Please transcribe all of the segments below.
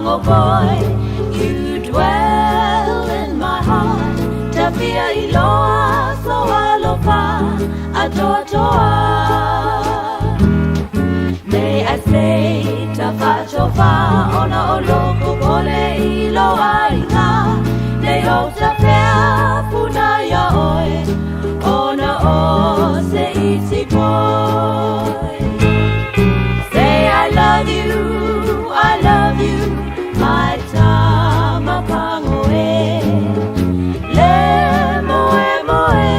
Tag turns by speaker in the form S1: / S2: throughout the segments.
S1: Tamapango boy, you dwell in my heart. Tafia iloa so alofa atoatoa. May I say tafachofa ona oloko kole iloa inga. Ne o tafea puna ya oe, ona o se iti boy. Say I love you, I love you, my tamapango e. Le moe moe,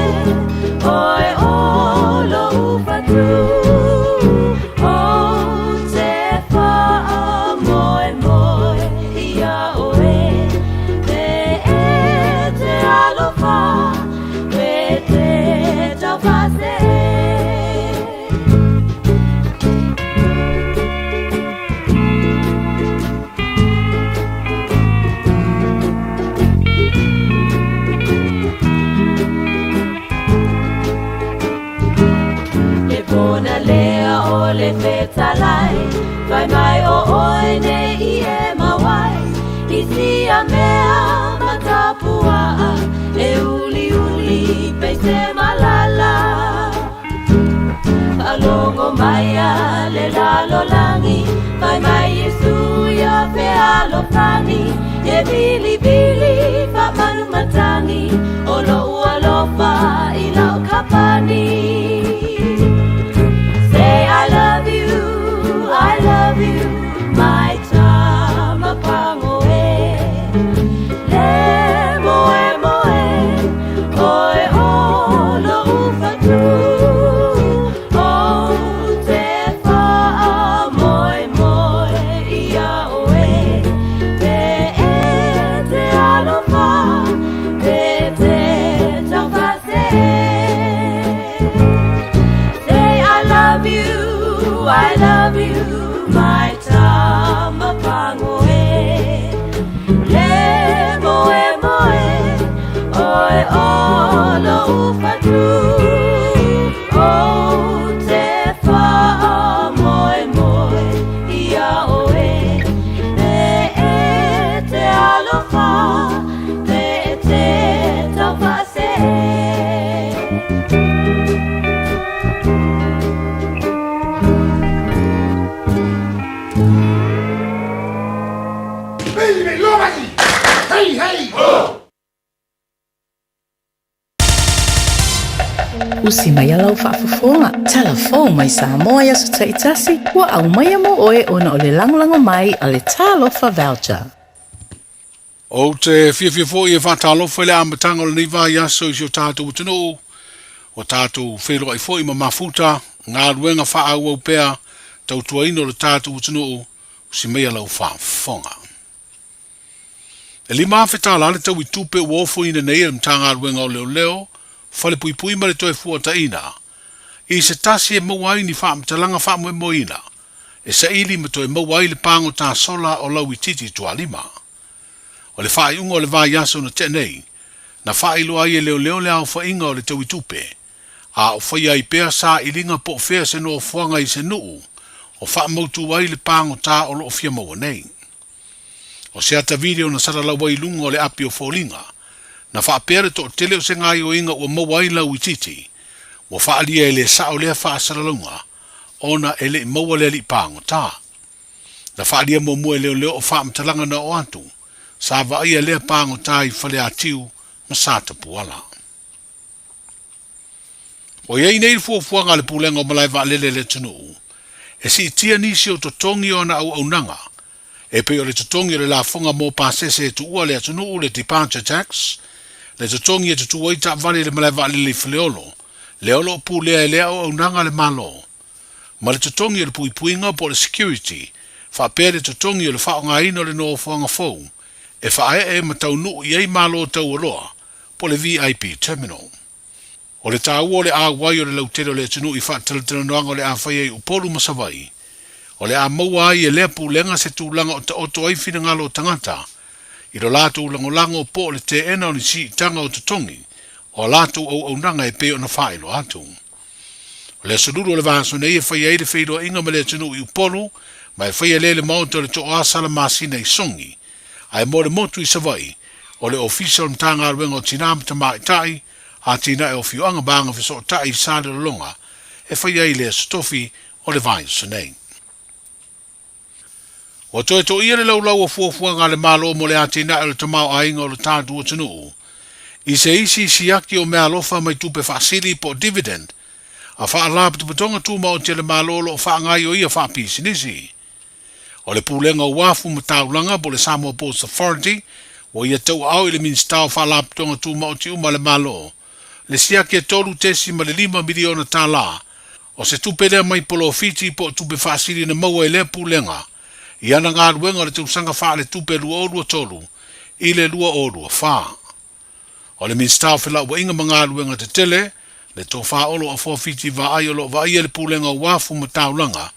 S1: oe olo ufatu. O te wha moe moe ia oe. Te e te alofa, me te tawhase. E bona lea o le fetalai, Fai mai o oe ne i e mawai, I sia mea matapuaa, E uli uli pe se malala. Whalongo mai a le lalo langi, Fai mai Yesu ia fe alofani, E bili bili fa manu matangi, O lo alofa i lau kapani. Say I love you, I love you, my tamapango e. Le moe moe, oe olo ufatu. O te wha moe moe ia oe. Te e te alofa, te te tawhase. Say I love you, I love you, my tamapango e. Le moe moe, oe olo ufatu. O te wha moe moe ia oe. Te e te alofa, te te tawhase.
S2: Hey, hey! Ho!
S3: Usi mai lau faafofoga, talafou mai Samoa i aso taitasi, ua aumaia mo oe ona o le lagolago mai a le Talofa Voucher.
S2: Ou te fiafia foi e faatalofa i le amataga o lenei vaiaso i si o tatou atunuu, ua tatou feiloai foi ma mafuta, galuega faaauau pea, tautuaina o le tatou atunuu, usi maia lau faafofoga. E $5,000 le tau i tupe ua ofoina nei e le Matagaluega o Leoleo, Falepuipui ma le Toefuataiga, i se tasi e maua ai ni faamatalaga faamoemoeina e saili ma toe maua ai le pagota sola o Lauitiiti Tualima. O le faaiuga o le vaiaso na tea nei, na faailoa ai e Leoleo le aofaiga o le tau i tupe, a o faia ai pea sailiga po o fea se nofoaga i se nuu o faamautu ai le pagota o lo o fia maua nei. O se ata video na salalau ai i luga o le api o foliga, na faapea le toatele o se gaioiga ua maua ai Lauitiiti, ua faaalia e le sao lea faasalalauga ona e le i maua le alii pagota. Na faaalia muamua e leoleo o faamatalaga na oo atu, sa vaaia lea pagota i Faleatiu ma Satapuala. Ua i ai nei le fuafuaga a le Pulega o Malae Vaalele a le atunuu e siitia nisi o totogi o ana auaunaga, e pei o le totogi o le lafoga mo pasese e tuua le atunuu, le departure tax, le totogi e tutū ai taavale i le malae vaalele i Faleolo, lea o lo o pulea e lea auaunaga a le Malo, ma le totogi o le puipuiga po o le security, faapea le totogi o le faaaogaina o le nofoaga fou e faaee ma taunuu i ai malo taualoa po o le VIP Terminal. O le taua o le auai o le lautele o le atunuu i faatalatalanoaga o le a fai ai Upolu ma Savaii, o le a maua ai e lea pulega se tulaga o taoto ai finagalo o tagata i lo latou lagolago po o le teena o ni siitaga o totogi o a latou auaunaga e pei ona faailoa atu. O le aso lulu o le vaiaso nei e fai ai le feiloaiga ma le atunuu i Upolu Ma e faia lea i le maota o le Tooasa le masina i Sogi, ae mo le motu i Savaii, o le Ofisa o le Matagaluega o Tina ma Tamaitai, Atinae o Afioaga ma Agafesootai i Salelologa e faia ai le Aso Tofi o le vaiaso nei. Ua toe toia le laulau o fuafuaga a le Malo mo le atinae o le tamaoaiga o le tatou atunuu i se isi siaki o meaalofa mai tupe faasili po o dividend a Faalapotopotoga Tumaoti a le Malo o lo o faagaioia faapisinisi. O le Pulega o Uafu ma Taulaga po o le Samoa Ports Authority ua ia tauaao i le Minisita o Faalapotopotoga Tumaoti uma a le Malo le siaki e $3.5 miliona tala O se tupe lea mai polofiti po o tupe faasili na maua e lea Pulega i ana galuega o le tausaga faaletupe 2023 i le 2024. O le Minisita o Felauaiga ma Galuega Tetele, le Tofa Olo Afoa Fiti Vaai o lo o vaaia le Pulega o Uafu ma Taulaga,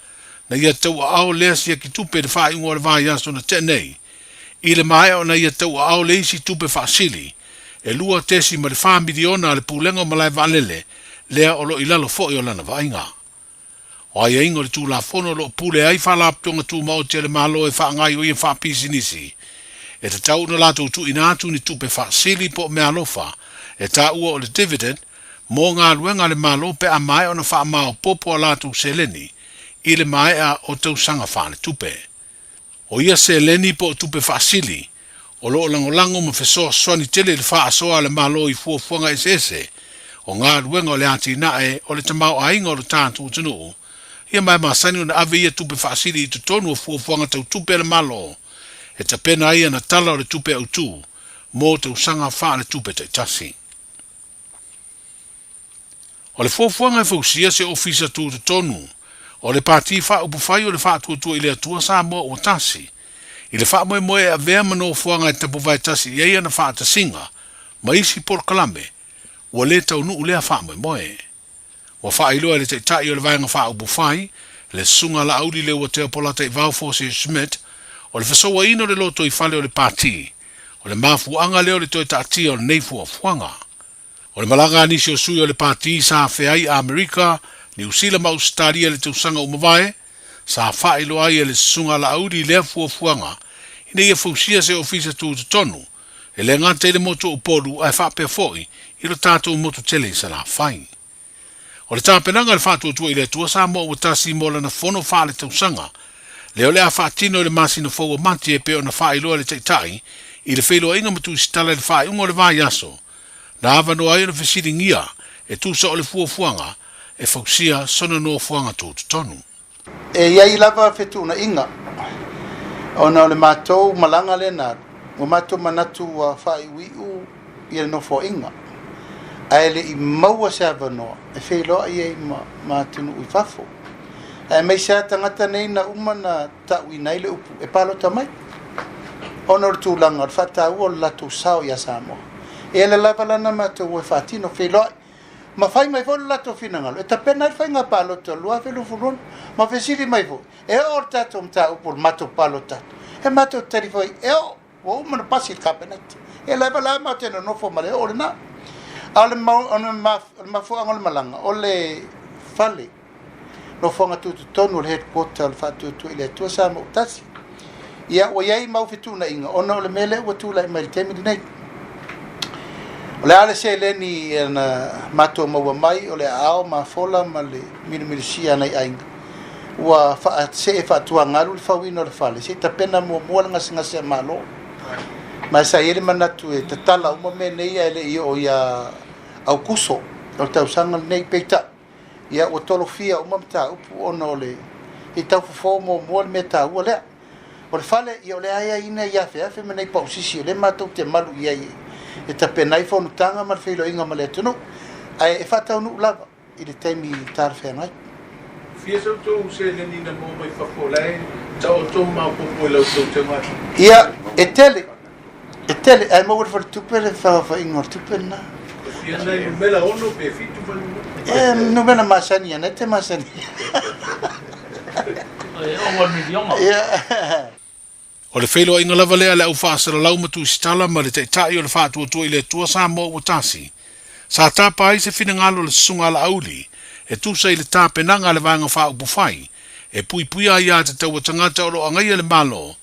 S2: na ia tauaao lea siaki tupe i le faaiuga o le vaiaso na tea nei, i le maea ona ia tauaao le isi tupe faasili e $2.4 miliona a le Pulega o Malae Vaalele lea o lo o i lalo foi o lana vaaiga. O aiaiga o le Tulafono o lo o pule ai Faalapotopotoga Tumaoti a le Malo e faagaioia faapisinisi, e tatau ona latou tuuina atu ni tupe faasili po o meaalofa e taua o le dividend mo galuega a le Malo pe a maea ona faamaopoopo a latou seleni i le maea o tausaga faaletupe. O ia seleni po o tupe faasili o lo o lagolago ma fesoasoani tele i le faasoa a le Malo i fuafuaga eseese o galuega o le atinae o le tamaoaiga o lo tatou atunuu, ia ma e masani ona ave ia tupe faasili i totonu o fuafuaga tau tupe a le Malo e tapena ai ana Tala o le Tupe Autu mo tausaga faaletupe taitasi. O le fuafuaga e fausia se ofisa tutotonu o le Pati Faaupufai o le Faatuatua i le Atua Samoa ua Tasi, i le faamoemoe e avea ma nofoaga e tapuvae tasi i ai ana faatasiga ma isi polokalame, ua le taunuu lea faamoemoe. Ua faailoa e le Taitai o le Vaega Faaupufai, le Susuga Laauli Leuatea Polataivao Fosi Schmidt, o le fesouaina o le lotoifale o le Pati, o le mafuaaga lea o le toe taatia o lenei fuafuaga. O le malaga a nisi o sui o le Pati sa afea ai Amerika, Niu Sila ma Ausetalia i le tausaga ua mavae, sa faailoa ai e le Susuga Laauli lea fuafuaga ina ia fausia se ofisa tutotonu e le gata i le motu o Upolu ae faapea foi i lo tatou motu tele i Salafai. O le tapenaga a le Faatuatua i le Atua Samoa ua tasi mo lana fono faaletausaga, lea o le a faatino i le masina fou o Mati e pei ona faailoa e le Taitai i le feiloaiga ma Tusitala i le faaiuga o le vaiaso, na avanoa ai ona fesiligia e tusa o le fuafuaga e fausia sona nofoaga tutotonu.
S4: E i ai lava fetuunaiga ona o le matou malaga lea na alu, ua matou manatu ua faaiuiu ia le nofoaiga, ae le i maua se avanoa e feiloai ai ma atunuu i fafo, aemaise lava tagata nei na uma na tauina ai le upu e palota mai, ona o le tulaga o le faataua o le latou sao ia Samoa. E ala lava la na matou o e faatino feiloai ma fai mai foi lo latou finagalo e tapena ai le faiga palota o le 2026, ma fesili mai foi, e oo le tatou mataupu o le matou palota atu? E matou te tali foi, e oo, ua uma ona pasi le Kapeneta. E lava la matou te nonofo ma le oo lena. A o le mafuaaga o le malaga, o le fale nofoaga tutotonu o le headquarter o le Faatuatua i le Atua Samoa ua Tasi. Ia, ua i ai mau fetuunaiga ona o le mea lea ua tulai mai i le taimi lenei. O le a le seleni na matou maua mai, o le aao mafola ma le milimilisia a nai aiga, ua faasee faatuagalu le fauina o le fale, se i tapena muamua le gasegase a Malo. Ma sa i ai le manatu e tatala uma mea nei ae le i oo ia Aukuso o le tausaga lenei. Peitai, Ia, ua tolofia uma mataupu ona o le i tau fofo muamua le mea taua lea. O le fale, ia o le aiaiina i afeafe ma nei pausisi o lea matou te malu i ai e tapena ai fonotaga ma le feiloaiga ma le atunuu, ae e faataunuu lava i le taimi talafeagai.
S5: Fia sa outou seleni na maua mai fafo o la e taoto ma maopoopo i la outou taumafa?
S4: Ia, e tele. E tele, ae maua i le faletupe le feaoafaiga o le tupe lena.
S5: E fia nai numera ono pe fitu fuainumera?
S4: E, numera masani ana, e te masani.
S6: E ono miliona.
S4: Ia.
S2: O le feiloaiga lava lea a le au faasalalau ma Tusitala ma le Taitai o le Faatuatua i le Atua Samoa ua tasi, sa tapa ai se finagalo o le Susuga a Laauli e tusa i le tapenaga a le Vaega Faaupufai. E puipuia aiātatau a tagata o lo o agaia le Malo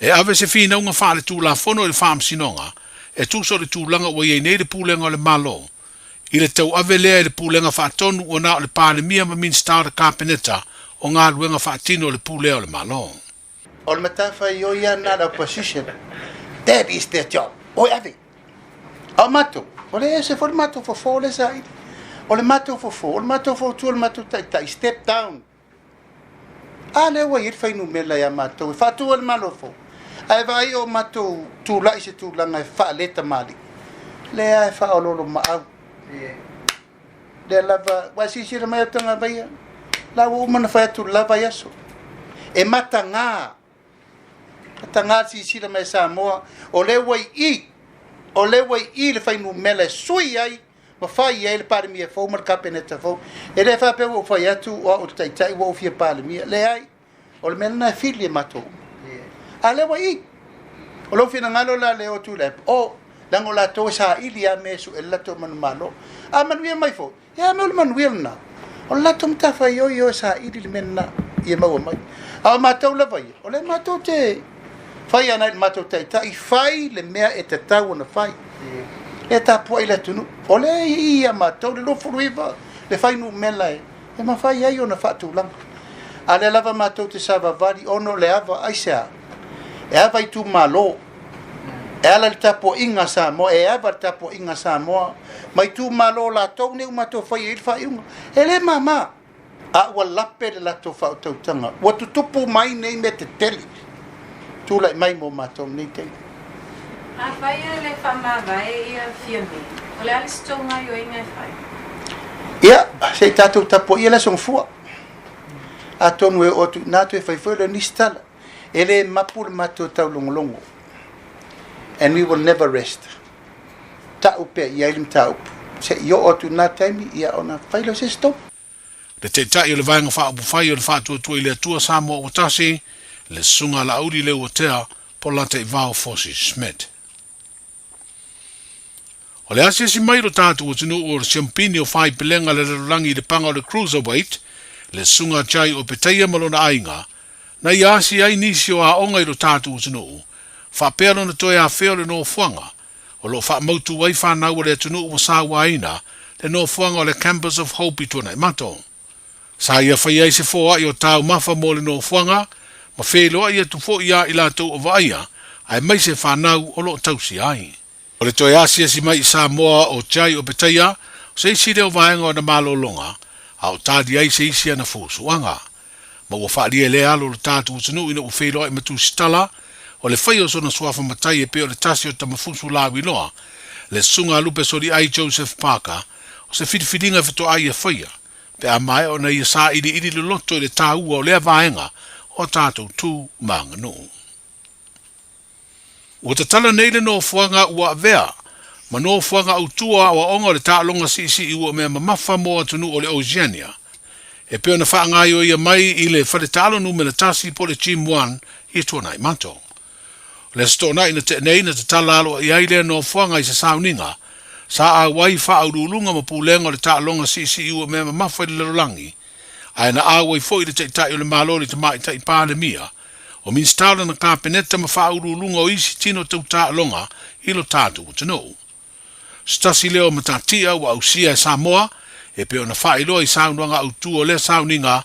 S2: e ave se finauga faaletulafono i le Faamasinoga e tusa o le tulaga ua i ai nei le Pulega o le Malo i le tauave lea i le Pulega Faatonu ua na o le Palemia ma Minisita o le Kapeneta o galuega faatino a le Pulea o le Malo.
S4: O le matafaioi lava lena a le opposition, that is their job, oi ave. A o matou, o le ese foi le matou fofo lea saili. O le matou fofo, o le matou fautua, o le matou taitai, step down. A lea ua i ai le fuainumera ia matou e faatu ai le Malo fou. Ae vaai o matou tulai i se tulaga e faale-tamalii. Lea e faaoloolomaau. Lea lava, ua e silasila mai au Tagavaia, la ua uma ona fai atu le la vaiaso. E mataga, mataga le silasila mai a Samoa, o lea ua i i, o lea ua i i le fuainumera e sui ai ma fai ai le Palemia fou ma le Kapeneta fou. E le faapea ua ou fai atu o au o le Taitai ua ou fia Palemia. Leai. O le mea lena e fili e matou uma. A lea ua i i. O lou finagalo la lea o Tuilaepa, o, leaga o latou e saili lava mea e sue le latou manumalo. A manuia mai foi, ia a mea o le manuia lena. O le latou matafaioi o e saili le mea lena ia maua mai. A o matou lava ia, o lea matou te fai ana i le matou taitai, fai le mea e tatau ona fai. E tapuai le atunuu. O lea e i i ia matou le 29 le fuainumera e mafai ai ona faatulaga. A lea lava matou te savavali ona o le ava, aisea? E ava itumalo, e ala i le tapuaiga a Samoa, e ava le tapuaiga a Samoa ma itumalo o latou nei ua matou faia ai le faaiuga. E le mama, a ua lape le latou faautautaga. Ua tutupu mai nei mea tetele tulai mai mo matou i lenei taimi.
S6: Afai e le faamavae ia Fiame, o le a le isi tou gaoioiga e fai?
S4: Ia, se i tatou tapuaia le Aso Gafua. Atonu e oo atu i ina toe fai foi lea o nisi tala. E le mapu le matou taulogologo. And we will never rest. Tau pea i ai le mataupu. Se i oo atu i lena taimi, ia ona fai lea o se isi tonu.
S2: Le Taitai o le Vaega Faaupufai o le Faatuatua i le Atua Samoa Ua Tasi, le Susuga a Laauli Leuatea Polataivao Fosi Smith. O le asiasi mai i lo tatou atunuu o le siampini o Faipelega le lalolagi i le paga o le Cruiserweight, le Susuga a Jai Opetaia ma lona aiga, na ia asi ai nisi o aoga i lo tatou atunuu, faapea lona toe afea o le nofoaga o lo o faamautu ai fanau a le atunuu ua sauaina le nofoaga o le Campus of Hope i Tuanaimato. Sa ia faia ai se foai o taumafa mo le nofoaga, ma feiloai atu foi ia i latou o vaaia, aemaise fanau o lo o tausia ai. O le toe asiasi mai i Samoa o Jai Opetaia, o se isi lea o vaega o ana malologa, a o tali ai se isi ana fuafuaga. Ma ua faalia lea alo o le tatou atunuu ina ua feiloai ma Tusitala, o le faia o sona suafa matai e pei o le tasi o Tamafusu Lauiloa, le Susuga a Lupe Soliai Joseph Parker, o se filifiliga e faatoa ia faia, pe a maea ona ia sailiili loloto i le taua o lea vaega o a tatou tu ma aganuu. Ua tatala nei le nofoaga ua avea ma nofoaga autu o aoaoga o le taaloga siisii ua mea mamafa mo atunuu o le Oceania, e pei ona faagaioia mai i le fale taalo numera tasi po o le Gym One i Tuanaimato. O le Aso Toonai na tea nei na tatala aloaia ai lea nofoaga i se sauniga sa auai faauluuluga ma pulega o le taaloga siisii ua mea mamafa i le lalolagi, ae na auai foi le Taitai o le Malo le Tamaitai Palemia, o Minisita o lana Kapeneta ma faauluuluga o isi tino tau taaloga i lo tatou atunuu. Se tasi lea o matatia ua ausia e Samoa e pei ona faailoa i saunoaga autu o lea sauniga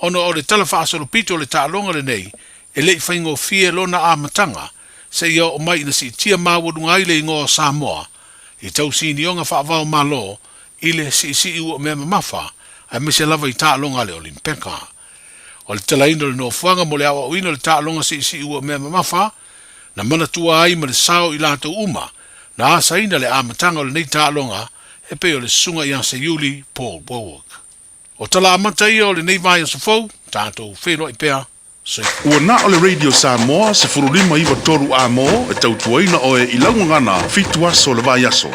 S2: ona o le tala faasolopito o le taaloga lenei e le i faigofie lona amataga seia oo mai ina siitia maualuga ai le igoa o Samoa i tausinioga faava-o-Malo i le siisii ua mea mamafa aemaise lava i taaloga a le Olimpeka. O le talaina o le nofoaga mo le aoaoina o le taaloga siisii ua mea mamafa, na manatua ai ma le sao i latou uma na asaina le amataga o lenei taaloga e pei o le Susuga ia Seiuli Paul Wowok. O tala amata ia o lenei vaiaso fou, tatou feiloai pea. Soifua.
S7: Ua na o le Radio Samoa 15 9 3 amo e tautuaina oe i lau gagana fitu aso o le vaiaso.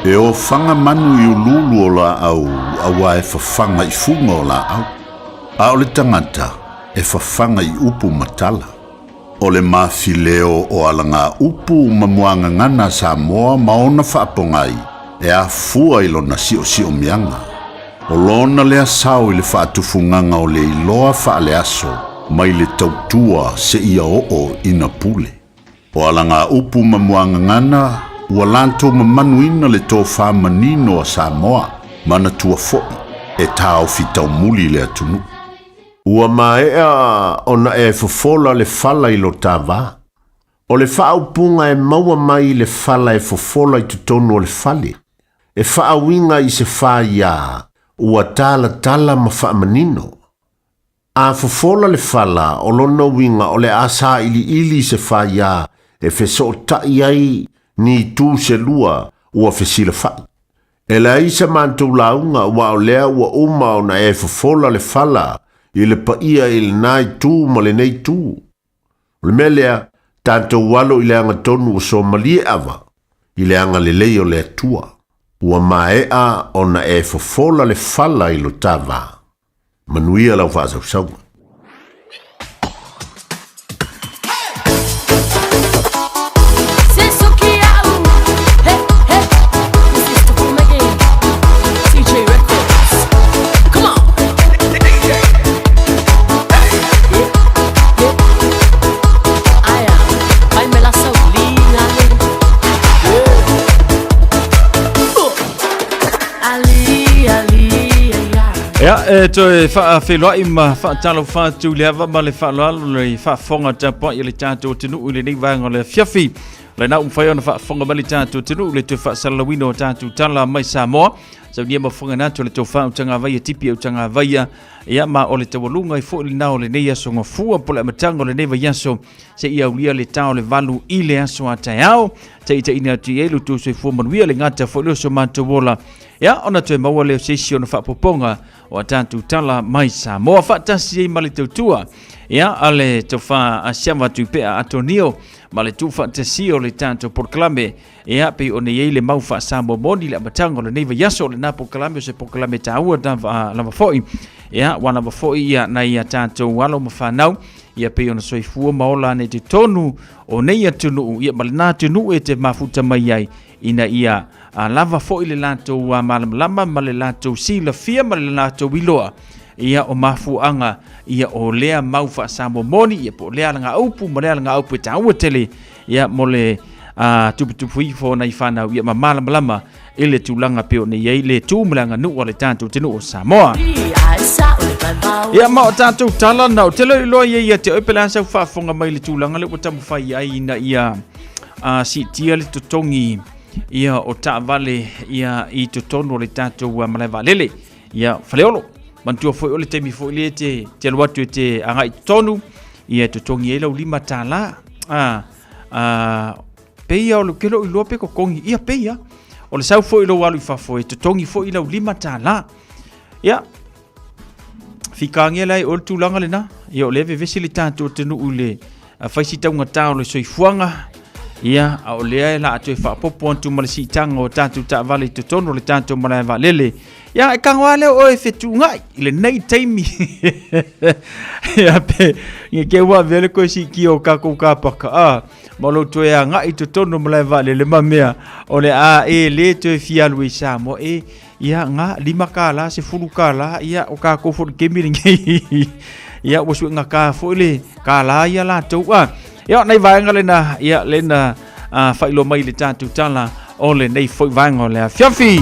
S8: E ofaga manu i uluulu o laau, auā e fafaga i fuga o laau. A o le tagata e fafaga i upu ma tala. O le mafileo o alagaupu ma muagagana a Samoa ma ona faapogai e afua i lona siosiomiaga. O lona lea sao i le faatufugaga o le iloa faaleaso mai le tautua seia oo ina pule. O alagaupu ma muagagana ua latou mamanuina le tofa manino a Samoa, manatua foi e taofi taumuli le atunuu. Ua maea ona e fofola le fala i lo ta va. O le faaupuga e maua mai i le fala e fofola i totonu o le fale, e faauiga i se faiā ua talatala ma faamanino. A fofola le fala, o lona uiga o le a sailiili se faiā e fesootai ai ni itu se lua ua fesilafai. E leai sa matou lauga aua o lea ua uma ona e fofola le fala i le paia i lena itu ma lenei itu. O le mea lea, tatou alo i le agatonu ua somalie ava i le agalelei o le Atua. Ua maea ona e fofola le fala i lo ta va. Manuia lau faasausauga.
S9: Ia, e toe faafeiloai ma faatalofa atu i le ava ma le faaaloalo le faafofoga tapuai a le tatou atunuu i lenei vaega o le afiafi. O lena ua mafai ona faafofoga mai le tatou atunuu i le toe faasalalauina o tatou tala mai Samoa. Saunia ma fofoga atu le tofa utagavaia tipi utagavaia. Ia ma o le taualuga ai foi lena o lenei aso gafua po o le amataga o lenei vaiaso seia aulia le ta o le 8 i le aso a taeao. Taitaiina atu i ai lo outou soifua manuia le gata foi lea o so matou ola. Ia ona toe maua lea o se isi ona faapopoga o a tatou tala mai Samoa faatasi ai ma le tautua. Ia a le tofa a Siama Tuipea Atonio ma le tuufaatasia o le tatou polokalame. Ia pei ona i ai le mau faa-Samoa moni i le amataga o lenei vaiaso, o lena polokalame o se polokalame taua lava foi. Ia ua lava foi ia nai a tatou alo ma fanau ia pei ona soifua ma ola ane i totonu o nei atunuu ia ma lena atunuu e te mafuta mai ai ina ia lava foi le latou malamalama ma le latou silafia ma le latou iloa ia o mafuaaga ia o lea mau faa-Samoa moni ia po o lea alagaupu ma lea alagaupu e taua tele ia mo le tuputupu ifo o nai fanau ia ma malamalama i le tulaga pei ona i ai le tu ma le aganuu a le tatou atunuu o Samoa. Ia ma o tatou tala na o te le iloa ia ia te oe pe le a sau faafofoga mai i le tulaga lea ua taumafai ai ina ia siitia le totogi ia o taavale ia i totonu o le tatou malae vaalele ia Faleolo. Manatua foi o le taimi foi lea te, te alu atu e te agai totonu ia e totogi ai lau $5. Peia o le ke lou iloa pe totogi ia peia. O le sau foi lou alu i fafo e totogi foi lau $5. Ia fikagia lai o le tulaga lena. Ia o lea vevesi le tatou atunuu i le fai si taugata o le soifuaga. Ia, a o lea e la atu e faapopo atu ma le siitaga o tatou taavale i totonu o le tatou malae vaalele. Ia, e tago lava lea o oe e fetuunai i lenei taimi. Ia, pe, ia ke ua avea le koe siitia o kākou kāpaka, a, ma lou toe agai i totonu o malae vaalele ma mea, o le a e le toe fia alu i Samoa, e, ia, ngā, $5, $10, ia, o kākou foi le kemi lenei. Ia, ua suega kā foi le kālā ia latou, a. Ia, nei vaega lena, ia, lena, a faailoa mai le tatou tala o lenei foi vaega o le afiafi.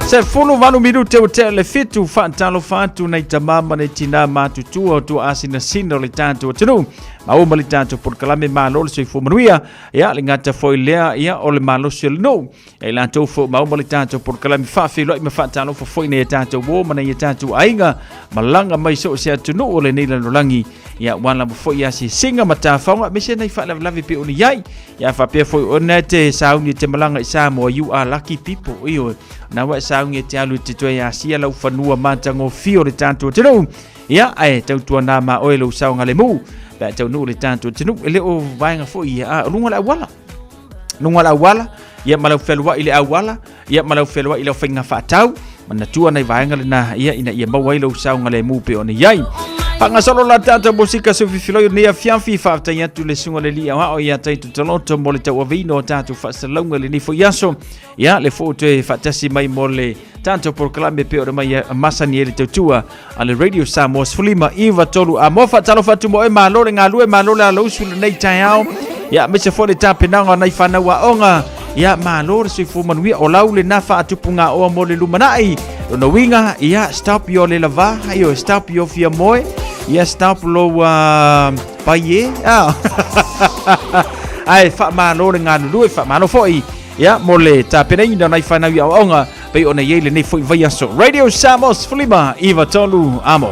S9: 18 minute ua tea le 7 faatalofa atu nei tamā ma nei tinā matutua o tua asinasina o le tatou atunuu. Maua ma le tatou polokalame malo le soifua manuia. Ia le gata foi lea ia o le malosi o le nuu. Ia i latou foi maua ma le tatou polokalame faafeiloai ma faatalofa foi nei tatou uo ma nei tatou aiga malaga mai so o se atunuu o lenei lalolagi. Ia ua lava foi asiasiga ma tafaoga aemaise nai faalavelave pei ona i ai. Ia faapea foi ona e te sauni e te malaga i Samoa, you are lucky people. Ioe, na ua e sauni e te alu e te toe asia lau fanua matagofie o le tatou atunuu. Ia, ae tautuana ma oe lou saogalemu pe a taunuu le tatou atunuu. E le o vaega foi ia, a o luga o le auala. Luga o le auala, ia ma lau fealuai i le auala, ia ma lau fealuai i lau faiga faatau. Manatua nai vaega lena ia ina ia maua ai lou saogalemu pei ona i ai. Faagasolo la tatou musika sufifiloi o lenei afiafi, faafetai atu le susuga le alii aoao ia Taito Taloto mo le tauaveina o tatou faasalalauga i lenei foi aso. Ia le foi toe faatasi mai mo le tatou polokalame pei ona mai masani ai le tautua a le Radio Samoa 15 9 3 a mo faatalofa atu mo e malo le galue malo le alausu lenei taeao ia aemaise foi le tapenaga o nai fanau aoga ia malo le soifua manuia o lau lena faatupugaoa mo le lumanai lona uiga ia stop your le lava io stop your fia moe ia stop lou paie ah. Ae faamalo le galulue faamalo foi ia mo le tapenaina o nai fanau i aoaoga pei ona i ai lenei foi vaiaso. Radio Samoa 15 93 Amo.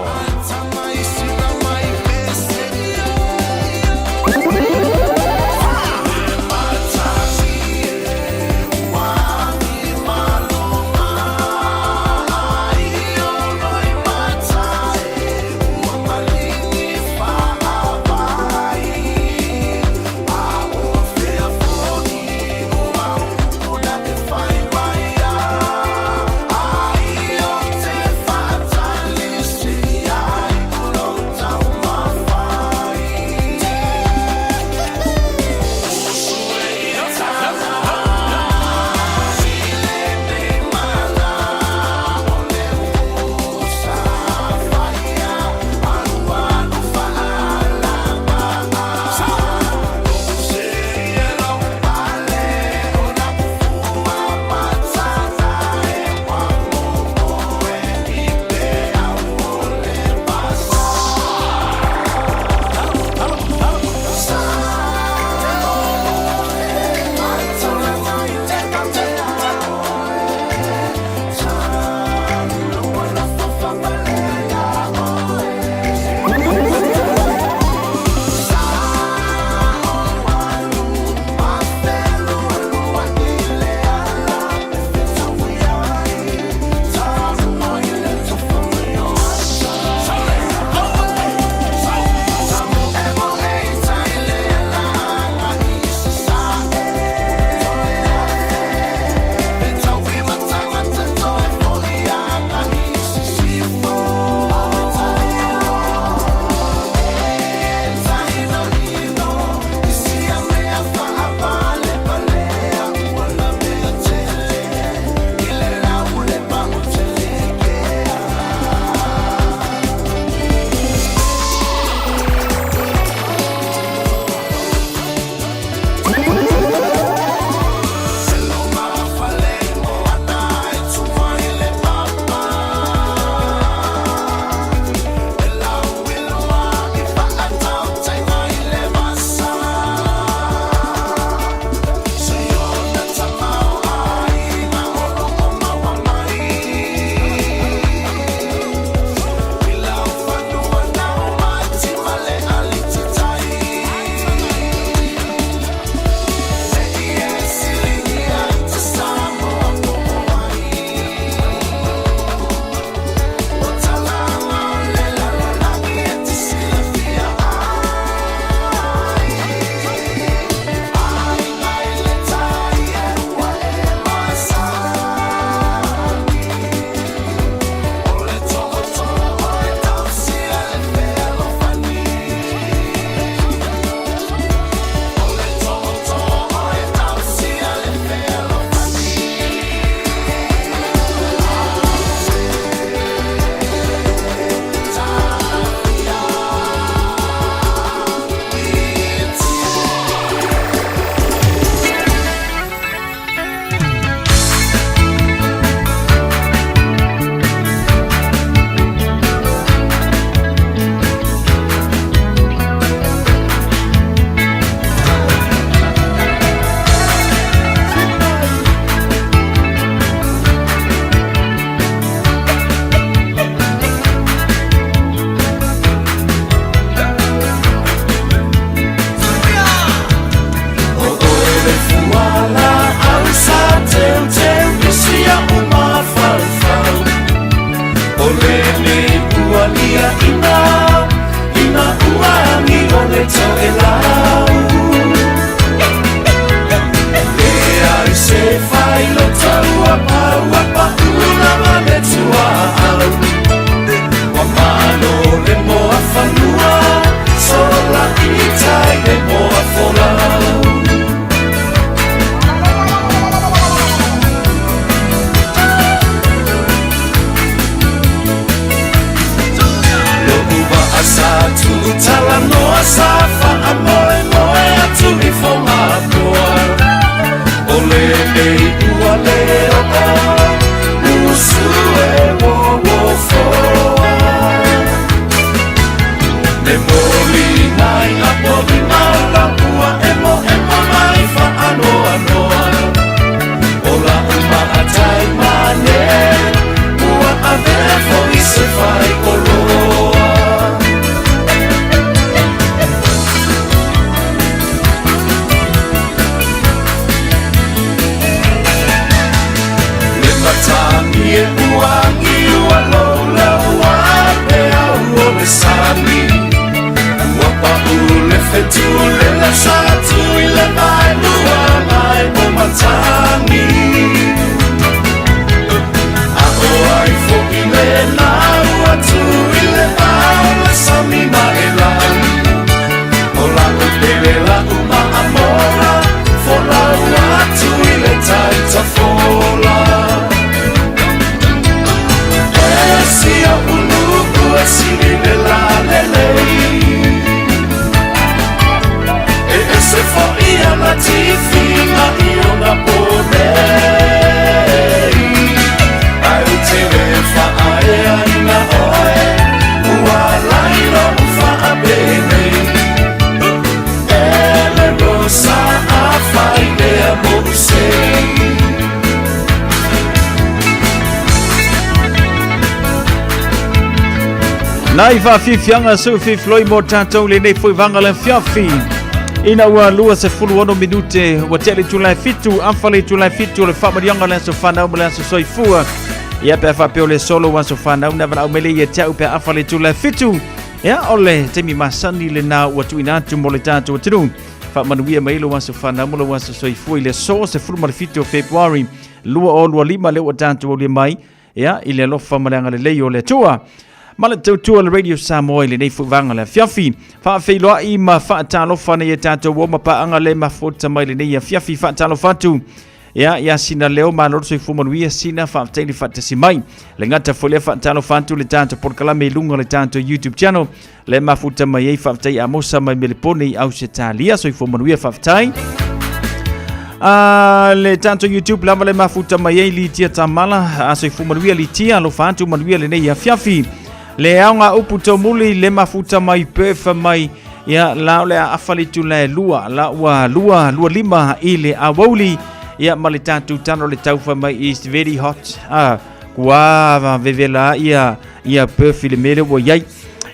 S9: Nai faafiafiaga seu fifiloi mo tatou lenei foi vaga le afiafi. Ina ua 26 minute ua tea le itula e fitu, afa le itula e fitu o le faamaliaga o le aso fanau ma le aso soifua. Ia pe a faapea o le solo aso fanau na valaau mai lea ia te au pe a afa le itula e fitu. Ia o le taimi masani lena ua tuuina atu mo le tatou atunuu. Faamanuia mai lou aso fanau ma lou aso soifua i le aso 17 o Fepuari 2025 lea ua tatou aulia mai ia i le alofa ma le agalelei o le Atua. Ma le tautua le Radio Samoa i lenei foi vaega le afiafi. Faafeiloai ma faatalofa nei e tatou o ma paaga le mafuta mai lenei afiafi. Faatalofa atu ia ia sina leo malo le soifua manuia sina faafetai le faatasi mai. Le gata foi lea faatalofa atu le tatou polokalame i luga o le tatou YouTube channel le mafuta mai ai faafetai Amosa mai Melepone i Ausetalia soifua manuia faafetai. Le tatou YouTube lava le mafuta mai ai Litia Tamala a soifua manuia Litia alofa atu manuia lenei afiafi. Le aoga upu taumuli le mafuta mai Perth mai ia la o le a afa le itula e lua la ua lua lua lima i le aoauli ia ma le tatou tala o le taufa mai is very hot kua vevela ia ia Perth i le mea lea ua i ai.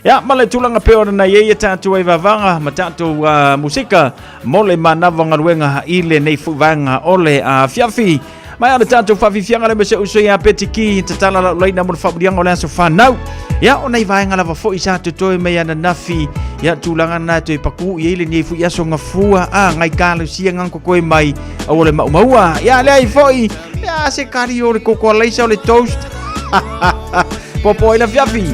S9: Ia, ma le tulaga pei ona i ai e tatou ai vavaga ma tatou musika mo le manava galuega i lenei foi vaega o le afiafi. Mai a le tatou faafiafiaga le mese uso ia Peti Ki tatala lau laina mo le faamuliaga o le aso fanau. Ia, o nei vaega lava foi sa totoe mai ananafi. Ia, tulaga na toe paku i ai lenei foi aso gafua. A, ngai kalosia ngang kokoe mai au o le maumaua. Ia, lea ai foi, ia, se kari o le koko alaisa o le toast. Popo ai le afiafi.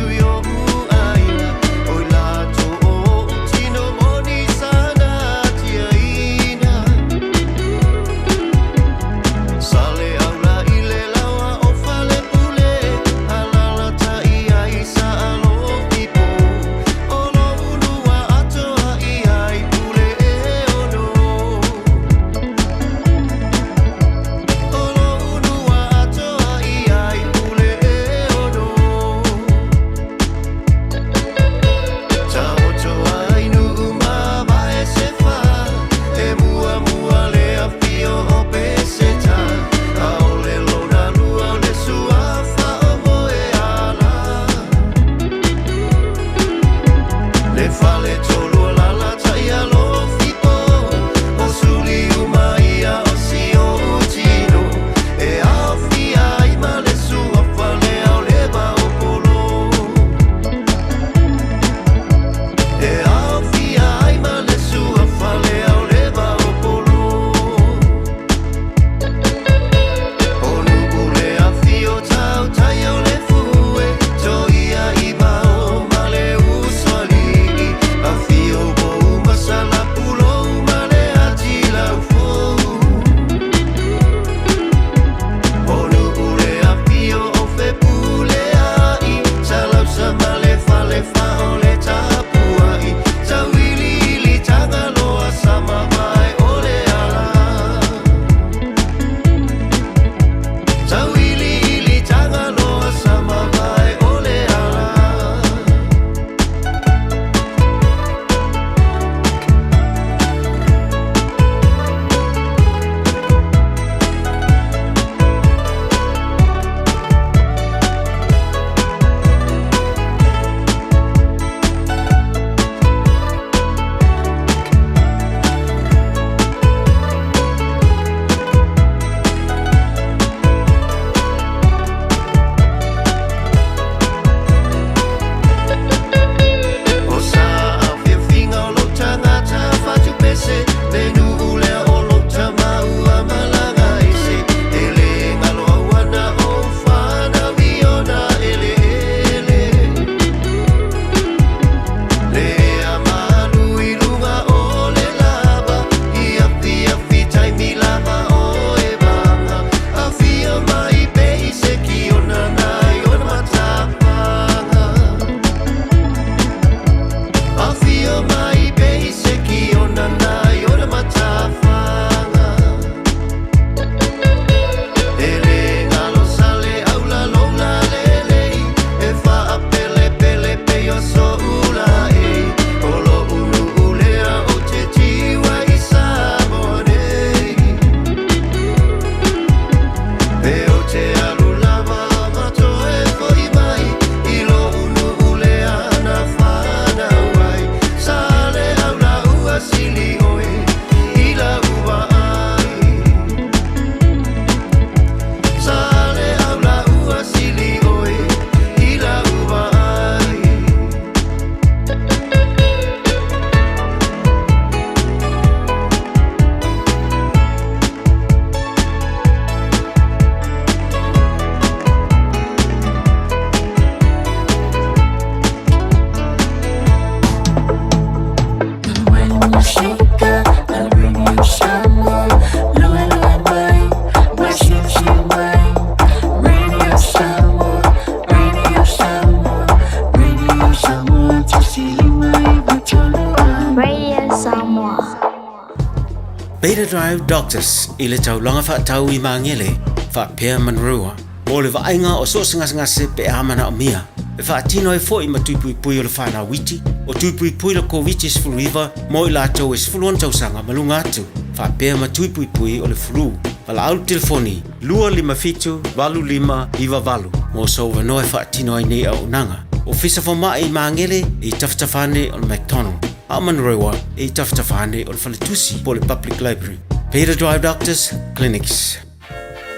S10: Beta Drive Doctors i le taulaga faatau i Magele faapea Manurewa mo le vaaiga o so o se gasegase pe a manaomia. E faatino ai foi ma tui puipui o le fanau iti, o tui puipui le Koviti-19 mo i latou e 16 tausaga ma luga atu, faapea ma tui puipui o le flu. Valaau le telefoni 257 8598 mo sou avanoa e faatino ai nei auaunaga. Ofisa Fomai i Magele e i tafatafa ane o le McDonald, a o Manurewa e i tafatafa ane o le Faletusi po o le Public Library. Peter Drive Doctors Clinics.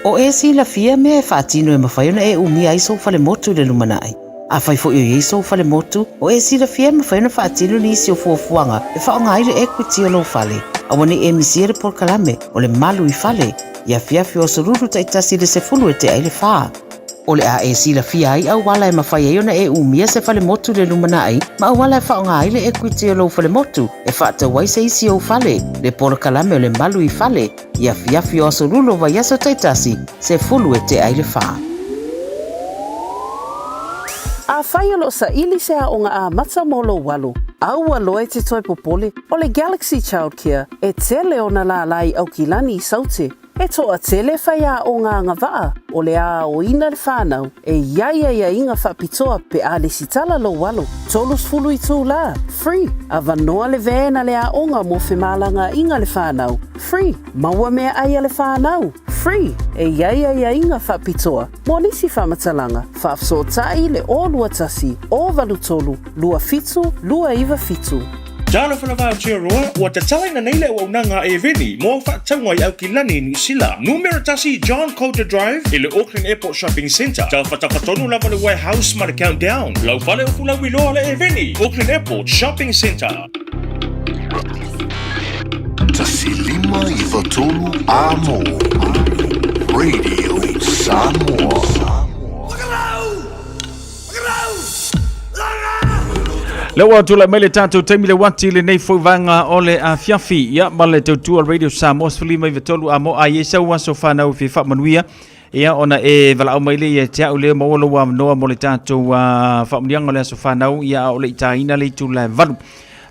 S11: O e silafia mea e faatino e mafai ona e umia ai sou falemotu i le lumanai. Afai foi o i ai sou falemotu, o e silafia e mafai ona faatino nisi o fuafuaga e faaaoga ai le equity o lou fale. Aua ne i e misia le polokalame o le Malu i Fale i afiafi o aso Lulu taitasi i le 10 e tea ai le fa. O le a e silafia ai auala e mafai ai ona e umia se falemotu i le lumanai ma auala e faaaoga ai le equity o lou falemotu e faatau ai se isi ou fale, le polokalame o le Malu i Fale i afiafi o aso Lulu o vaiaso taitasi, 10 e tea ai le fa.
S12: Afai o lo o saili se aoga amata mo lou alo, aua loa e te toe popole, o le Galaxy Childcare e tele ona lālā i Aukilani i Saute. E toatele faiaoga agavaa o le a aoina le whanau e i ai aiaiga faapitoa pe a lesitala lou alo, 30 itulā, free, avanoa le van a le aoga mo femalagaaiga le whanau, free, maua meaai a le whanau, free, e i ai aiaiga faapitoa mo nisi faamatalaga, faafesootai le 021 083 27 297.
S13: Talofa lava Aotearoa, ua tatalaina nei le auaunaga a Eveni mo au faatauga i Aukilani i Niu Sila. Numera tasi John Coulter Drive i le Auckland Airport Shopping Centre. Tafatafa tonu lava le Warehouse ma le Countdown. Lau fale o Fulauiloa le Eveni, Auckland Airport Shopping Centre.
S8: 1593 A mo Radio Samoa.
S9: Lea ua tulai mai le tatou taimi le uati i lenei foi vaega o le afiafi. Ia, ma le tautua Radio Samoa 1593 a mo a i ai sau aso whanau fia faamanuia. Ia, ona e valaau mai le ia te au lea maua lou avanoa mo le tatou faamanuiaga o le aso whanau, ia a o le i tāina le itula e valu.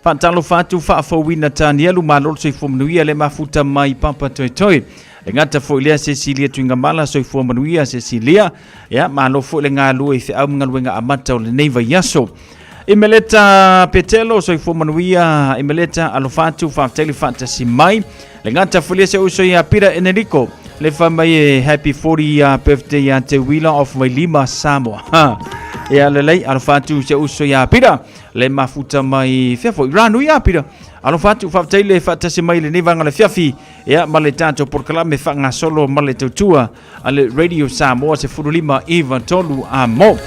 S9: Faatalofa atu faafouina Tanielu, malo le soifua manuia le mafuta mai Papa Toetoe. Le gata foi lea Cecilia Tuigamala, soifua manuia Cecilia. Ia, malo foi le galue i feau ma galuega amata o lenei vaiaso. Imeleta Petelo, soifua manuia Imeleta, alofa atu, faafetai le faatasi mai. Le gata foi lea se uso ia Pira Enerico, le fai mai e happy 40 birthday ia Te Wila of Vailima, Samoa. Ha. Ia lelei, alofa atu se uso ia Pira, le mafuta mai fea foi, Ranui ia Pira. Alofa atu, faafetai le faatasi mai lenei vaega o le afiafi, ia ma le tatou polokalame faagasolo ma le tautua a le Radio Samoa 15 9 3 a mo.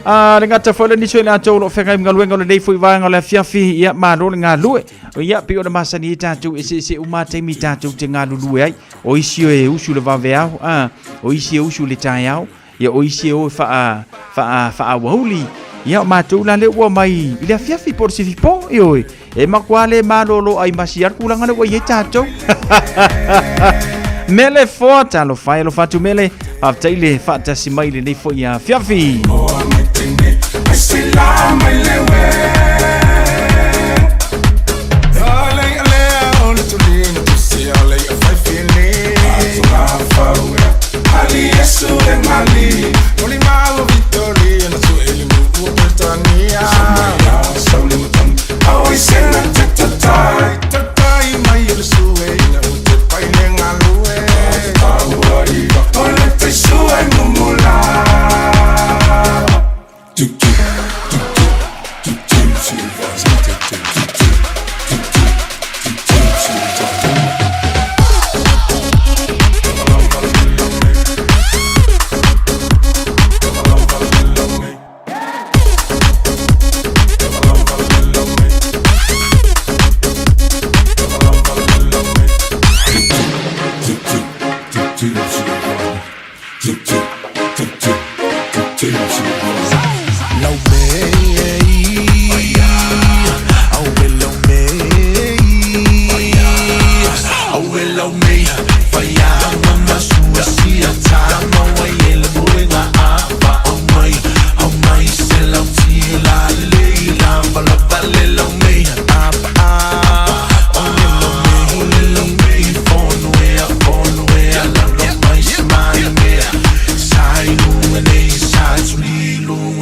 S9: A le gata foi le nisi o i latou o lo o feagai ma galuega o lenei foi vaega o le afiafi, ia malo le galue. Ia pei ona masani ai tatou eseese uma lava taimi tatou te galulue ai. O isi e usu le vaveao, a, o isi e usu le taeao, ia o isi e o e faa, faa, faaawauli. Ia o matou la lea ua mai i le afiafi po o le sifipo, ioe. E matua le malolo ai ma si atu tulaga lea ua i ai tatou. Mele foa, talofa e alofa atu Mele, faafetai le faatasi mai i lenei foi afiafi.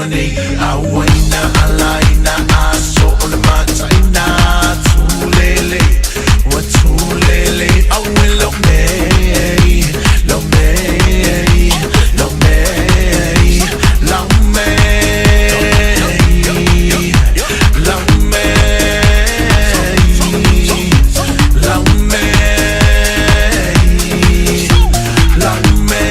S14: luga nei Auaina alaina aso o le mataina Tulele, ua tulele Aue lau mei, lau mei, lau mei, lau mei, lau mei, lau mei, lau mei.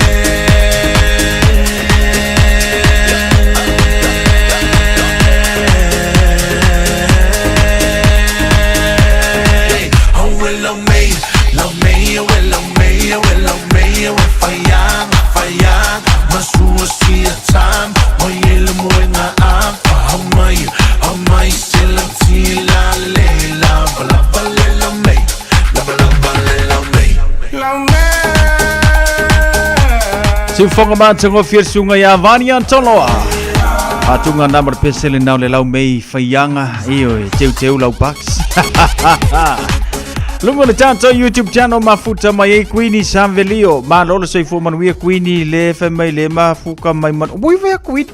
S14: Oh, lau mei, lau mei, oh, lau mei, oh, lau mei, oh, faiaga, faiaga, masua sia tam, o ye le moenga afa, mai, mai se la ti la le la, ba la ba le la mei, la ba la ba le la mei. Lau mei.
S9: Siufoga matagofie le susuga ia Vania Toloa. Faatuga na ma le pese lenao le lau mei faiaga ioe teuteu lau box. Luga o le tatou YouTube channel mafuta mai ai Queenie Savelio. Malo le soifua manuia Queenie le fai mai le mafuka mai manu. Ui vea Queenie.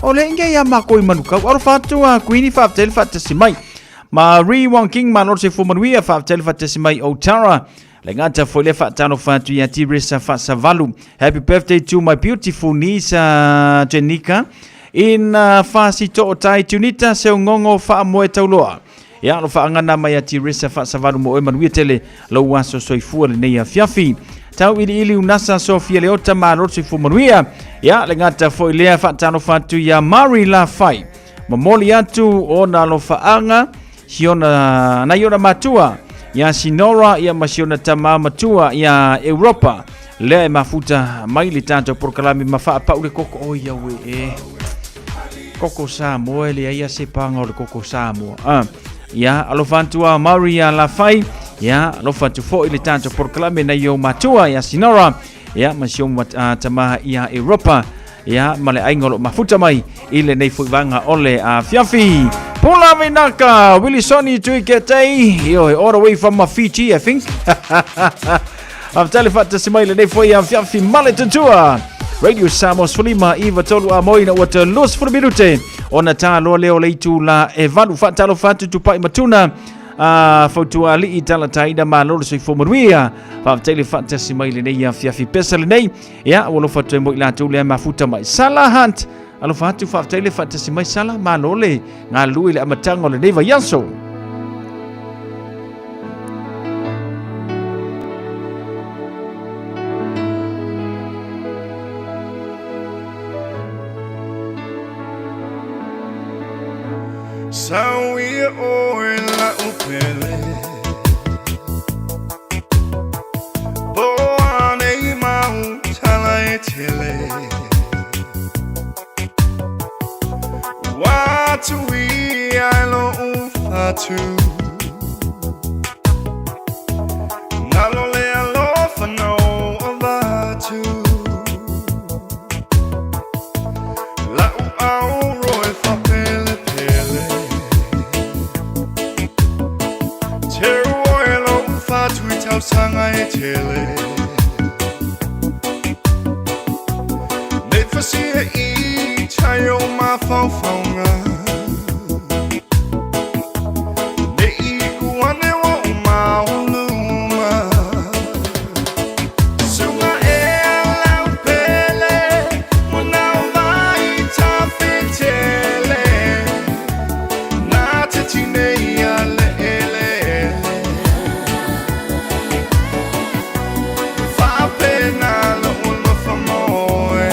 S9: O le inge ia mako i manukau. Alofa atu a Queenie faafetai le faatasi mai. Ma Ri Wong King malo le soifua manuia faafetai le faatasi mai o Tara. Le gata foi le faatalofa atu ia Tiresa Faasavalu. Happy birthday to my beautiful niece Jenika in Fasitootai Tunita Seogongo Faamoe Tauloa. Ia lo faagana mai a Tiresa Faasavalu mo oe manuia tele lou aso soifua lenei afiafi. Tau iliili unasa Sofia Leota malo le soifua manuia. Ia le gata foi lea faatalofa atu ia Mari Lafai. Momoli atu ona alofaaga siona nai ona matua ia Sinora ia ma siona tama matua ia Europa lea e mafuta mai le tatou polokalame ma faapau le koko oi au e e koko Samoa e leai a se paga o le koko Samoa ah. Ia alofa atu a Maria Lafai ia alofa atu foi le tatou polokalame nai ou matua ia Sinora ia ma si ou tama ia Europa Ia, ma le aiga o lo o mafuta mai i lenei foi vaega o le afiafi. Pula Vinaka, Willisoni Tuiketei, ioe, all the way from Fiji, I think. Faafetai le faatasi mai lenei foi afiafi ma le tutua. Radio Samoa 15 iva tolu a moina ua te 20 minute ona tāloa lea o le itula e valu faatalofa atu tupai matuna a fautua alii talataina malo le soifua manuia. Faafetai le faatasi mai lenei afiafi pesa lenei. Ia, ua alofa atu ai mo i latou lea mafuta mai. Sala Hunt, alofa atu faafetai le faatasi mai Sala, malo le galulue i le amataga o lenei vaiaso.
S14: Sauia oe la'u pele Po anei mau tala e tele Ua tui ai lo'u fatu Nalo le alofa no avatu La'u auro e faapelepele Teu oe lo'u fatu i tausaga e tele Nei fasia i tai o mafaufauga Nei i kuane o mauluma Suga e lau pele Mona vai tafetele Na te tinei a le ele Faapena lou alofa moe.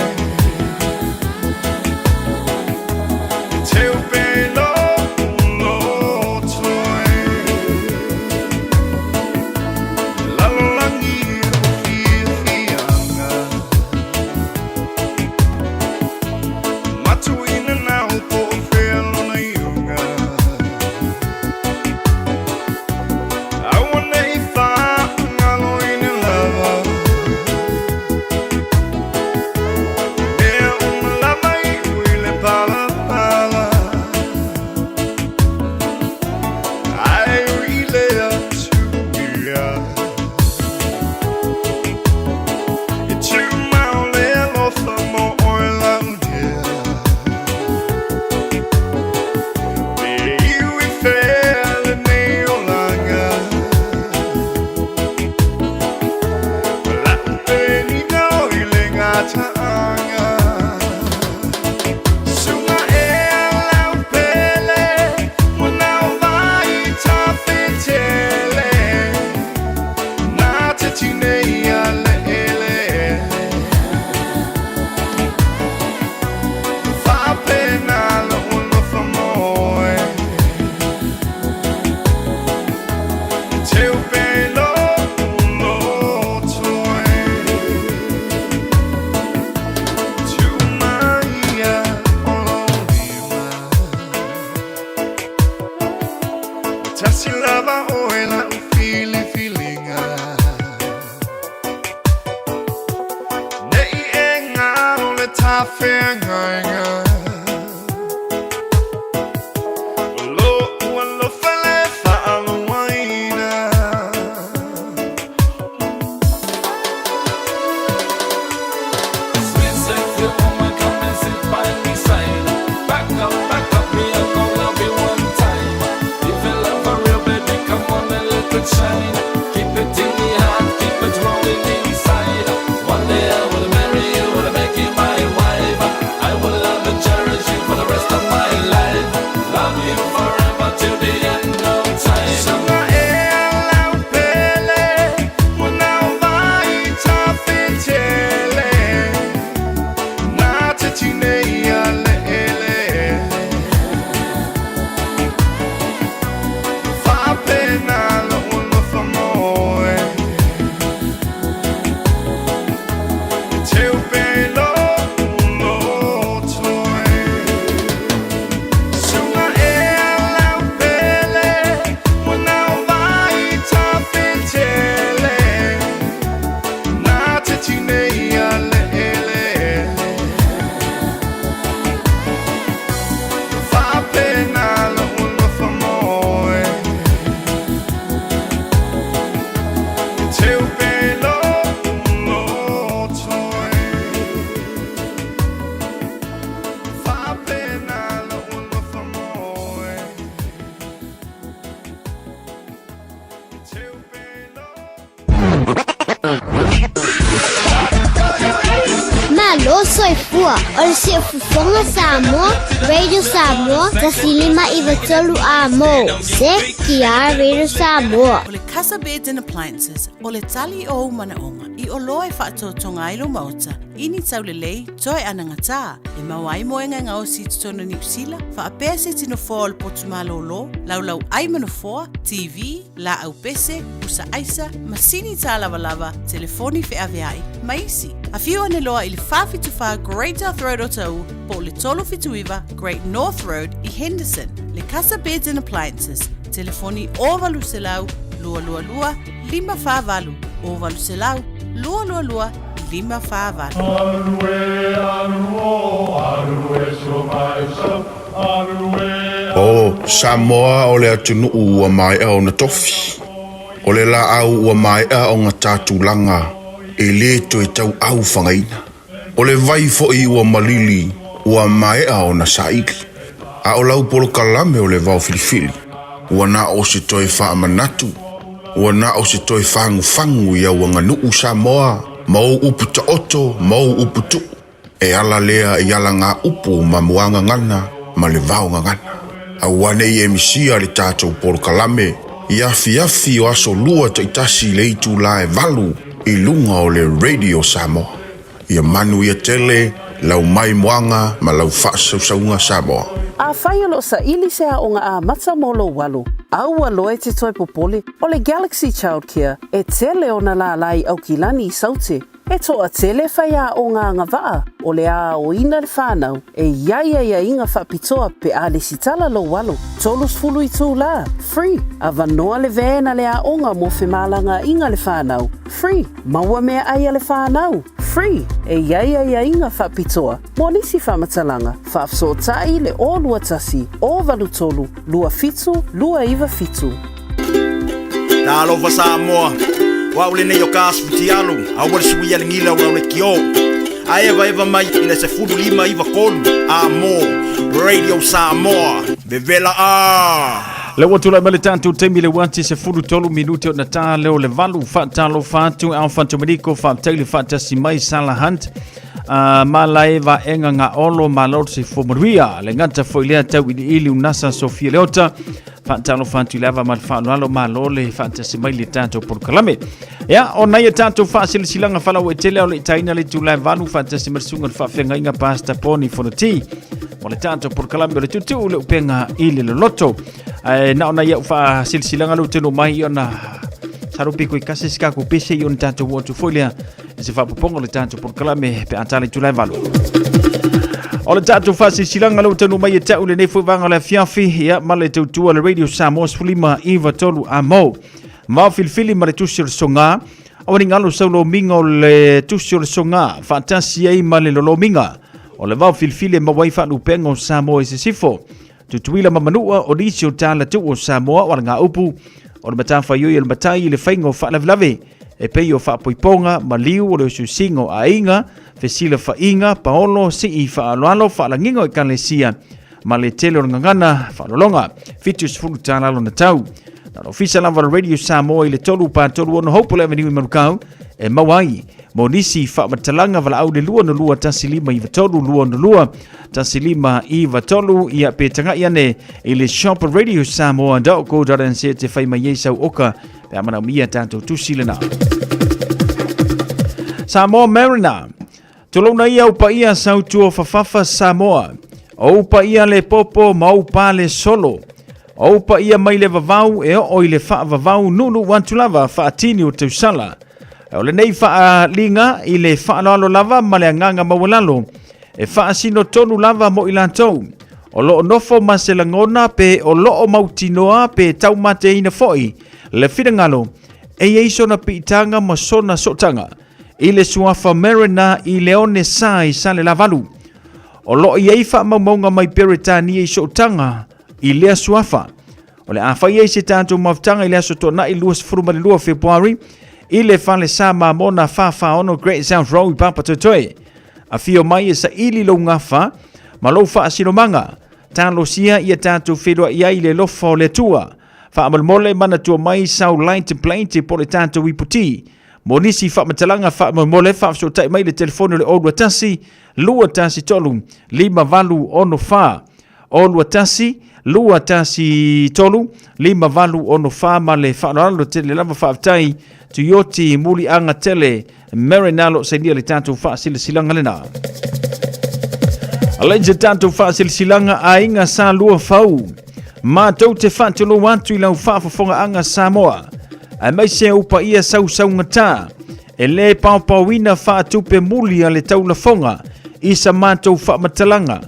S15: Faafofoga Samoa, Radio Samoa, 1593 A mo, CKR Radio Samoa.
S12: O le Casa Beds and Appliances, o le tali o ou manaoga i oloa e faatoatoga ai lou maota i ni taulelei toe anagatā e maua ai moega e gaosi i totonu o Niu Sila, faapea se tino foa o le potu malōlō, laulau ai ma nofoa, TV, laau pese, pusa aisa, masini tālavalava, telefoni feaveai, ma isi. Afio ane loa i le 474 Great South Road o Taʻu po o le 379 Great North Road i Henderson. Le Casa Beds and Appliances, telefoni 0800 222 548, 0800 222 548.
S7: O Samoa o le atunuu ua maea ona tofi. O le laau ua maea ona ta tulaga e le toe tauau fagaina. O le vai foi ua malili ua maea ona saili. A o lau polokalame o le vao filifili, ua na o se toe faamanatu, ua na o se toe fagufagu i au aganuu Samoa ma ou upu taoto ma ou upu tuu. E ala lea i ala ngā upu ma muagagana ma le vaogagana. Aua ne i e misia le tatou polokalame i afiafi o aso lua taitasi i le itulā e valu i luga o le Radio Samoa. Ia manuia tele lau maimoaga ma lau faasausauga Samoa.
S12: Afai o lo o saili se aoga amata mo lou alo, aua loa e te toe popole, o le Galaxy Childcare e tele ona lālā i Aukilani i Saute. E toatele faiaoga agavaa o le aoina le whanau e i ai aiaiga faapitoa pe a lesitala lou alo, 30 itulā, free, avanoa le van a le aoga mo femalagaaiga le whanau, free, maua meaai a le whanau, free, e i ai aiaiga faapitoa mo nisi faamatalaga, faafesootai le 021 083 27 297.
S16: Talofa Samoa, o au lenei o Kas Futialu, aua le suia le gila o lau lekiō. A evaeva mai i le 15 9 3 a mo Radio Samoa, vevela a!
S9: Le ua tulai mai le tatou taimi le uati 13 minute o na tā leo le valu faatalofa atu Alpha Dominico faafetai le faatasi mai Sala Hunt ma lae vaega nga olo ma lo se fomaruia le gata foi lea tau iliili unasa Sofia Leota faatalofa atu i le ava ma le faaaloalo malo le faatasi mai le tatou polokalame. Ia, o nai a tatou faasilasilaga faalauaitele o le itaina le itula e valu faatasi ma le susuga i le faafeagaiga Pastor Poni Fonoti mo le tatou polokalame o le tuutuu le upega i le loloto. Ae na o nai au faasilasilaga lea ua tino mai ona saropi koe kasi se kako pese i ona tatou oo atu foi lea i se faapopoga o le tatou polokalame pe a tala itula e valu. O le tatou faasilasilaga lea ua taunuu mai e ta'u lenei foi vaega o le afiafi, ia, ma le tautua le Radio Samoa 15 9 3 a mo. Mao filifili ma le tusi o le soga, aua ne i galo sau lomiga o le tusi o le soga, faatasi ai ma le lolomiga o le vao filifili e maua ai faalupega o Samoa i sisifo. Tutuila ma Manua, o nisi o tala tuu o Samoa o alagaupu, o le matafaioi o le matai i le faiga o faalavelave, e pei o faapoipoga, maliu o le usiusiga o aiga, fesilafaiga, paolo, sii faaaloalo, faalagiga o ekalesia, ma le tele o le gagana faalologa. 70 tala lona tau. Na o le ofisa lava o le Radio Samoa i le 3 4 3 6 Hopewell Avenue i Manukau e maua ai mo nisi faamatalaga valaau le 2 2 1 5 9 3 2 2 1 5 9 3 ia pe tagai ane i le shop radiosamoa.co.nz te whai mai ai sau oka pe a manaomia tātou tusi lena. Samoa Mariner. Tolouna ia ou paia sautua fafafa Samoa. Ou paia le popo ma ou pale solo. Ou paia mai le vavau e oo i le faavavau nuunuu atu lava faatini o tausala. O lenei faaliga i le faaaloalo lava ma le agaga maualalo e faasino tonu lava mo i latou. O loo nofo ma se lagona pe o loo mautinoa pe taumateina foi le finagalo e i ai sona piitaga ma sona sootaga i le suafa Mariner i Leone Sa i Salelavalu. O loo i ai faamaumauga mai Peretania i sootaga i lea suafa. O le a fai ai se tatou mafutaga i le aso Toonai 22 Fepuari i le fale Sa Mamona 446 Great South Road i Papatoetoe. Afio mai e saili lou gafa ma lou faasinomaga. Talosia ia tatou feiloai ai i le alofa o le Atua. Faamolemole manatua mai sau light plate po o le tatou iputi. Mo nisi faamatalaga faamolemole, faafesootai mai i le telefoni o le 021 213 5864, 021 213 5864 ma le faaaloalo tele lava. Faafetai Tuioti Muliaga Tele Marinalo sainia le tatou faasilasilaga lena. Alai se tatou faasilasilaga aiga sa lua fau. Matou te faatulou atu i lau faafofogaaga Samoa, aemaise ou paia sausaugata e lē paopaoina faatupe muli a le taulafoga i sa matou faamatalaga,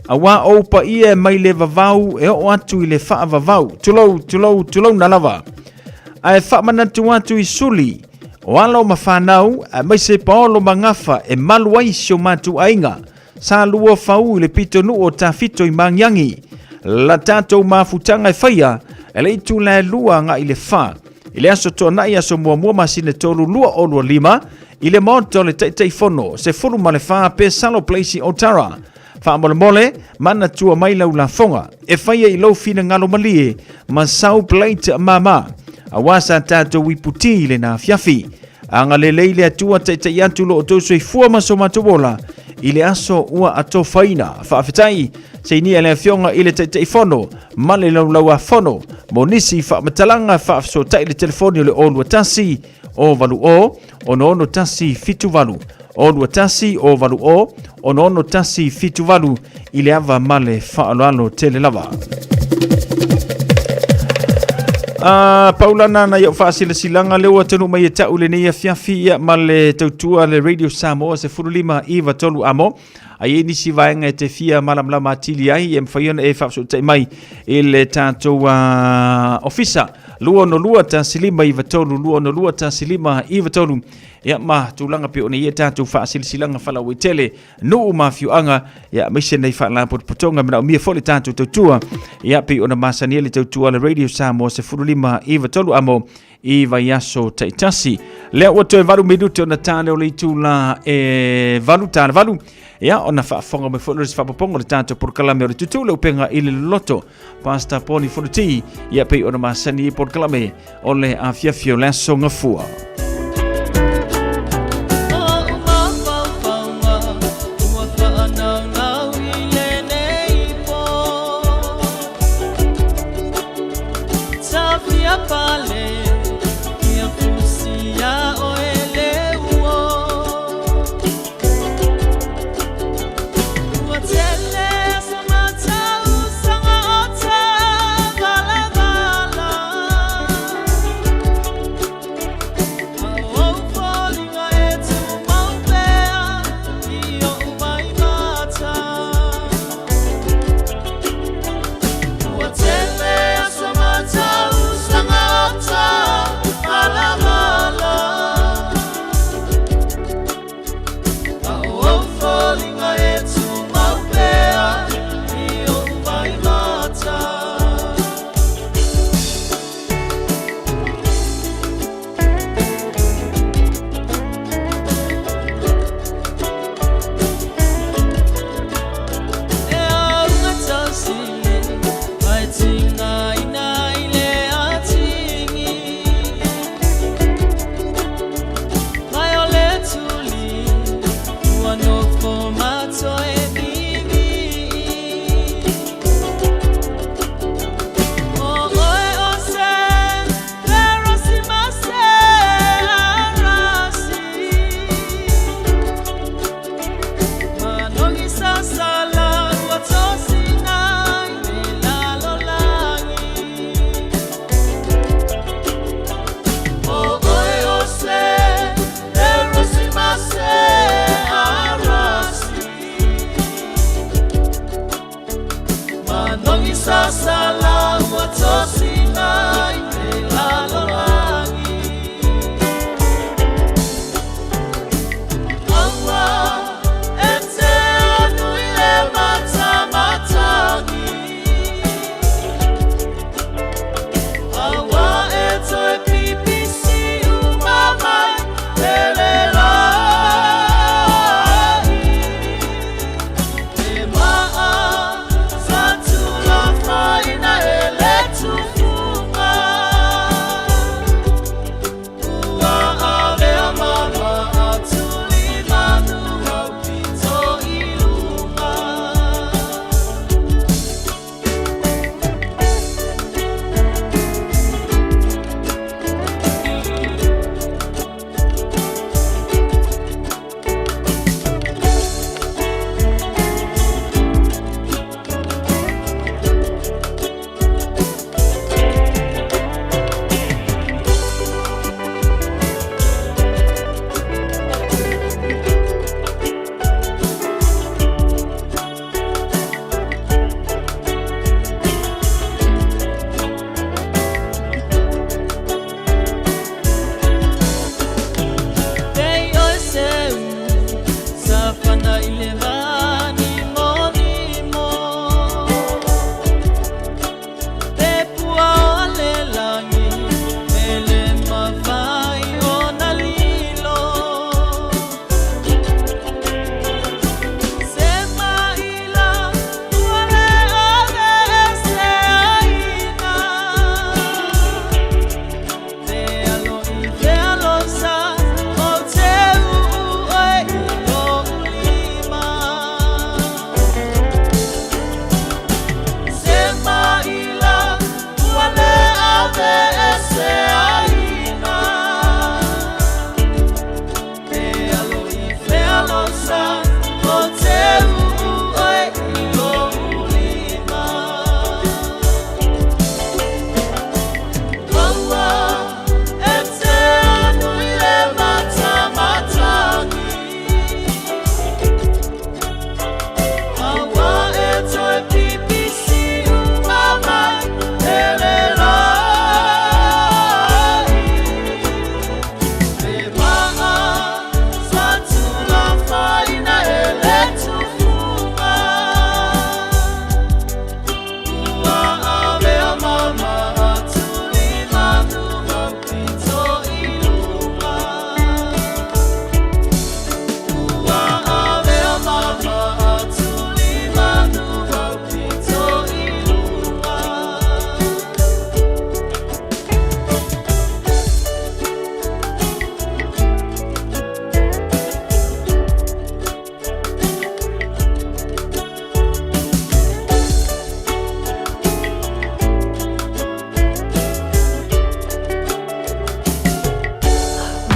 S9: auā ou paia e mai le vavau e oo atu i le faavavau. Tulou, tulou, tulouna lava. Ae faamanatu atu i suli o alo ma fanau, aemaise paolo ma gafa e malu ai si o matou aiga sa lua fau i le pitonuu o Tafito i Magiagi. La tatou mafutaga e faia e le itula e 2 agai i le 4 i le aso Toanai aso muamua masina 3 2025 i le maota o le Taitaifono 14 Pesalo Place i Otara. Faamolemole, manatua mai lau lafoga e faia i lou finagalo malie ma sau plate mama, auā sa tatou iputi i lena afiafi. Agalelei le Atua taitai atu lo outou soifua ma so matou ola i le aso ua atofaina. Faafetai seinia le Afioga i le Taitaifono ma le Laulauafono. Mo nisi faamatalaga faafesootai le telefoni o le 021 080 66178, 021 080 66178 i le ava ma le faaaloalo tele lava. Paulana na iau faasilasilaga lea ua taunuu mai e ta'u lenei afiafi ia ma le tautua le Radio Samoa 15 iva tolu amo ai ai nisi vaega e te fia malamalama atili ai e mafai ona e faafesootai mai i le tatou ofisa 262 1593 262 1593 ia ma tulaga pei ona i ai tatou faasilasilaga faalauaitele nuu ma afioaga ia aemaise nei faalapotopotoga manaomia foi le tatou tautua ia pei ona masani ai le tautua a le Radio Samoa 15 93 amo i vaiaso taitasi. Lea ua toe 8 minute ona tale o le itula e 8 tale 8 ia ona faafofoga mai foi le faapopoga o le tatou polokalame o le tutu le upega i le loloto Pastor Poni Fonoti ia pei ona masani i polokalame o le afiafi o le aso Gafua.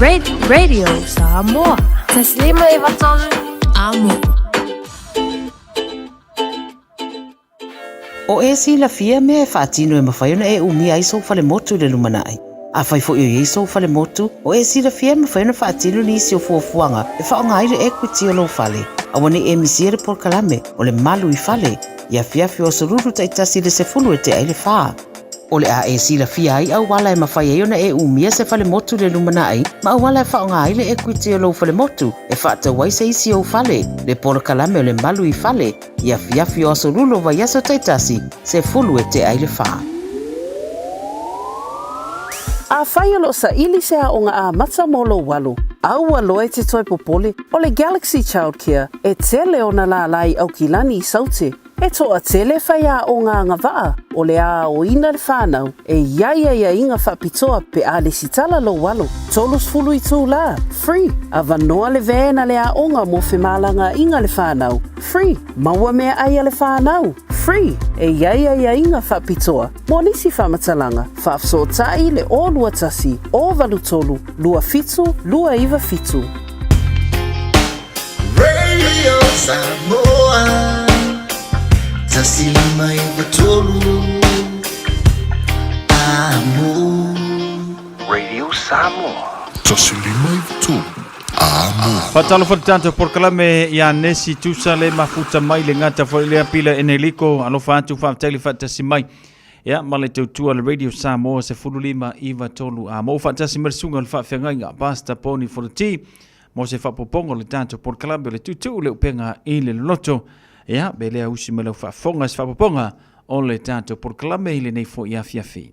S17: Radio Samoa. 1.593 Amo.
S11: O e silafia mea e faatino e mafai ona e umia ai sou falemotu i le lumanai. Afai foi o i ai sou falemotu, o e silafia e mafai ona faatino nisi o fuafuaga e faaaoga ai le equity o lou fale. Aua ne i e misia le polokalame o le Malu i Fale i afiafi o aso Lulu taitasi i le 10 e tea i le fa. O le a e silafia ai auala e mafai ai ona e umia se falemotu i le lumanai ma auala e faaaoga ai le equity o lou falemotu e faatau ai se isi ou fale, le polokalame o le Malu i Fale i afiafi o aso Lulu o vaiaso taitasi, 10 e tea i le fa.
S12: Afai o lo o saili se aoga amata mo lou alo, aua loa e te toe popole, o le Galaxy Childcare e tele ona lālā i Aukilani i Saute. E toatele faiaoga agavaa o le a aoina le whanau e i ai aiaiga faapitoa pe a lesitala lou alo. 30 itulā, free, avanoa le van a le aoga mo femalagaaiga le whanau, free, maua meaai a le whanau, free, e i ai aiaiga faapitoa mo nisi faamatalaga, faafesootai le 021 083 27 297.
S14: Radio Samoa 1.593 Amo.
S18: Radio Samoa.
S7: 1.593 Amo.
S9: Faatalofa le tatou polokalame ia Nesi Tusa le mafuta mai le gata foi lea pila Eneliko alofa atu faafetai le faatasi mai ia ma le tautua le Radio Samoa 15 93 a mo faatasi mai le susuga o le faafeagaiga Pastor Poni Foloti mo se faapopoga o le tatou polokalame o le tuutuu le upega i le loloto ia be lea usi mai lau faafofoga se faapopoga o le tatou polokalame i lenei foi afiafi.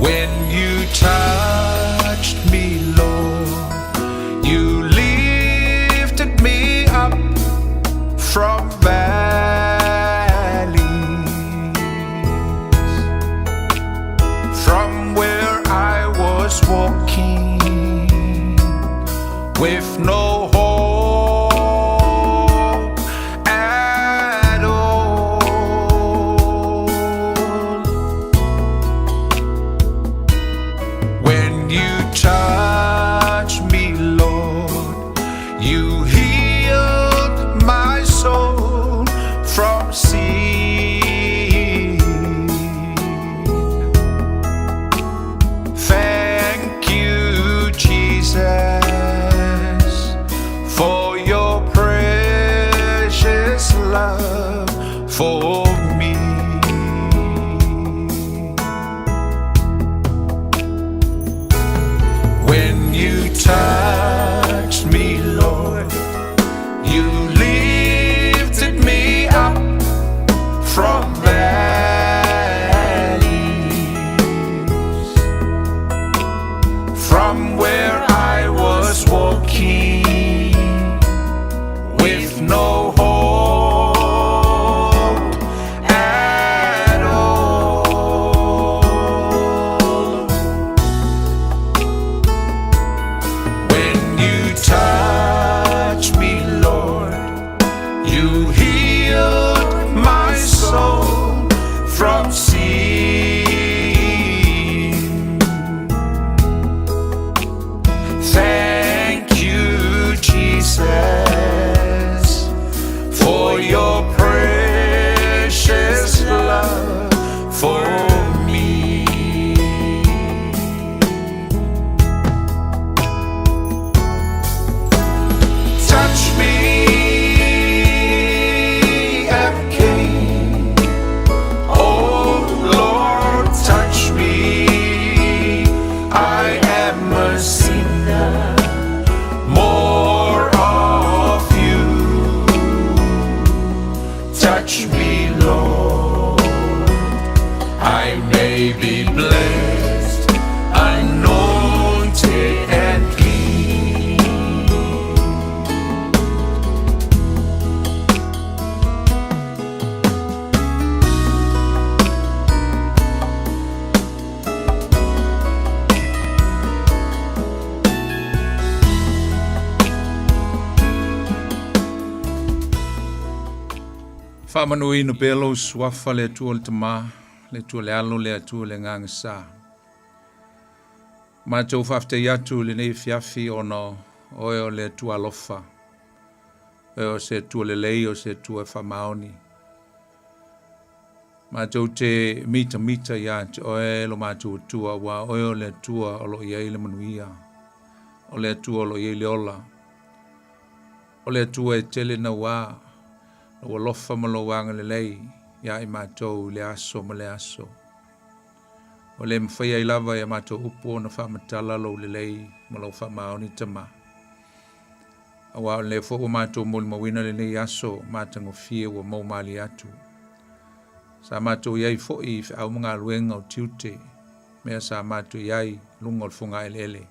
S14: When you touched me, Lord, you lifted me up from valleys, from where I was walking with no hope at all. When you touch me, Lord, you healed my soul from sin. Thank you, Jesus, for your precious love for me. When you touched me, Lord, you lifted me up from valleys, from where I was walking with no hope at all. When you touch me, Lord, you healed my soul from sin. Thank you, Jesus, for your precious love for me. Touch me, FK. Oh Lord, touch me. I am a sinner. More of you. Touch me, Lord. I may be blessed. I know.
S5: Faamanuina pea lou suafa le Atua le Tama, le Atua le Alo, le Atua le Agaga Sa. Matou faafetai atu i lenei afiafi ona oe o le Atua alofa, oe o se Atua lelei, o se Atua e faamaoni. Matou te mitamita ia te oe lo matou Atua, aua oe o le Atua o lo o i ai le manuia, o le Atua o lo o i ai le ola, o le Atua e tele nauā lou alofa ma lou agalelei iā i matou i le aso ma le aso. Ua le mafai ai lava e a matou upu ona faamatala lou lelei ma lou faamaoni Tama. Aua o lea foi ua matou molimauina lenei aso matagofie ua moumalie atu. Sa matou i ai foi i feau ma galuega o tiute, mea sa matou i ai i luga o le fogaeleele.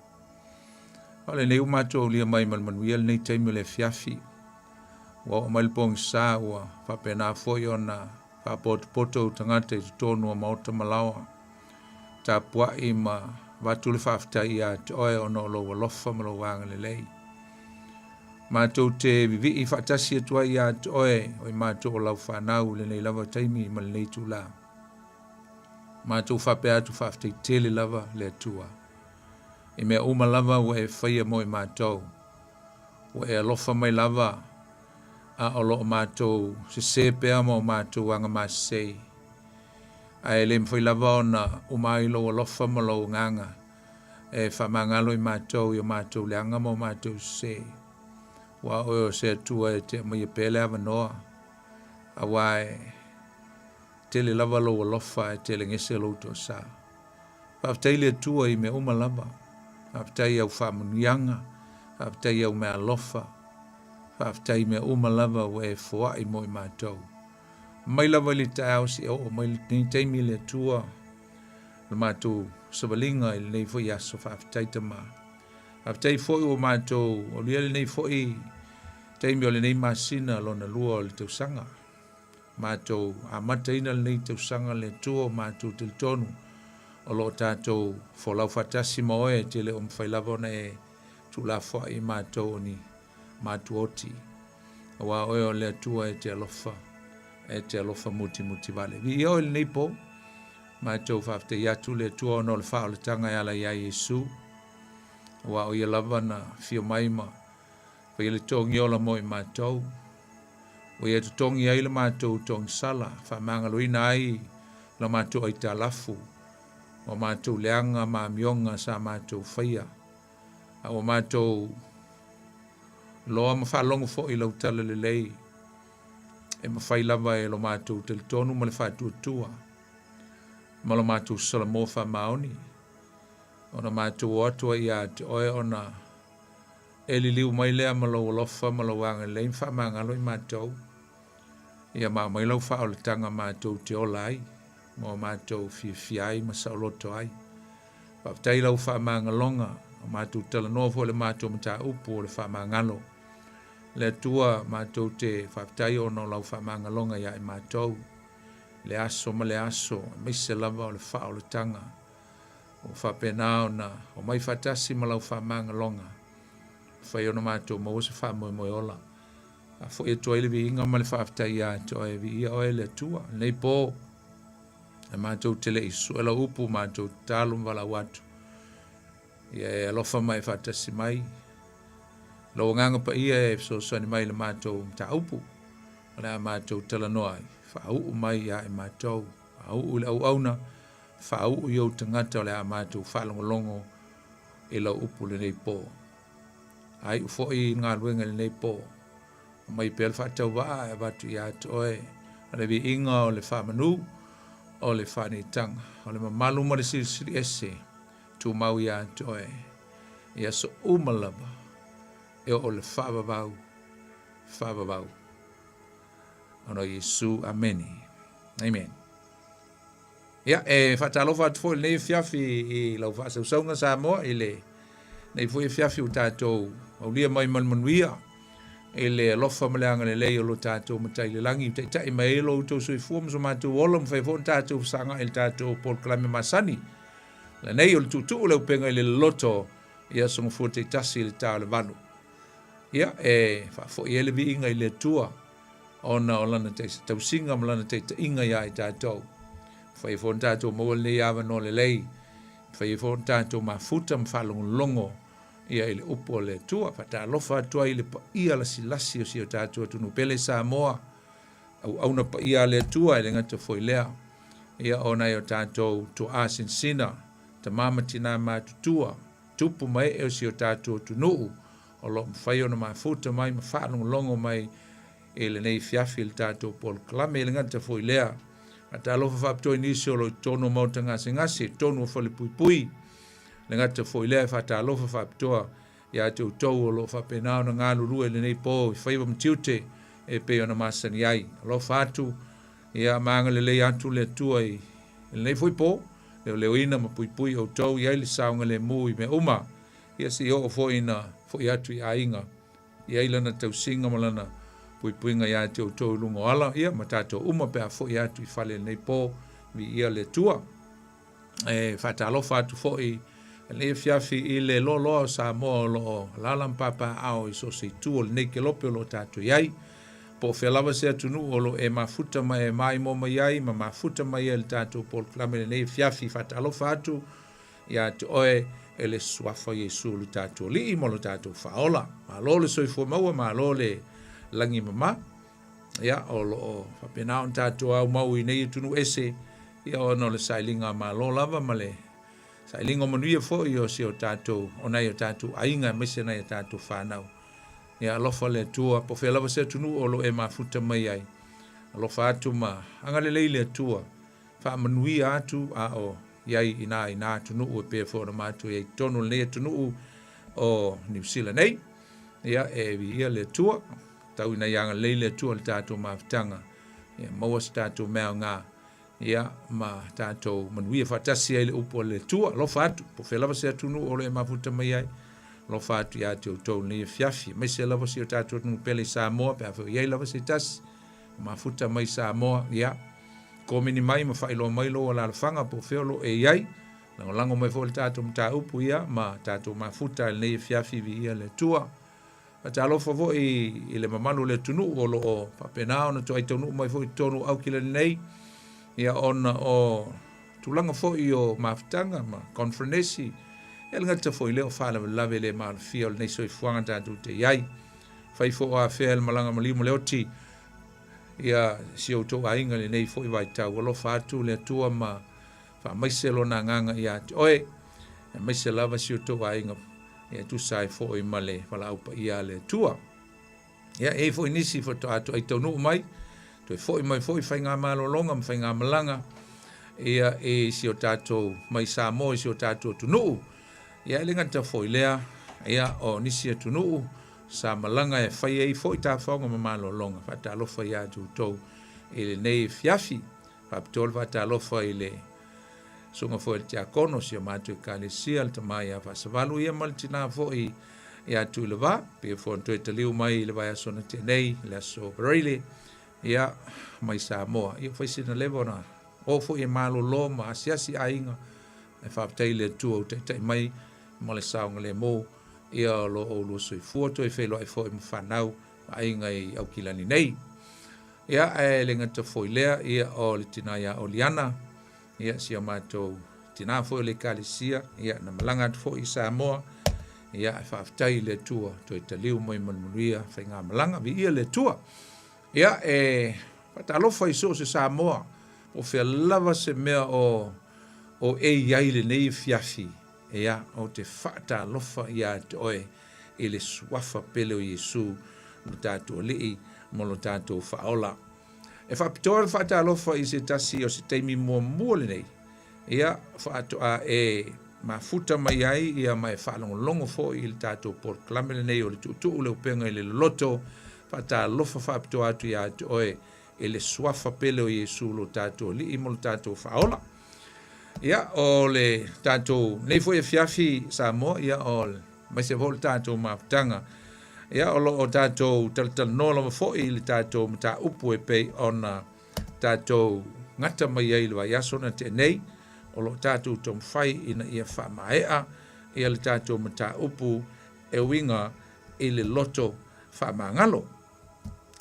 S5: A o lenei ua matou aulia mai ma le manuia lenei taimi o le afiafi. Ua oo mai le pogisa ua faapena foi ona faapotopoto ou tagata i totonu o maota ma laoa. Tapuai ma avatu le faafetai ia te oe ona o lou alofa ma lou agalelei. Matou te vivii faatasi atu ai ia te oe o i matou o lau fanau i lenei lava taimi ma lenei itulā. Matou faapea atu faafetai tele lava le Atua i mea uma lava ua e faia mo i matou. Ua e alofa mai lava a o lo o matou sesē pea ma o matou aga masesei. Ae le mafai lava ona uma ai lou alofa ma lou agaga e faamagalo i matou i o matou leaga ma o matou sesē. Aua o oe o se Atua e te aumaia pea le avanoa, aua e tele lava lou alofa e telegese lou toasa. Faafetai i le Atua i mea uma lava. Faafetai i au faamanuiaga, faafetai i au meaalofa, faafetai i mea uma lava ua e foai mo i matou. Mai lava i le taeao seia oo mai lenei taimi le Atua, le matou savaliga i lenei foi aso. Faafetai Tama. Faafetai foi ua matou aulia lenei foi taimi o lenei masina lona lua o le tausaga. Matou amataina lenei tausaga le Atua o matou talitonu o lo o tatou folau faatasi ma oe e te le o mafai lava ona e tuulafoai i matou o ni matuaoti aua oe o le Atua e te alofa e te alofa mutimuti vale. Viia oe i lenei po matou faafetai atu le Atua ona o le faaolataga e ala iā Iesu aua o ia lava na afio mai ma faia le togi ola mo i matou. Ua ia totogi ai le matou togisala, faamagaloina ai la matou aitalafu, ma matou leaga ma amioga sa matou faia, a ua matou loa ma faalogo foi i lau talalelei, e mafai lava e lo matou talitonu ma le faatuatua, ma lo matou salamo faamaoni, ona matou o atu ai ia te oe ona E liliu mai lea ma lou alofa ma lou agalelei ma faamagalo i matou. Ia ma aumai lau faaolataga matou te ola ai, ma o matou fiafia ai ma saoloto ai. Faafetai i lau faamagaloga, o matou talanoa foi i le matou mataupu o le faamagalo. Le Atua, matou te faafetai ona o lau faamagaloga ia i matou, le aso ma le aso, aemaise lava o le faaolataga. Ua faapena ona omai faatasi ma lau faamagaloga, mafai ona matou maua se faamoemoe ola. Faafoi atu ai le viiga ma le faafetai ia te oe, viia oe le Atua. Lenei po, e matou te le i sue lau upu, matou tatalo ma valaau atu. Ia e alofa ma e faatasi mai. Lou agaga paia e fesoasoani mai i le matou mataupu. O le a matou talanoa ai, faauu mai ia i matou, faauu i le auauna, Faauu i ou tagata o le a matou faalogologo i lau upu lenei po. Aiu foi i galuega i lenei po. Aumai pea le faatauvaa e avatu ia te oe o le viiga o le faamanu, o le faaneetaga, o le mamalu ma le silisili ese, tumau ia te oe i aso uma lava e oo i le faavavau, faavavau. Ona o Iesu. Amene. Amen. Ia, e faatalofa atu foi i lenei afiafi i lau faasausauga Samoa i lenei foi afiafi ua tatou aulia mai ma le manuia i le alofa ma le agalelei o lo tatou Matai i le lagi, taitai mai ai lo outou soifua ma so matou ola, mafai foi ona tatou fesagai i le tatou polokalame masani. Lenei o le tuutuu le upega i le loloto i aso gafua taitasi i le ta o le 8. Ia, e faafoi ai le viiga i le Atua. ona o Lana tausiga ma Lana taitaiga iā i tatou. Mafai ai foi ona tatou maua lenei avanoa lelei, mafai ai foi ona tatou mafuta ma faalogologo ia i le upu a le Atua. Faatalofa atu ai i le paia lasilasi o si o tatou atunuu pele Samoa, auauna paia a le Atua e le gata foi lea, ia o nai o tatou tuaa sinasina, tama ma tina matutua, tupu ma ee o si o tatou atunuu o lo o mafai ona mafuta mai ma faalogologo mai i lenei afiafi i le tatou polokalame. E le gata foi lea, faatalofa faapitoa i nisi o lo o i totonu o maota gasegase, i totonu o falepuipui. Le gata foi lea, e faatalofa faapitoa ia te outou o lo o faapena ona galulue i lenei po i faiva ma tiute e pei ona masani ai. Alofa atu, ia ma agalelei atu le Atua i lenei foi po, leoleoina ma puipui outou i ai le saogalemu i mea uma, ia seia oo foi ina foi atu i aiga, i ai lana tausiga ma lana puipuiga ia te outou i luga o ala, ia ma tatou uma pe a foi atu i fale i lenei po, viia le Atua. E faatalofa atu foi i lenei afiafi i le loaloa o Samoa o lo o alaala ma papaaao i so o se itu o lenei kelope o lo o tatou i ai. Po o fea lava se atunuu o lo o e mafuta ma e maimoa mai ai ma mafuta mai ai i le tatou polokalame i lenei afiafi, faatalofa atu ia te oe e le Suafa o Iesu lo tatou Alii ma lo tatou Faaola. Malo le soifua maua, malo le lagi mama. Ia, o lo o faapena ona tatou aumau i nei atunuu ese, ia ona o le sailiga malo lava ma le sailiga o manuia foi o si o tatou, o nai o tatou aiga aemaise nai o tatou fanau. Ia alofa le Atua, po o fea lava se atunuu o lo o e mafuta mai ai. Alofa atu ma agalelei le Atua, faamanuia atu a o i ai i nā i nā atunuu e pei foi ona matou i ai i totonu o lenei atunuu o Niu Sila nei. Ia, e viia le Atua, tau ina ia agalelei le Atua i le tatou mafutaga, ia maua se tatou mea aoga, ia ma tatou manuia faatasi ai le upu a le Atua. Alofa atu, po o fea lava se atunuu o lo o e mafuta mai ai, alofa atu ia te outou i lenei afiafi, aemaise lava si o tatou atunuu pele i Samoa, pe a fai o i ai lava se tasi o mafuta mai i Samoa, ia, komeni mai ma faailoa mai lou alaalafaga po o fea o lo o e i ai, lagolago mai foi le tatou mataupu, ia, ma tatou mafuta i lenei afiafi, viia le Atua. Faatalofa foi i le mamalu o le atunuu o lo o faapena ona toai taunuu mai foi i totonu o Aukilani nei, ia ona o tulaga foi o mafutaga ma conferenesi, ia le gata foi lea o faalavelave le maalofia o lenei soifuaga tatou te i ai. Fai foi o afea le malaga maliu ma le oti, ia si outou aiga i lenei foi vaitau. Alofa atu le Atua ma faamaise lona agaga ia te oe, aemaise lava si outou aiga e tusa ai foi ma le valaau paia a le Atua. Ia, e i ai foi nisi faatoa toai taunuu mai, toe foi mai foi faigamalologa ma faigamalaga ia i si o tatou mai Samoa i si o tatou atunuu. Ia e le gata foi lea, ia o nisi atunuu sa malaga e fai ai foi tafaoga ma malologa. Faatalofa ia te outou i lenei afiafi. Faapitoa le faatalofa i le susuga foi a le tiakono o si o matou ekalesia, le tama ia Faasavalu ia ma le tina foi ia Tuileva, pei foi ona toe taliu mai i le vaiaso na tea nei, le aso Pareile, ia, mai Samoa. Ia fai sina leva ona o foi e malolo ma asiasi aiga, ae faafetai i le Atua ua taitai mai ma le saogalemu, ia o lo o oulua soifua toe feiloai foi ma fanau ma aiga i Aukilani nei. Ia, ae le gata foi lea, ia, o le tina ia Oliana, ia, si o matou tina foi o le ekalesia, ia, na malaga atu foi i Samoa, ia, e faafetai i le Atua, toe taliu mai ma le manuia faigamalaga, viia le Atua. Ia, e faatalofa i so o se Samoa, po o fea lava se mea o, o e i ai i lenei afiafi, ia, ou te faatalofa ia te oe i le suafa pele o Iesu, lo tatou Alii ma lo tatou Faaola. E faapitoa le faatalofa i se tasi o se taimi muamua lenei, ia, faatoa e mafuta mai ai ia ma e faalogologo foi i le tatou polokalame lenei o le Tuutuu le Upega i le Loloto. Faatalofa faapitoa atu ia te oe i le suafa pele o Iesu lo tatou Alii ma lo tatou Faaola. Ia, o le tatou nei foi afiafi Samoa, ia, o le aemaise foi o le tatou mafutaga, ia, o lo o tatou talatalanoa lava foi i le tatou mataupu e pei ona tatou gata mai ai i le vaiaso na tea nei, o lo o tatou taumafai ina ia faamaea ia le tatou mataupu e uiga i le loto faamagalo.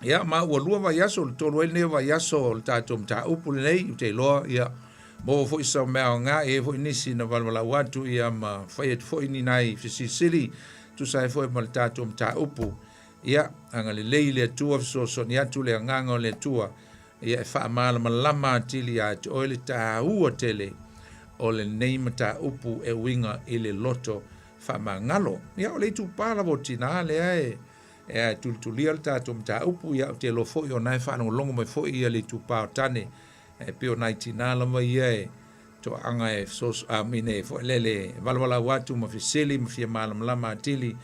S5: Ia, ma ua lua vaiaso, o le tolu ai lenei o vaiaso o le tatou mataupu lenei, ou te iloa, ia, maua foi sau mea aoga, e i ai foi nisi na valavalau atu, ia, ma fai atu foi ni nai fesilisili, tusa ai foi ma le tatou mataupu. Ia, agalelei le Atua, fesoasoani atu le Agaga o le Atua, ia, e faamalamalama atili ia te oe le taua tele o lenei mataupu e uiga i le loto faamagalo. Ia, o le itupa lava o tinā lea e, E tulitulia le tatou mataupu, ia ou te iloa foi o na e faalogologo mai foi ia le itupa o tane, e pei o nai tinā lava ia e toaaga e fesoaso, a mine foi lele e valavalau atu ma fesili ma fia malamalama atili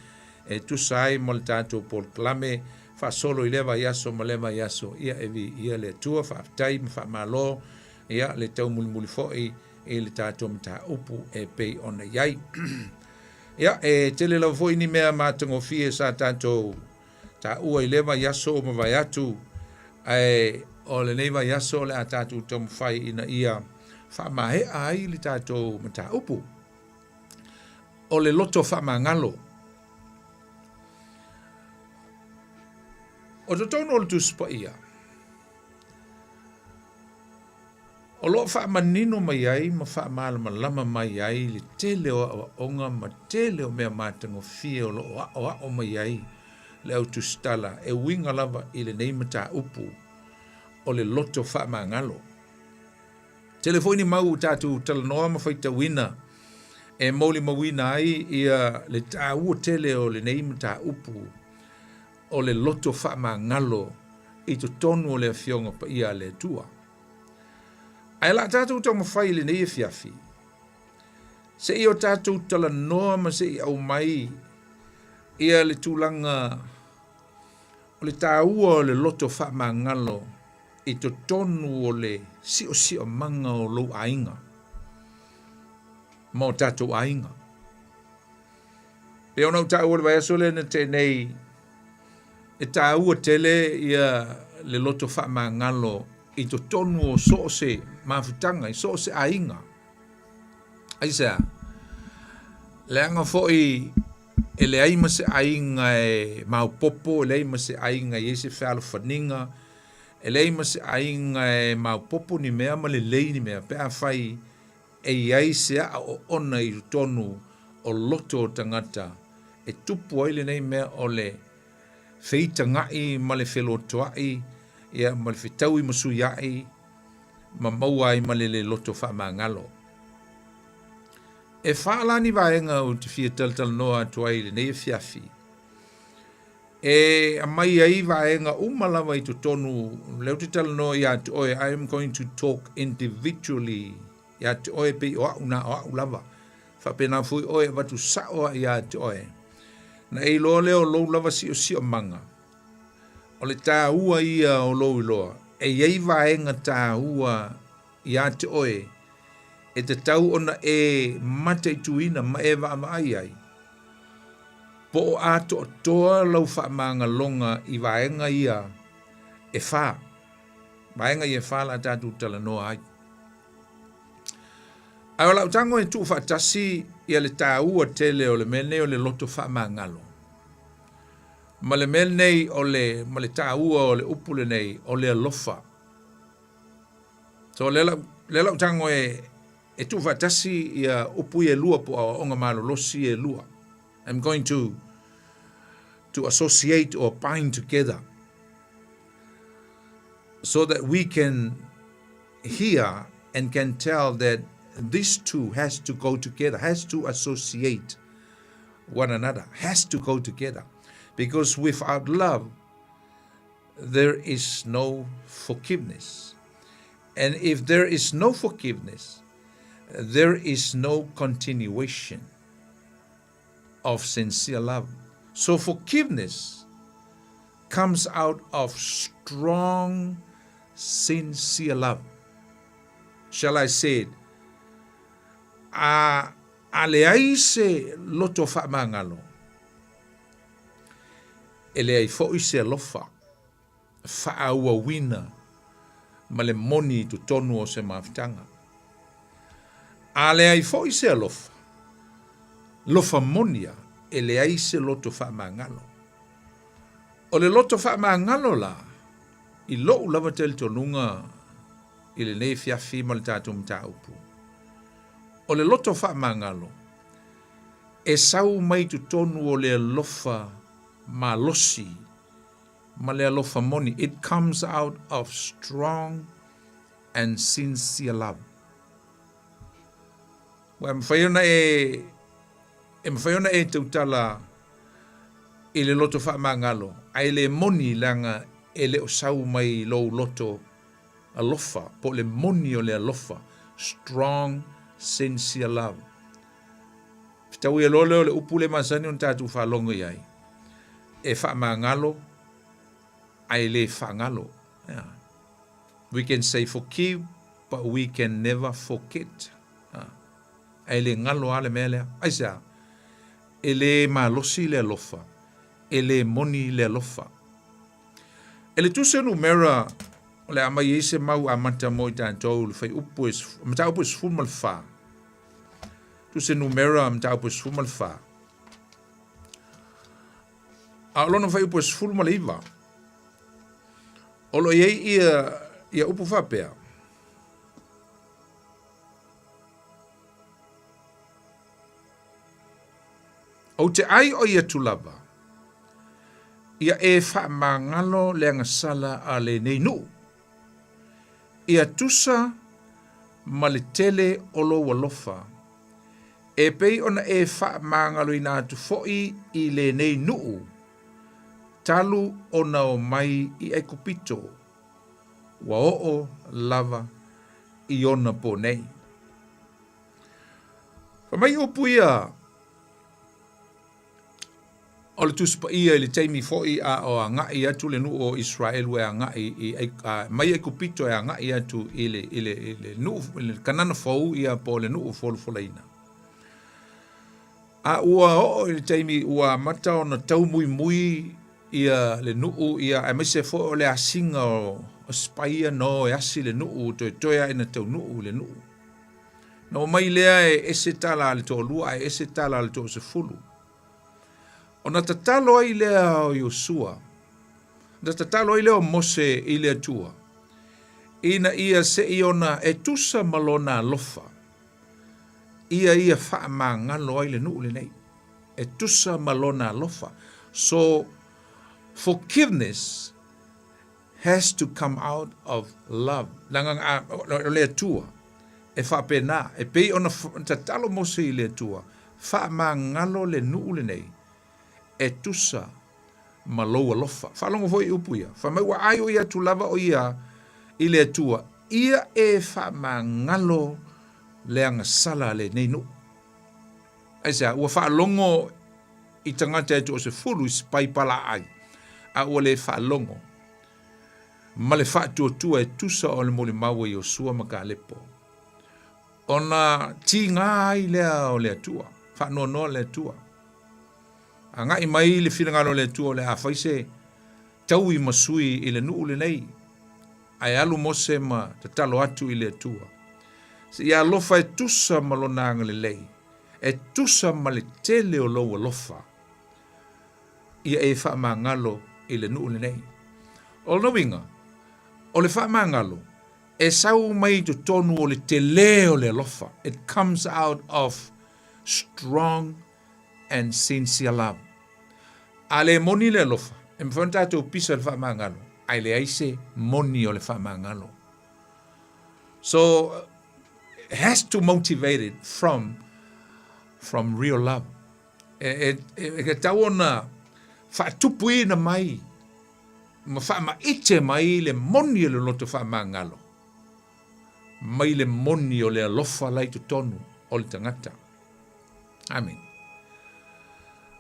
S5: e tusa ai ma le tatou polokalame faasolo i lea vaiaso ma lea vaiaso. Ia e viia le Atua, faafetai ma faamalo ia le taumulimuli foi i le tatou mataupu e pei ona i ai. Ia, e tele lava foi ni mea matagofie sa tatou taua i lea vaiaso ua mavae atu, ae o lenei vaiaso o le a tatou taumafai ina ia faamaea ai le tatou mataupu. O le loto faamagalo. O totonu o le Tusi Paia, O lo o faamanino mai ai ma faamalamalama mai ai le tele o aoaoga ma tele o mea matagofie o lo o aoao mai ai le au tusitala e uiga lava i lenei mataupu o le loto faamagalo. Tele foi ni mau ua tatou talanoa ma faitauina e molimauina ai ia le taua tele o lenei mataupu o le loto faamagalo i totonu o le Afioga Paia a le Atua. Ae o le a tatou taumafai i lenei afiafi, se i o tatou talanoa ma se i aumai ia le tulaga o le taua o le loto faamagalo i totonu o le siosiomaga o lou aiga ma o tatou aiga. Pei ona ou taua i le vaiaso lea na tea nei, e taua tele ia le loto faamagalo i totonu o so o se mafutaga, i so o se aiga. Aisea? Leaga foi e leai ma se aiga e maopoopo, e leai ma se aiga e i ai se fealofaniga, e leai ma se aiga e maopoopo ni mea ma lelei ni mea pe afai e i ai se aoaoga i totonu o loto o tagata e tupu ai lenei mea o le feitagaʻi ma le felotoaʻi, ia, ma le fetaui ma suiaʻi, ma maua ai ma le le loto faamagalo. E fa la ni vaega ou te fia talatalanoa atu ai i lenei afiafi, e aumai ai vaega uma lava i totonu, lea ou te talanoa ia te oe, I am going to talk individually ia te oe pei o au na o au lava. Faapena foi oe e avatu sao lava ia te oe. Na e iloa lea o lou lava siosiomaga, o le taua ia o lou iloa, e i ai vaega taua ia te oe e tatau ona e mataituina ma e vaavaai ai, po o atoatoa lau faamagaloga i vaega ia e fa, vaega ia e fa la tatou talanoa ai. Ae o lau tago e tuufaatasi ia le taua tele o le mea lenei o le loto faamagalo, ma le mea lenei o le, ma le taua o le upu lenei o le alofa. So lea lau, lea lau tago e, e tuufaatasi ia upu ia e lua po o aoaoga malolosi ia e lua. I'm going to to associate or bind together so that we can hear and can tell that these two has to go together, has to associate one another, has to go together. Because without love, there is no forgiveness. And if there is no forgiveness, there is no continuation of sincere love. So forgiveness comes out of strong, sincere love. Shall I say it? A, a leai se loto faamagalo, e leai foi se alofa faaauauina ma le moni i totonu o se mafutaga. A leai foi se alofa, lofa moni a, e leai se loto faamagalo. O le loto faamagalo la, I lou lava talitonuga i lenei afiafi ma le tatou mataupu, o le loto faamagalo e sau mai totonu o le alofa malosi ma le alofa moni, it comes out of strong and sincere love. Ua e mafai ona e e mafai ona e tautala i le loto faamagalo, ae le moni leaga e le o sau mai lou loto alofa, po o le moni o le alofa, strong sincere love. Fetaui loa lea o le upu lea e masani ona tatou faalogo i ai, e faamagalo ae le faagalo. Yeah. We can say forgive, but we can never forget. Ae le galo lava le mea lea. Aisea? E le malosi le alofa, e le moni le alofa. E le tusi o Numera o le a aumai ai se mau amata mo i tatou le fuaiupu e mataupu e 14. Tusi Numera mataupu e 14. A o lona fuaiupu e 19, o lo o i ai ia, ia upu faapea, Ou te ʻai ʻoi atu lava, ia e faamagalo le agasala a lenei nuʻu, ia tusa ma le tele o lou alofa, e pei ona e faamagaloina atu foʻi i lenei nuʻu, talu ona o mai i ʻAikupito, ua oo lava i ona pō nei. Fai mai upu ia o le Tusi Paia i le taimi foi a o agai atu le nuu o Israelu e agai i mai Aikupito e agai atu i le, i le, i le nuu, i le Kanana fou ia po o le nuu folafolaina. A ua oo i le taimi ua amata ona taumuimui ia le nuu ia aemaise foi o le asiga o Spaia no e asi le nuu toetoe a ina taunuu i le nuu. Na omai lea e ese tala a le toalua ae ese tala a le toasefulu. Ona tatalo ai lea o Iosua, na tatalo ai lea o Mose i le Atua, ina ia se i ona e tusa ma lona alofa, ia ia faamagalo ai le nuu lenei, e tusa ma lona alofa. So, forgiveness has to come out of love. Leaga o le Atua e faapena, e pei ona tatalo Mose i le Atua, faamagalo le nuu lenei e tusa ma lou alofa. Faalogo foi i upu ia, fai mai ua aioi atu lava o ia i le Atua, ia e faamagalo le agasala a lenei nuu. Aisea? Ua faalogo i tagata e toasefulu i sipai palaai, a ua le faalogo ma le faatuatua e tusa o le molimau a Iosua ma Kalepo. Ona tiga ai lea o le Atua, faanoanoa le Atua. Agai mai le finagalo o le Atua o le a fai se taui ma sui i le nuu lenei, ae alu Mose ma tatalo atu i le Atua. Seia alofa e tusa ma lona agalelei, e tusa ma le tele o lou alofa, ia e faamagalo i le nuu lenei. O lona uiga, o le faamagalo, e sau mai i totonu o le tele o le alofa, it comes out of strong and sincere love. A le moni le alofa, e mafai ona tatou pisa i le faamagalo, ae leai se moni o le faamagalo. So, has to motivate it from from real love. E, e, e, e tau ona faatupuina mai ma faamaite mai le moni o le loto faamagalo mai le moni o le alofa la i totonu o le tagata. Amene.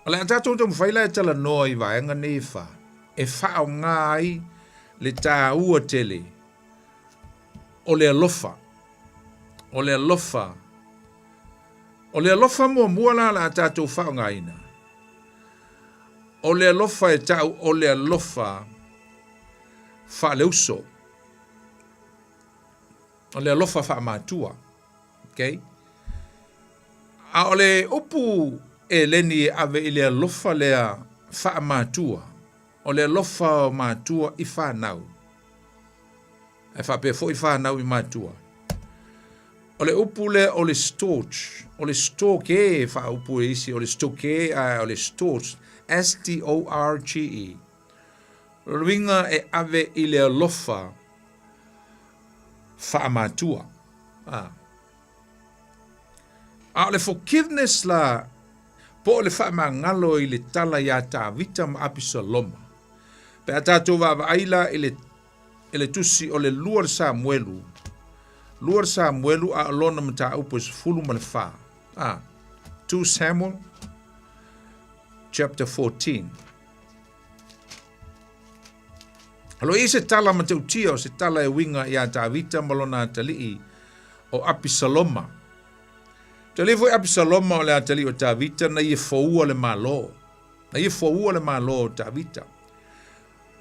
S5: O le a tatou taumafai la e talanoa i vaega nei e fa, e faaaoga ai le taua tele o le alofa. O le alofa. O le alofa muamua la la a tatou faaaogaina. O le alofa e tau o le alofa faaleuso. O le alofa faamatua. Okay? A o le upu Eleni e ave i le alofa lea faamatua, o le alofa o matua i fanau. Ae faapea foi fanau i matua. O le upu lea o le storge, o le storge e faaupu e isi, o le storge ae o le storge, S-T-O-R-G-E. O le uiga e ave i le alofa faamatua. A. A o le forgiveness la, po o le faamagalo i le tala iā Tavita ma Apisaloma. Pe a tatou vaavaai la i le, i le tusi o le lua o le Samuelu, lua o le Samuelu a o lona mataupu e 14. A, 2 Samuel chapter 14. O lo i se tala matautia o se tala e uiga iā Tavita ma lona atalii o Apisaloma. Tali foi Apisaloma o le atalii o Tavita na ia foua le Malo. Na ia foua le Malo o Tavita.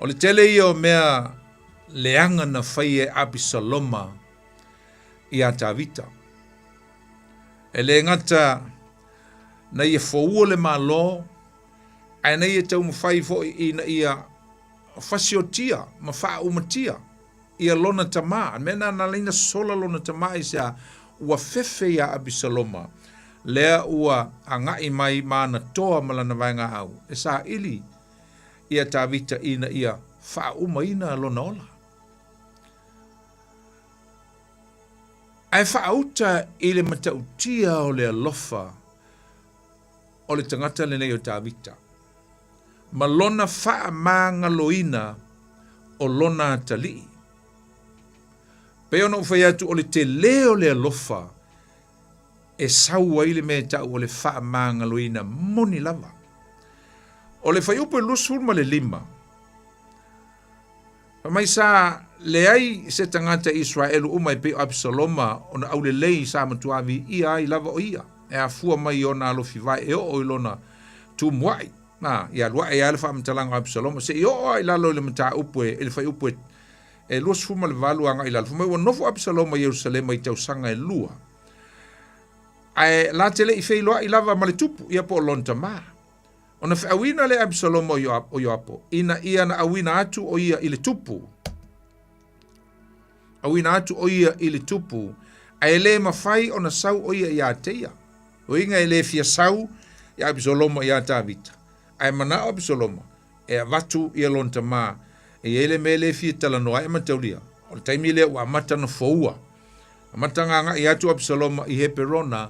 S5: O le tele ia o mea leaga na fai e Apisaloma iā Tavita. E le gata na ia foua le Malo, ae na ia taumafai foi ina ia fasiotia ma faaumatia ia lona tamā. O le mea lena na ala ai ona sola lona tamā i se a? Ua fefe iā Apisaloma, lea ua agai mai ma ana toa ma lana vaegaau e saili iā Tavita ina ia faaumaina lona ola. Ae faauta i le matautia o le alofa o le tagata lenei o Tavita, ma lona faamagaloina o lona atalii. Pei ona ou fai atu o le tele o le alofa e sau ai le mea e tau o le faamagaloina moni lava. O le fuaiupu e 25, Fai mai sa leai se tagata Israelu uma e pei o Apisaloma ona aulelei sa matua viia ai lava o ia, e afua mai i ona alofi vae e oo i lona tumuaʻi. Na, ia alu aʻe ai le faamatalaga o Apisaloma seʻi oo lava i lalo i le mataupu e, i le fuaiupu e, e 28 agai i lalo. Fai mai ua nofo Apisaloma i Ierusalema i tausaga e lua, ae la te le i feiloai lava ma le tupu, ia po o lona tamā. Ona feauina lea e Abisalomo o Ioapo, ina ia na auina atu o ia i le tupu. Auina atu o ia i le tupu, ae le mafai ona sau o ia iā te ia. Uiga e le fia sau ia Abisalomo iā Tavita, ae manao Abisalomo e avatu ia lona tamā, e i ai le mea e le fia talanoa ai e mataulia, o le taimi lea ua amata ona foua. Amata ona agai atu Abisalomo i Heperona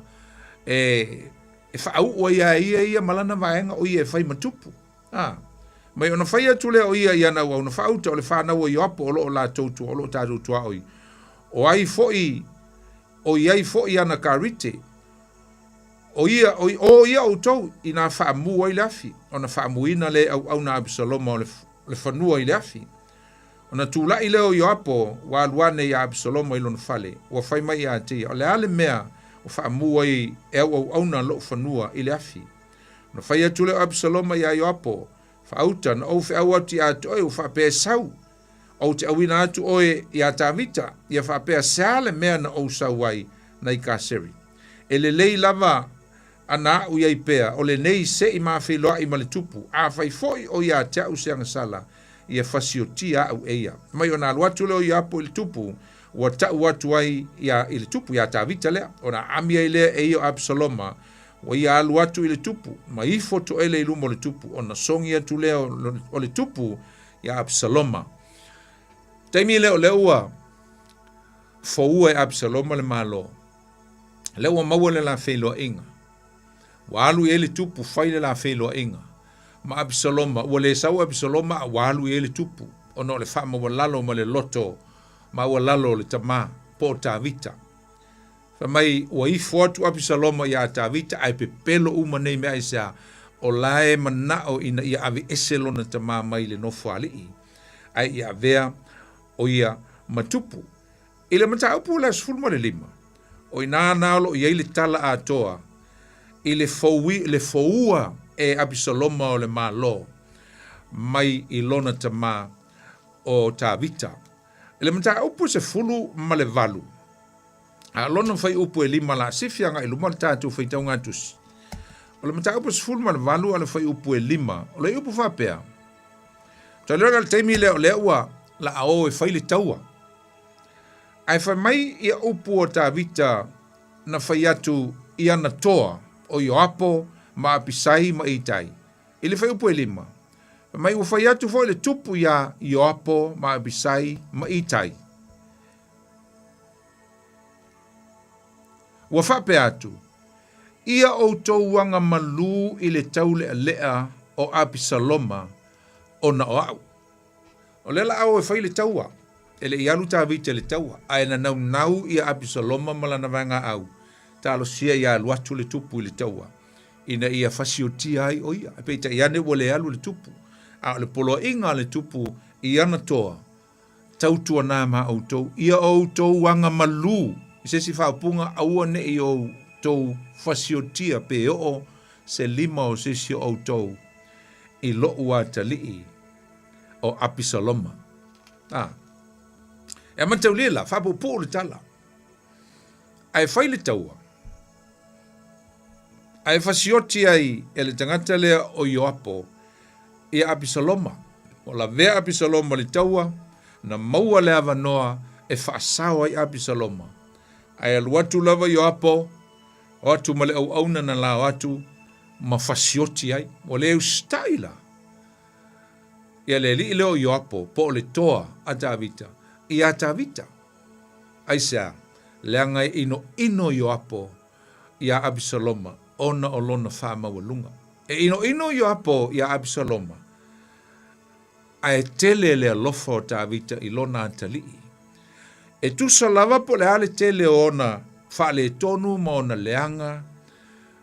S5: e e faauu ai a ia ia ma lana vaega o ia e fai ma tupu. A, mai ona fai atu lea o ia i ana auauna faauta o le fanau o Ioapo o lo o latou tua, o lo o tatou tuaoi, o ai foi, o i ai foi ana Karite, o ia, o, o ia outou, inā faamu ai le afi, ona faamuina lea e auauna a Abisaloma o le, o le fanua i le afi. Ona tulai lea o Ioapo, ua alu ane iā Apisaloma i lona fale, ua fai mai ia te ia, O le a le mea ua faamu ai e au auauna lou fanua i le afi? Ona fai atu lea o Apisaloma iā Ioapo, Faauta, na ou feau atu iā te oe, ua faapea e sau, ou te auina atu oe iā Tavita, ia faapea, Se a le mea na ou sau ai nai Kaseri? E lelei lava ana aʻu i ai pea, o lenei se i mafeiloaʻi ma le tupu, afai foi o ia te aʻu se agasala, ia fasiotia aʻu e ia. Mai ona alu atu lea o Ioapo i le tupu, ua taʻu atu ai ia i le tupu iā Tavita lea, ona aami ai lea e ia o Apisaloma, ua ia alu atu i le tupu, ma ifo toele i luma o le tupu, ona sogi atu lea o le tupu iā Apisaloma. Taimi lea o lea ua foua e Apisaloma le Malo. Lea ua maua le la feiloaiga. Ua alu i ai le tupu, fai le la feiloaiga ma Apisaloma. Ua le sau Apisaloma a ua alu i ai le tupu, ona o le faamaualalo ma le loto maualalo o le tamā, po o Tavita. Fai mai, ua ifo atu Apisaloma iā Tavita, ae pepelo uma nei mea aisea, o la e manao ina ia aveese lona tamā mai le nofoalii, ae ia avea o ia ma tupu. I le mataupu o le aso 15, o i inā na o lo o i ai le tala atoa i le foui, le foua e Apisaloma o le Malo mai i lona tamā o Tavita. I le mataupu e 18, a o lona fuaiupu e lima la sifi agai i luma o le tatou faitauga tusi. O le mataupu e 18 a le fuaiupu e lima, o le upu faapea, Tau lea o le taimi lea o lea ua laa o e fai le taua. Ae fai mai ia upu o Tavita na fai atu i ana toa, o Ioapo ma Apisai ma Itai, i le fuaiupu e lima, fai mai ua fai atu foi le tupu iā Ioapo ma Apisai ma Itai. Ua faapea atu, Ia outou aga malū i le taulealea o Apisaloma ona o a'u. O lea la o e fai le taua. E le i alu Tavita i le taua, ae na naunau ia Apisaloma ma lana vaegaau, talosia ia alu atu le tupu i le taua, ina ia fasiotia ai o ia. Peitai ane ua le alu le tupu, a o le poloaiga a le tupu i ana toa, Tautuanā ma outou, ia outou aga malū i se isi faaupuga, aua ne i outou fasiotia pe oo se lima o se isi o outou i loʻu atalii o Apisaloma. A. E mataulia la, faapuupuu le tala. Ae fai le taua, ae fasioti ai e le tagata lea o Ioapo ia Apisaloma. Ua lavea Apisaloma i le taua, na maua le avanoa e faasao ai Apisaloma. Ae alu atu lava Ioapo, o atu ma le auauna na lao atu ma fasioti ai. Ua le usitai la ia le alii lea o Ioapo, po o le toa a Tavita, iā Tavita. Aisea? Leaga e ʻinoʻino Ioapo iā Abisaloma ona o lona faamaualuga. E ʻinoʻino Ioapo iā Abisaloma, ae tele le alofa o Tavita i lona atalii. E tusa lava po o le a le tele o ona faaletonu ma ona leaga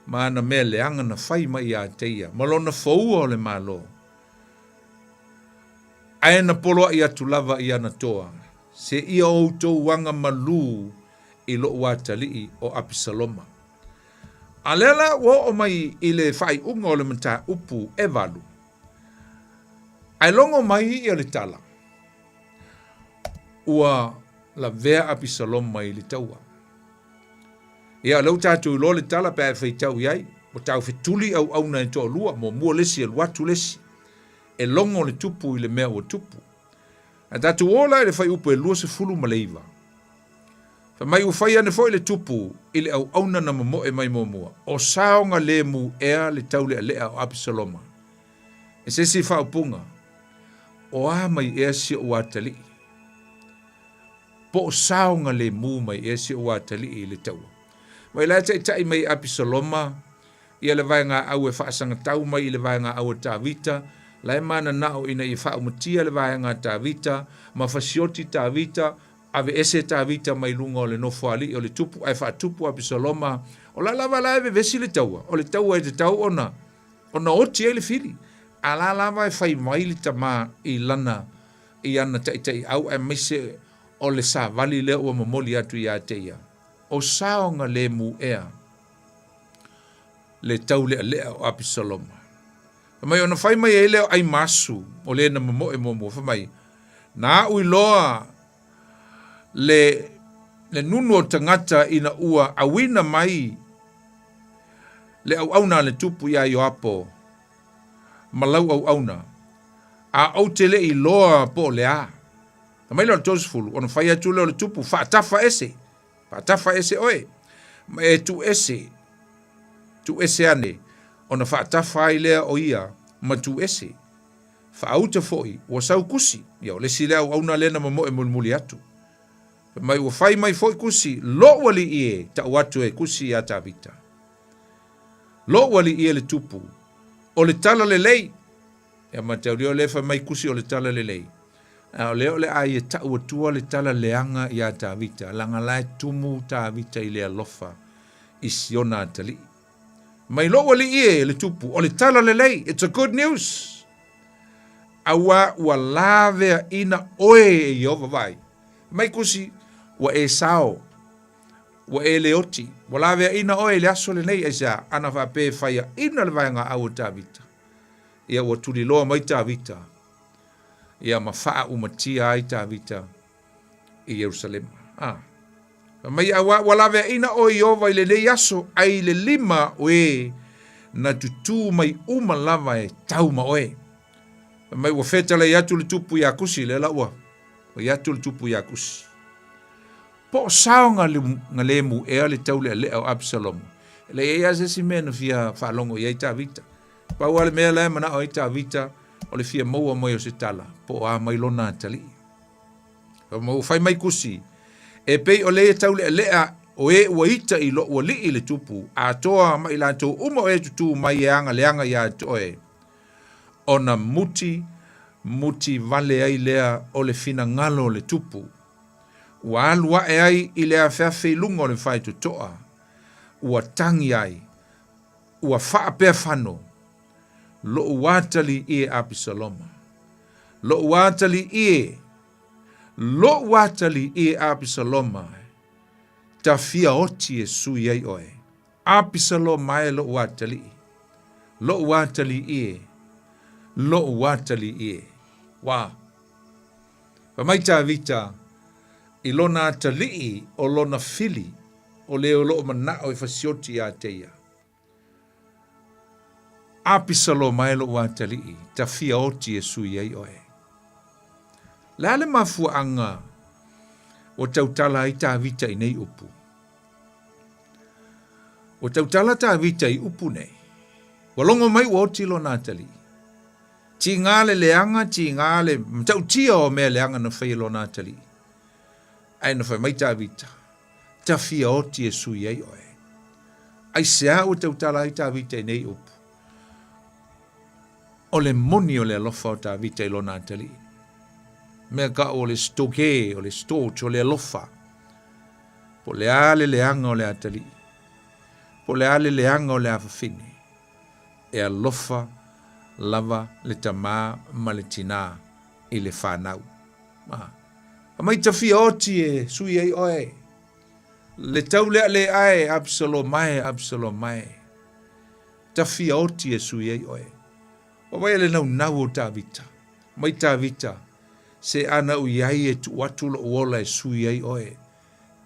S5: ma ana mea leaga na fai mai iā te ia ma lona foua o le Malo, ae na poloaʻi atu lava i ana toa, Seia outou aga malū i loʻu atalii o Apisaloma. A lea la ua oo mai i le faaiuga o le mataupu e valu, ae logo mai ia le tala, ua lavea Apisaloma i le taua. Ia, o lea ua tatou iloa le tala pe a e faitau i ai, ua taufetuli auauna e toalua, muamua le isi alu atu le isi, e logo le tupu i le mea ua tupu. Ae tatou o la i le fuaiupu e 29. Fai mai ua fai ane foi le tupu i le auauna na momoe mai muamua, o saogalemu ea le taulealea o Apisaloma. E se isi faaupuga, o a mai ea si ou atalii? Po o saogalemu mai ea si ou atalii i le taua? Mai la e taitai mai Apisaloma ia le vaegaau e faasagatau mai i le vaegaau a Tavita, la e mananao ina ia faaumatia le vaega a Tavita, ma fasioti Tavita, aveese Tavita mai luga o le nofoalii o le tupu, ae faatupu Apisaloma. O la lava la e vevesi le taua, o le taua e tatau ona, ona oti ai le fili, a la lava e fai mai le tama i lana, i ana taitaiau aemaise o le savali lea ua momoli atu ia te ia, o saogalemu ea. le taulealea o Apisaloma. Fai mai, ona fai mai ai lea o Aimasu, o le na momoe muamua, fai mai, Na aʻu iloa le, le nunu o tagata ina ua auina mai le auauna a le tupu iā Ioapo ma lau auauna, a ou te le iloa po o le a. Fai mai lea o le 30, ona fai atu lea o le tupu, Faatafa ese, Faatafa ese oe, ma e tuu ese, tuu ese ane, ona faatafa ai lea o ia ma tuu ese. Faauta foi, ua sau Kusi, ia o le isi lea auauna lea na momoe mulimuli atu. Fai mai, ua fai mai foi Kusi, Loʻu alii e, tau atu e Kusi iā Tavita. Loʻu alii e le tupu, o le tala lelei, Ia mataulia o lea e fai mai Kusi o le tala lelei, a o lea o le a ia tau atua le tala leaga iā Tavita, leaga la e tumu Tavita i le alofa i siona atalii. Mai lou alii e, le tupu, o le tala lelei, it's a good news! Auā ua laveaina oe e Ieova, vaai. Mai Kusi, ua e sao, ua e le oti, ua laveaina oe i le aso lenei, aisea, ana faapea e faiaina le vaegaau o Tavita. Ia ua tuliloa mai Tavita, ia ma faaumatia ai Tavita i Ierusalema. A. Fai mai, Auā ua laveaina oe Ieova i lenei aso, ai i le lima o e na tutū mai uma lava e tau ma oe. Fai mai, ua fetalai atu le tupu iā Kusi, lea la ua fai atu le tupu iā Kusi. Po o saogalemu ea le taulealea o Abesalomo? E leai lava se isi mea na fia faalogo i ai Tavita. Pau lava le mea la e manao ai Tavita, o le fia maua mai o se tala, po o a mai lona atalii. Ma ua fai mai Kusi, E pei o lea taulealea o e ua ita i loʻu alii le tupu, atoa ma i latou uma o e tutū mai e agaleaga iā te oe, ona muti, muti vale ai lea o le finagalo o le tupu. Ua alu aʻe ai i le afeafe i luga o le faetotoa, ua tagi ai, ua faapeafano, Loʻu atalii e Apisaloma! Loʻu atalii e! Loʻu atalii e Apisaloma! Tafia oti e sui ai ʻoe. Apisaloma e loʻu atalii! Loʻu atalii e! Loʻu atalii e! Wā! Fai mai Tavita i lona atalii o lona fili o le o loʻo manaʻo e fasioti iā te ia. Apisaloma e loʻu atalii, tafia oti e sui ai ʻoe. Le a le mafuaʻaga ua tautala ai Tavita i nei upu? Ua tautala Tavita i upu nei. Ua logo mai ua oti lona atalii. Tigā le leaga, tigā le matautia o mea leaga na fai e lona atalii. Ae na fai mai Tavita, Tafia oti e sui ai ʻoe. Aisea ua tautala ai Tavita i nei upu? O le moni o le alofa o Tavita i lona atalii. Mea kaʻu o le storge, o le storge, o le alofa. Po o le a le leaga o le atalii. Po o le a le leaga o le afafine. E alofa lava le tamā ma le tinā i le fanau. Ma, mai tafia oti e sui ai ʻoe. Le tau lea le ae, Absaloma e, Absaloma e. Tafia oti e sui ai ʻoe. Ua vaai le naunau o Tavita. Mai Tavita, se ana u iai e tuu atu loʻu ola e sui ai ʻoe.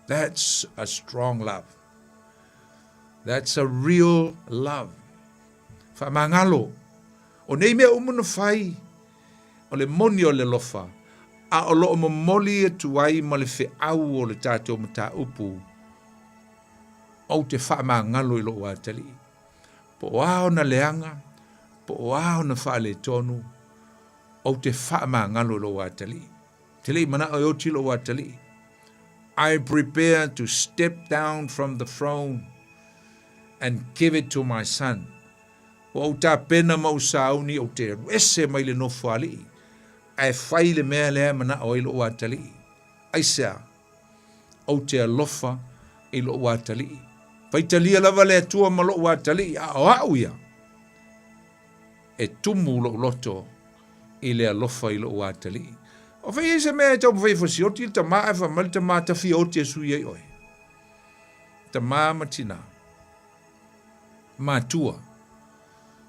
S5: That's a strong love. That's a real love. Faamagalo. O nei mea uma na fai, o le moni o le alofa, a o loo momoli atu ai ma le feau o le tatou mataupu, ou te faamagalo i lou atalii. Po o a ona leaga, po o a ona faaletonu, ou te faamagalo i lou atalii. Te le i manao e oti lou atalii. I prepare to step down from the throne and give it to my son. Ua ou tapena ma ou sauni ou te alu ese mai le nofo alii, ae fai le mea lea e manao ai lou atalii. Aisea? Ou te alofa i lou atalii. Faitalia lava le Atua ma lou atalii, a o aʻu ia, e tumu lou loto i le alofa i lou atalii. O fai ai se mea e taumafai e fasioti le tamā ae fai mai le tamā tafia oti e sui ai oe. Tamā ma tinā. Matua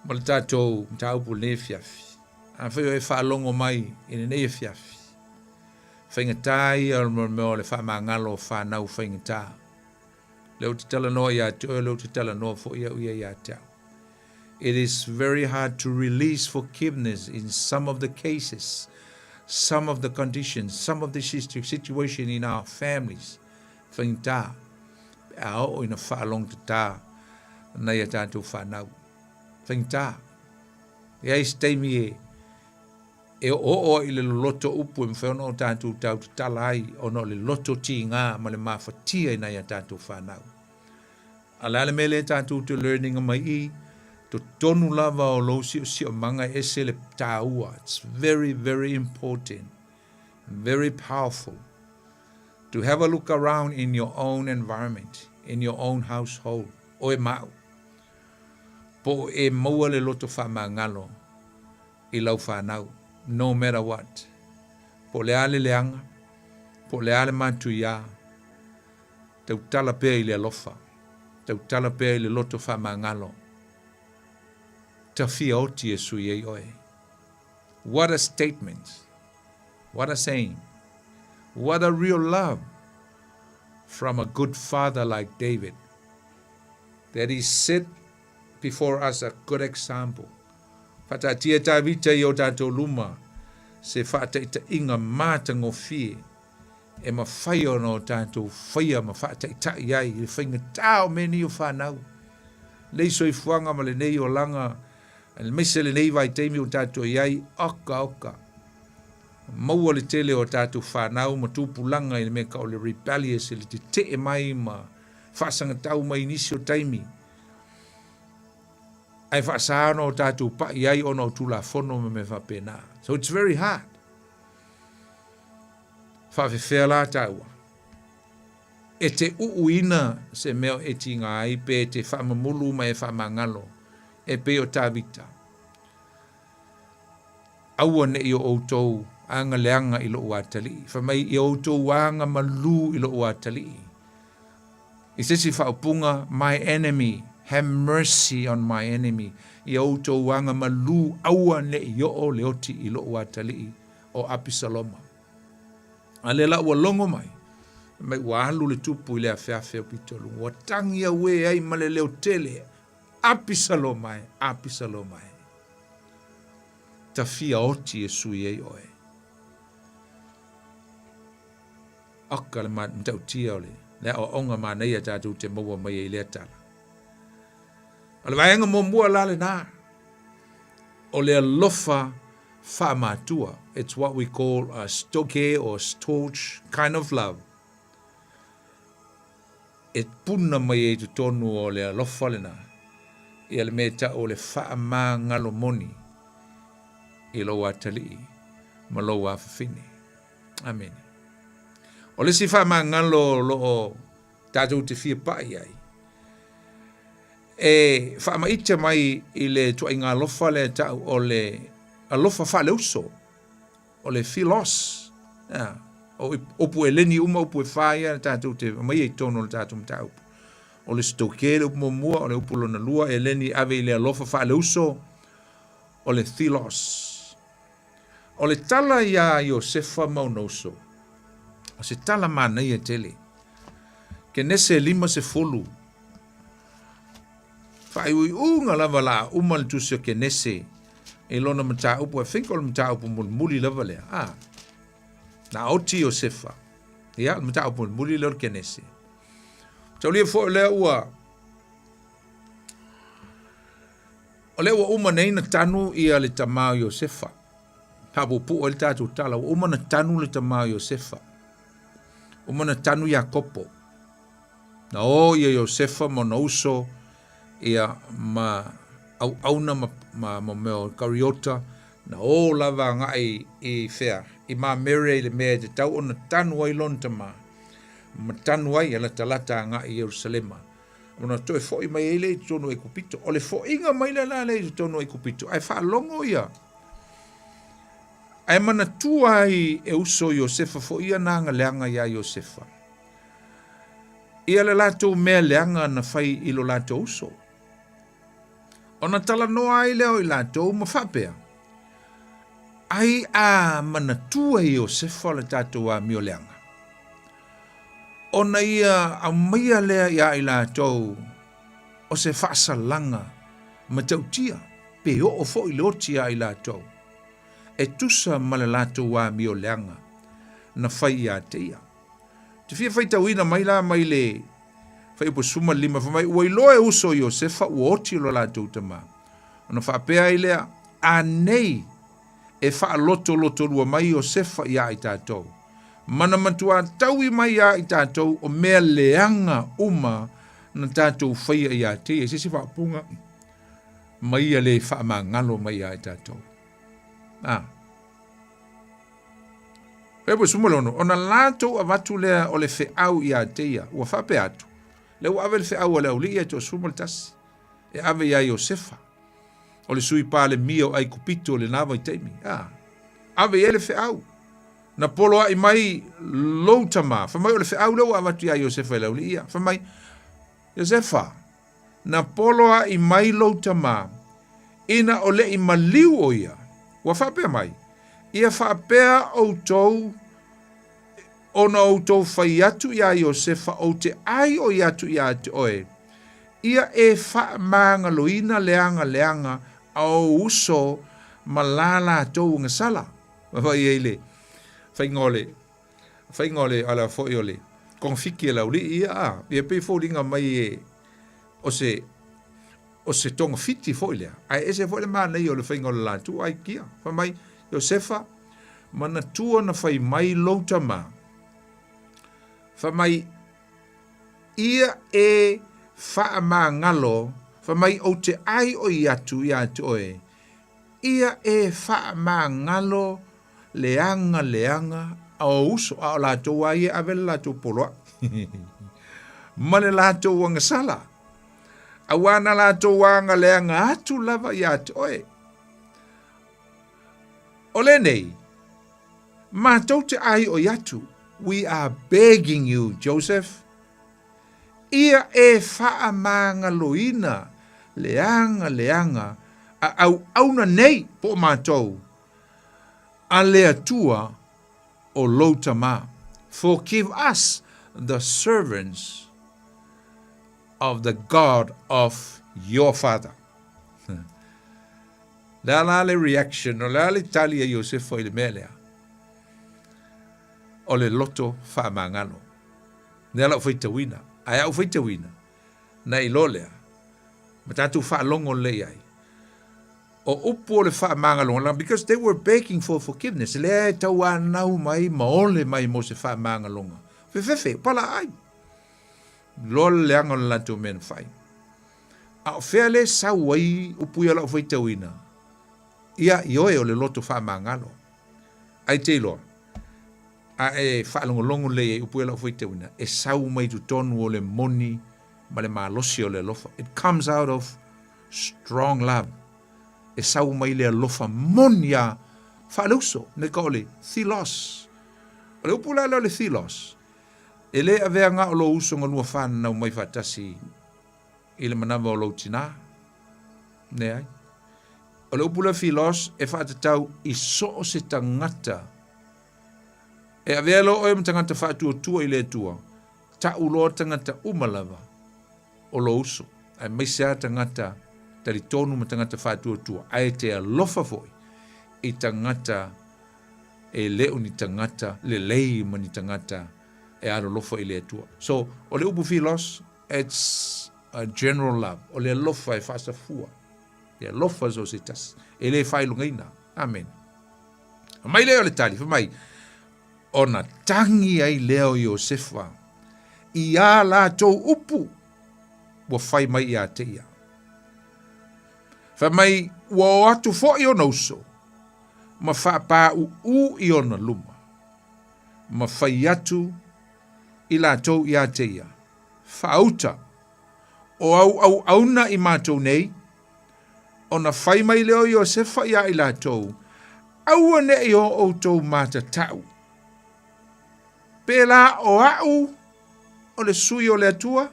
S5: ma le tatou mataupu i lenei afiafi. Afai o e faalogo mai i lenei afiafi, faigata ia o le mea o le faamagalo o fanau faigata. Lea ou te talanoa ia te oe, lea ou te talanoa foi au ia ia te au. It is very hard to release forgiveness in some of the cases, some of the conditions, some of the situation in our families. Faigata. Pe a oo ina faalogotata nai a tatou fanau. Faigata. E i ai se taimi e e oooo ai i le loloto upu e mafai ona o tatou tau tatala ai ona o le loto tiga ma le mafatia i nai a tatou fanau. A o le a le mea lea tatou te learning mai i i? Totonu lava o lou siosiomaga e ese le taua. It's very, very important, very powerful. To have a look around in your own environment, in your own household, oe ma au. Po o e maua le loto faamagalo i lau fanau, no matter what. Po o le a le leaga, po o le a le matuiā, tautala pea i le alofa, tautala pea i le loto faamagalo, tafia oti e sui ai oe. What a statement! What a saying! What a real love from a good father like David that he set before us a good example. Faataatia Tavita i o tatou luma se faataitaiga matagofie. e mafai ona o tatou faia ma faataitai ai i le faigata o mea nei o fanau, lenei soifuaga ma lenei olaga, aemaise lenei vaitaimi ua tatou i ai, oka oka. Maua le tele o tatou fanau ma tupulaga i le mea tau o le rebellious, i le tetee mai ma faasagatau mai i nisi o taimi. Ae faasa ona o tatou pai ai ona o Tulafono ma mea faapena. So it's very hard. Faafefea la taua? E te uuina se mea e tiga ai pe e te faamamulu ma e faamagalo e pei o Tavita. Aua ne i o outou aga leaga i lou atalii. Fai mai, ia outou aga malū i lou atalii. I se isi faaupuga, my enemy, have mercy on my enemy. Ia outou aga malū, aua ne i oo le oti i lou atalii, o Apisaloma. A lea la ua logo mai, fai mai ua alu le tupu i le afeafe o Pitoluga, ua tagi auē ai ma le leo tele, Apisaloma e, Apisaloma e. Tafia oti e sui ai oe. Oka le matautia o le, le aoaoga manaia tatou te maua mai ai i lea tala. O le vaega muamua la lena, o le alofa faamatua. It's what we call a storge or storge kind of love. E puna mai ai i totonu o le alofa lena, ia le mea e tau o le faamagalo moni i lou atalii ma lou afafine. Amene. O le isi faamagalo o lo o tatou te fia pai ai, e faamaite mai i le tuaiga alofa lea e tau o le alofa faaleuso. O le philos, ea, o upu eleni uma, upu e wha ia tatou te aumaia i totonu o le tatou mataupu. O le storge le upu muamua, o le upu lona lua, eleni ave i le alofa faaleuso, o le philos. O le tala iā Iosefa ma ona uso, o se tala manaia tele. Kenese 50, Faaiuiuga lava la a uma le tusi o Kenese i lona mataupu, I think o le mataupu mulimuli lava lea. Ah, na oti Iosefa. Ia, le mataupu mulimuli lea o le Kenese. Taulia foi lea ua O lea ua uma nei na tanu ia le tamā o Iosefa. Faapuupuu ai le tatou tala, ua uma na tanu le tamā o Iosefa. Uma na tanu Iakopo. Na o ia Iosefa ma ona uso ia ma auauna ma, ma, ma mea o Kariota, na o lava agai i whea, i Mamere i le mea e tatau ona tanu ai lona tamā, ma tanu ai e latalata agai i Ierusalema. Ona toe foi mai ai lea i totonu o Aikupito. O le foiga mai lea la lea i totonu o Aikupito, ae faalogo ia, ae manatua ai e uso Iosefa foi ia na aga leaga iā Iosefa. Ia le latou mea leaga na fai i lo latou uso. Ona talanoa ai lea o i latou ma faapea, Ai a manatua e Iosefa le tatou amio leaga, ona ia aumaia lea iā i latou o se faasalaga matautia pe oo foi le oti iā i latou, e tusa ma le latou amio leaga na fai iā te ia. Te fia faitauina mai la mai le Fuaiupu 15, fai mai, Ua iloa e uso Iosefa ua oti lo latou tamā. Ona faapea ai lea, Anei e faalotolotolua mai Iosefa iā i tatou, ma na matuā taui mai iā i tatou o mea leaga uma na tatou faia iā te ia. I se isi faaupuga, ma ia le faamagalo mai iā i tatou. A. Fuaiupu 16, ona latou avatu lea o le feau iā te ia, ua faapea atu, Lea ua ave le feau a le aualii ia 11, e ave iā Iosefa, o le sui Palemia o Aikupito i lena vaitaimi. A, ave i ai le feau. Na poloai mai lou tamā, fai mai o le feau lea ua avatu iā Iosefa e le aualii ia. Fai mai, Iosefa, na poloai mai lou tamā, ina o leʻi maliu ʻo ia, ua faapea mai, Ia faapea ʻoutou ona outou fai atu iā Iosefa ou te ʻai ʻo ia atu iā te ʻoe, ia e faamagaloina le aga leaga a ou uso ma lā latou agasala. Vaai ai le faiga o le. Faiga o le ala foi o le togafiti a le aualii ia a, ia pei foliga mai e o se o se togafiti foi lea, ae ese foi le manaia o le faiga o le latou aikia. Fai mai, Iosefa, manatua na fai mai lou tamā, fai mai, ia e faamagalo, fai mai, ou te ai oi atu iā te oe, ia e faamagalo leaga leaga a o uso, a o latou a ia e ave le latou poloai ma le latou agasala, auā na latou aga leaga atu lava iā te oe. O lenei, matou te aioi atu, we are begging you, Joseph, ia e faamagaloina leaga leaga a auauna nei po o matou a le Atua o lou tamā. Forgive us the servants of the God of your father. Le a la le reaction, o le a le tali a Iosefa i le mea lea? O le loto faamagalo. Lea lau faitauina. Ae au faitauina, na iloa lea, ma tatou faalogo lelei ai. O upu o le faamagaloga, because they were begging for forgiveness, lea e tauanau mai ma ole mai mo se faamagaloga. Fefefe, pala ai. Loa le leaga o le latou mea na fai. A o fea le sau ai upu ia o lau faitauina? Ia, ioe o le loto faamagalo. Ai te iloa, a e faalogologo lelei ai upu ia o lau faitauina, e sau mai totonu o le moni ma le malosi o le alofa. It comes out of strong love. E sau mai le alofa moni a faaleuso, ne ka o le philos. O le upu la lea o le philos, e le avea na o lou uso na lua fananau mai faatasi i le manava o lou tinā. Leai. O le upu lea philos e faatatau i so o se tagata. E avea loa oe ma tagata faatuatua i le Atua, tau loa tagata uma lava o lou uso, aemaise lava tagata talitonu ma tagata faatuatua, ae e te alofa foi i tagata e le o ni tagata lelei ma ni tagata e alolofa i le Atua. So, o le upu philos, it's a general love, o le alofa e faasafua, le alofa so se tasi, e le faailogaina. Amen. Mai lea o le tali, fai mai, ona tagi ai lea o Iosefa i ā latou upu ua fai mai ia te ia. Fai mai, ua o atu foi ona uso, ma faapāuū i ona luma, ma fai atu i latou ia te ia, Faauta, o au auauna i matou nei, ona fai mai lea o Iosefa iā i latou, Aua neʻi o ʻoutou matatau, pēlā o aʻu o le sui o le Atua,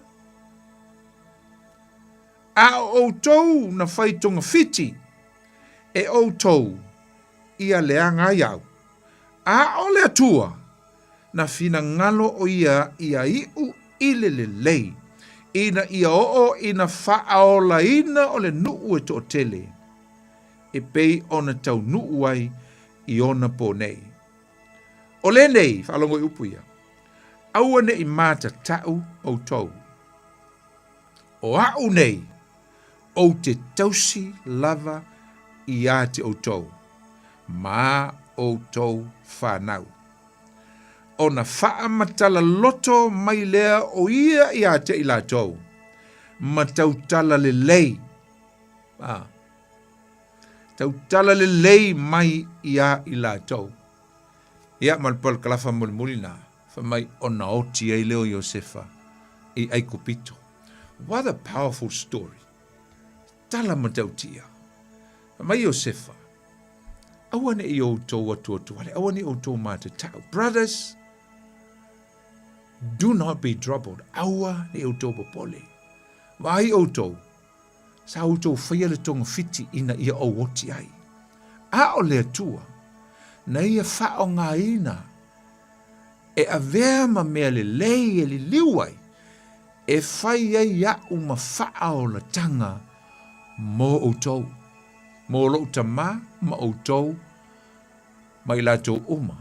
S5: a o ʻoutou na fai togafiti e ʻoutou ia leaga ai au, a ʻo le Atua na finagalo ʻo ia ia iʻu i le lelei, ina ia oo i na faaolaina o le nuʻu e toʻatele, e pei ona taunuu ai i ona pō nei. ʻO lenei, faalogo i upu ia, aua neʻi mātataʻu ʻoutou. ʻO aʻu nei, ou te tausi lava iā te ʻoutou, ma ʻoutou whānau. Ona faamatala loto mai lea o ia iā te i latou, ma tautala lelei, a, tautala lelei mai iā i latou. Ia, ma le palakalafa mulimuli na, fai mai ona oti ai lea o Iosefa i Aikupito. What a powerful story. Tala matautia. Fai mai Iosefa, Aua ne i outou atuatuale, aua ne i outou matatau. Brothers, do not be troubled. Aua ne i outou popole. Vaai outou, sa outou faia le togafiti ina ia ou oti ai. A o le Atua, na ia faaaogaina e avea ma mea lelei e liliu ai, e fai ai aʻu ma faaolataga mo outou, mo loʻu tamā ma outou ma i latou uma.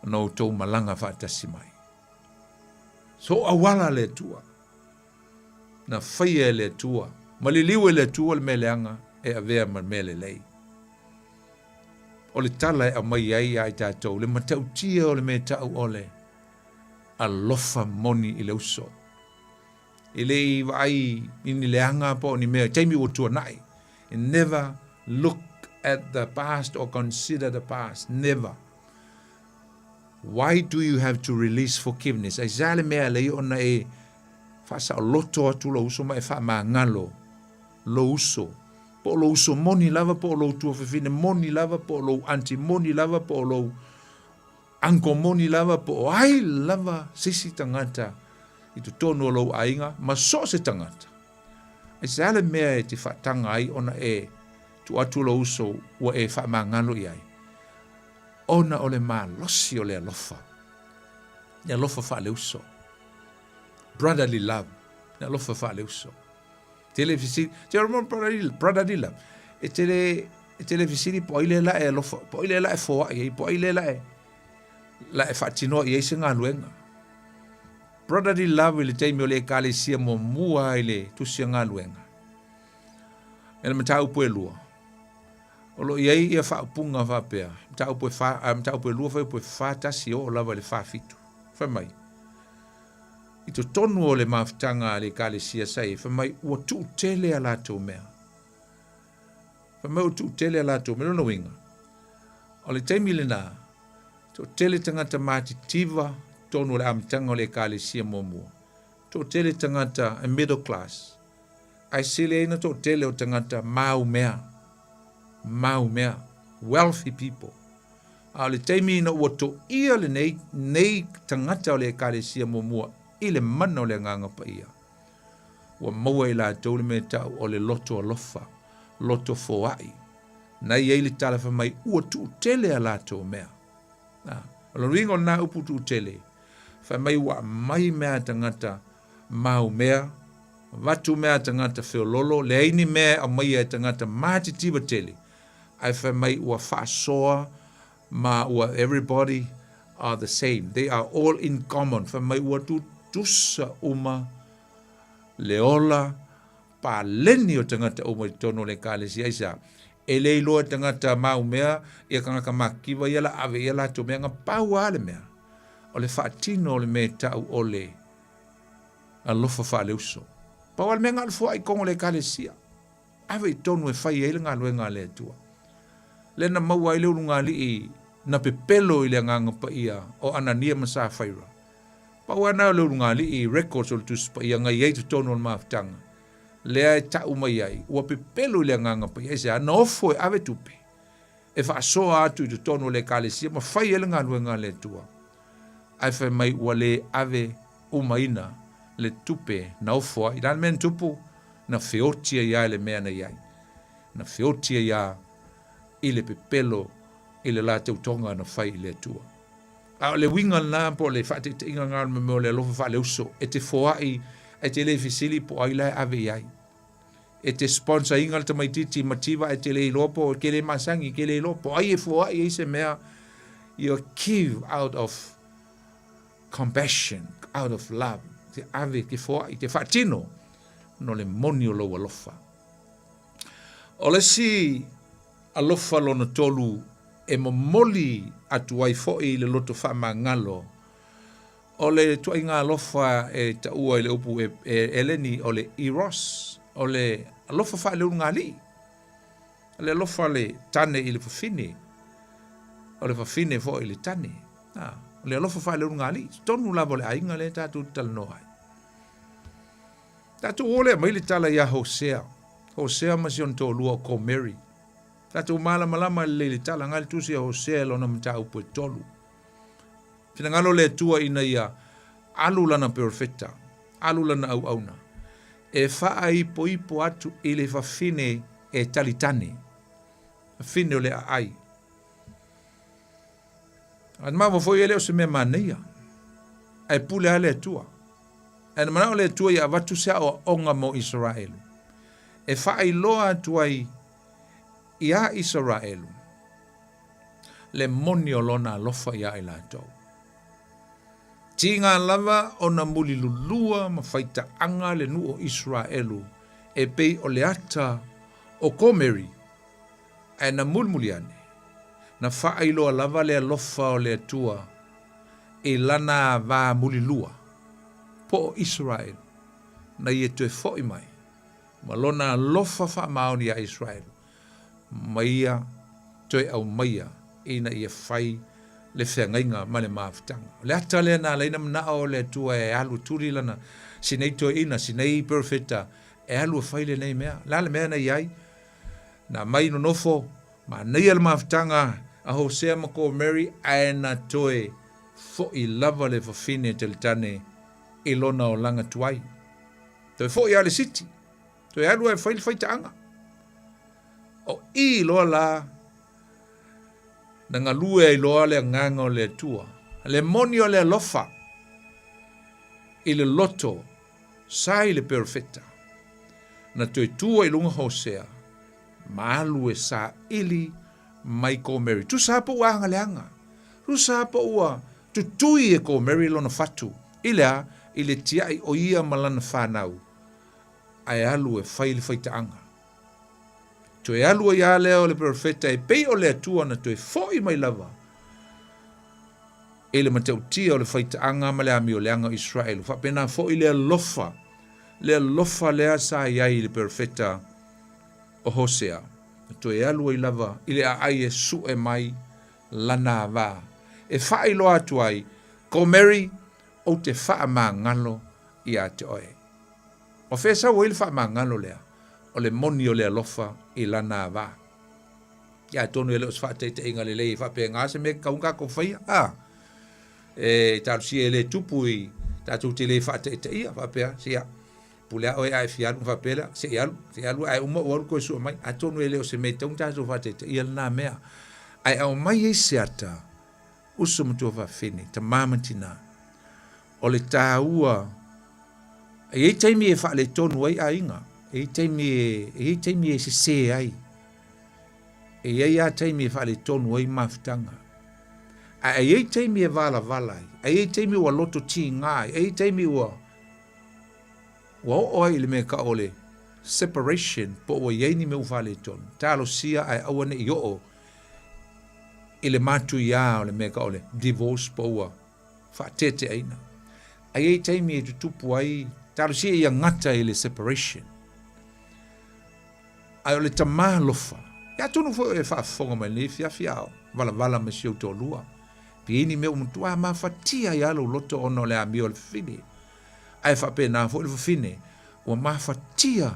S5: Ona outou malaga faatasi mai. So auala le Atua. Na faia e le Atua, ma liliu e le Atua le mea leaga e avea ma mea lelei. O le tala e aumai ai ia i tatou, le matautia o le mea ta'u o le alofa moni i le uso. E le i vaai i ni leaga po o ni mea i taimi ua tuanai. Never look at the past or consider the past. Never. Why do you have to release forgiveness? Aisea le mea e alai ona e faasaoloto atu lou uso ma e faamagalo lou uso? Po o lou uso moni lava, po o lou tuafafine moni lava, po o lou aunty moni lava, po o lou uncle moni lava, po o ai lava se isi tagata i totonu o lou aiga ma so o se tagata. Aisea le mea e te faataga ai ona e tuu atu lou uso ua e faamagalo i ai? Ona o le malosi o le alofa, le alofa faaleuso, brotherly love, le alofa faaleuso. Tele fesili, te ora brotherly, brotherly love. E tele, e tele fesili po ai le la e alofa, po ai le la e foai ai, po ai le la e, la e faatinoa i ai se galuega. Brotherly love i le taimi o le ekalesia muamua i le tusi a galuega. E le mataupu e lua. O lo o i ai ia faaupuga faapea, mataupu e fa, a, mataupu e lua fuaiupu e 41 oo lava i le 47. Fai mai, i totonu o le mafutaga a le Ekalesia sa i ai, fai mai, ua tuutele a latou mea. Fai mai ua tuutele a latou mea. Lona uiga, o le taimi lena, toatele tagata matitiva totonu o le amataga o le Ekalesia muamua. Toatele tagata e middle class, Ae sili ai na toatele o tagata mau mea, mau mea, wealthy people. A o le taimi ina ua toia lenei, nei tagata o le Ekalesia muamua i le mana o le Agaga Paia, ua maua e latou le mea tau o le loto alofa, loto foai. Na i ai le tala fai mai, ua tuutele a latou mea. A, o lona uiga o lena upu tuutele, fai mai ua aumai mea a tagata mau mea, avatu mea a tagata feololo, leai ni mea e aumaia e tagata matitiva tele, ae fai mai ua faasoa ma ua everybody are the same, they are all in common, fai mai ua tutusa uma le ola paleni o tagata uma i totonu o le ekalesia. Aisea? E le iloa e tagata mau mea ia tagata matitiva ia la ave i a latou mea, na pau lava le mea o le faatino o le mea e tau o le alofa faaleuso. Pau lava le mea na o le foai i totonu o le Ekalesia. Ave i totonu e fai ai le galuega a le Atua. Lea na maua ai le ulugalii na pepelo i le Agaga Paia o Anania ma Safaira. Pau lava na o le ulugalii records o le Tusi Paia na i ai i totonu o le mafutaga. Lea e tau mai ai, ua pepelo i le Agaga Paia. Aisea? Na ofo e ave tupe e faasoa atu i totonu o le Ekalesia ma fai ai le galuega a le Atua. Ae fai mai ua le ave umaina le tupe na ofo ai. O le a le mea na tupu? Na feoti ai lava i le mea na i ai. Na feoti ai lava i le pepelo i le latou toga na fai i le Atua. A o le uiga lena po o le faataitaiga lena o le mea o le alofa faaleuso, e te foai ae te le fesili po o ai la e ave i ai. E te sponsor ina le tamaititi mativa ae te le iloa po e ke le masani, ke le iloa po o ai e foai ai se mea. You give out of compassion, out of love. Te ave, te foai, te faatino no le moni o lou alofa. O le isi alofa lona tolu e momoli atu ai foi i le loto faamagalo, o le ituaiga alofa e taua i le upu e, e Eleni o le eros, o le alofa faaleulugalii. O le alofa le tane i le fafine, o le fafine foi i le tane. A, o le alofa faaleulugalii, totonu lava o le aiga lea tatou te talanoa ai. Tatou o lea mai le tala iā Hosea, Hosea ma si ona toalua o Komeri. Tatou malamalama lelei i le tala na le tusi a Hosea i lona mataupu e tolu. Finagalo le Atua ina ia alu lana perofeta, alu lana auauna, e faaipoipo atu i le fafine e talitane, fafine o le aai. A na maua foi e le o se mea manaia, ae pule lava le Atua. Ae na manao le Atua ia avatu se aoaoga mo Isaraelu, e faailoa atu ai iā Isaraelu. le moni o lona alofa iā i latou. Tiga lava ona mulilulua ma faitaaga le nuu o Iseraelu e pei o le ata o Komeri, ae na mulimuli ane, na faailoa lava le alofa o le Atua i lana va mulilua, po o Iseraelu, na ia toe foi mai ma lona alofa faamaoni iā Iseraelu, ma ia toe aumaia ina ia fai le feagaiga ma le mafutaga. O le ata lea na ala ai ona manao le Atua e alu e tuli lana sinei toeaina, sinei perofeta e alu e fai lenei mea. O le a le mea na i ai? Na aumai nonofo, manaia le mafutaga a Hosea ma Komeri ae na toe foi lava le fafine teletane i lona olaga tuai. Toe foi lava le siti, toe alu ae fai le faitaaga. O i loa la na galue ai loa le agaga o le Atua, le moni o le alofa i le loto sa i le perofeta, na toe tu ai i luga Hosea ma alu e saili mai Komeri. Tusa lava po ua agaleaga, tusa lava po ua tutui e Komeri lona fatu, i le a? I le tiai o ia ma lana fanau, ae alu e fai le faitaaga. Toe alu ai lava lea o le perofeta e pei o le Atua na toe foi mai lava i le matautia o le faitaaga ma le amioleaga o Iseraelu. Faapena foi le alofa, le alofa lea sa i ai i le perofeta o Hosea, na toe alu ai lava i le aai e sue mai lana ava, e faailoa atu ai, Gomeri, ou te faamagalo ia te oe. O fea sau ai le faamagalo lea? O le moni o le alofa i lana ava. Ia atonu e le o se faataitaiga lelei e faapena se mea e tatau ona tatou faia, a? E talosia e le tupu i tatou te le faataitaia faapea, se ia, pule a oe a e fia alu ona faapea lea, se i alu, se i alu, ae uma ou alu toe sue mai. Atonu e le o se mea e tatau ona tatou faataitaia lena mea. Ae aumai ai se ata, uso ma tuafafine, tama ma tina, o le taua, e i ai taimi e faaletonu ai aiga, e i ai taimi e, e i ai taimi e sese ai, e i ai lava taimi e faaletonu ai mafutaga. Ae e i ai taimi e valavala ai, e i ai taimi ua loto tiga ai, e i ai taimi ua, ua oo ai i le mea e tau o le separation po ua i ai ni mea ua faaletonu. Talosia ae aua ne i oo i le matuiā o le mea e tau o le divorce po ua faateteaina. Ae i ai taimi e tutupu ai, talosia ia gata i le separation. Ae o le tama alofa, ia atonu foi e faafofoga mai lenei afiafi a o valavala ma si ou toalua. Pe i ai ni mea ua matua mafatia ai lava lou loto ona o le amio a le fafine. Ae faapena foi le fafine, ua mafatia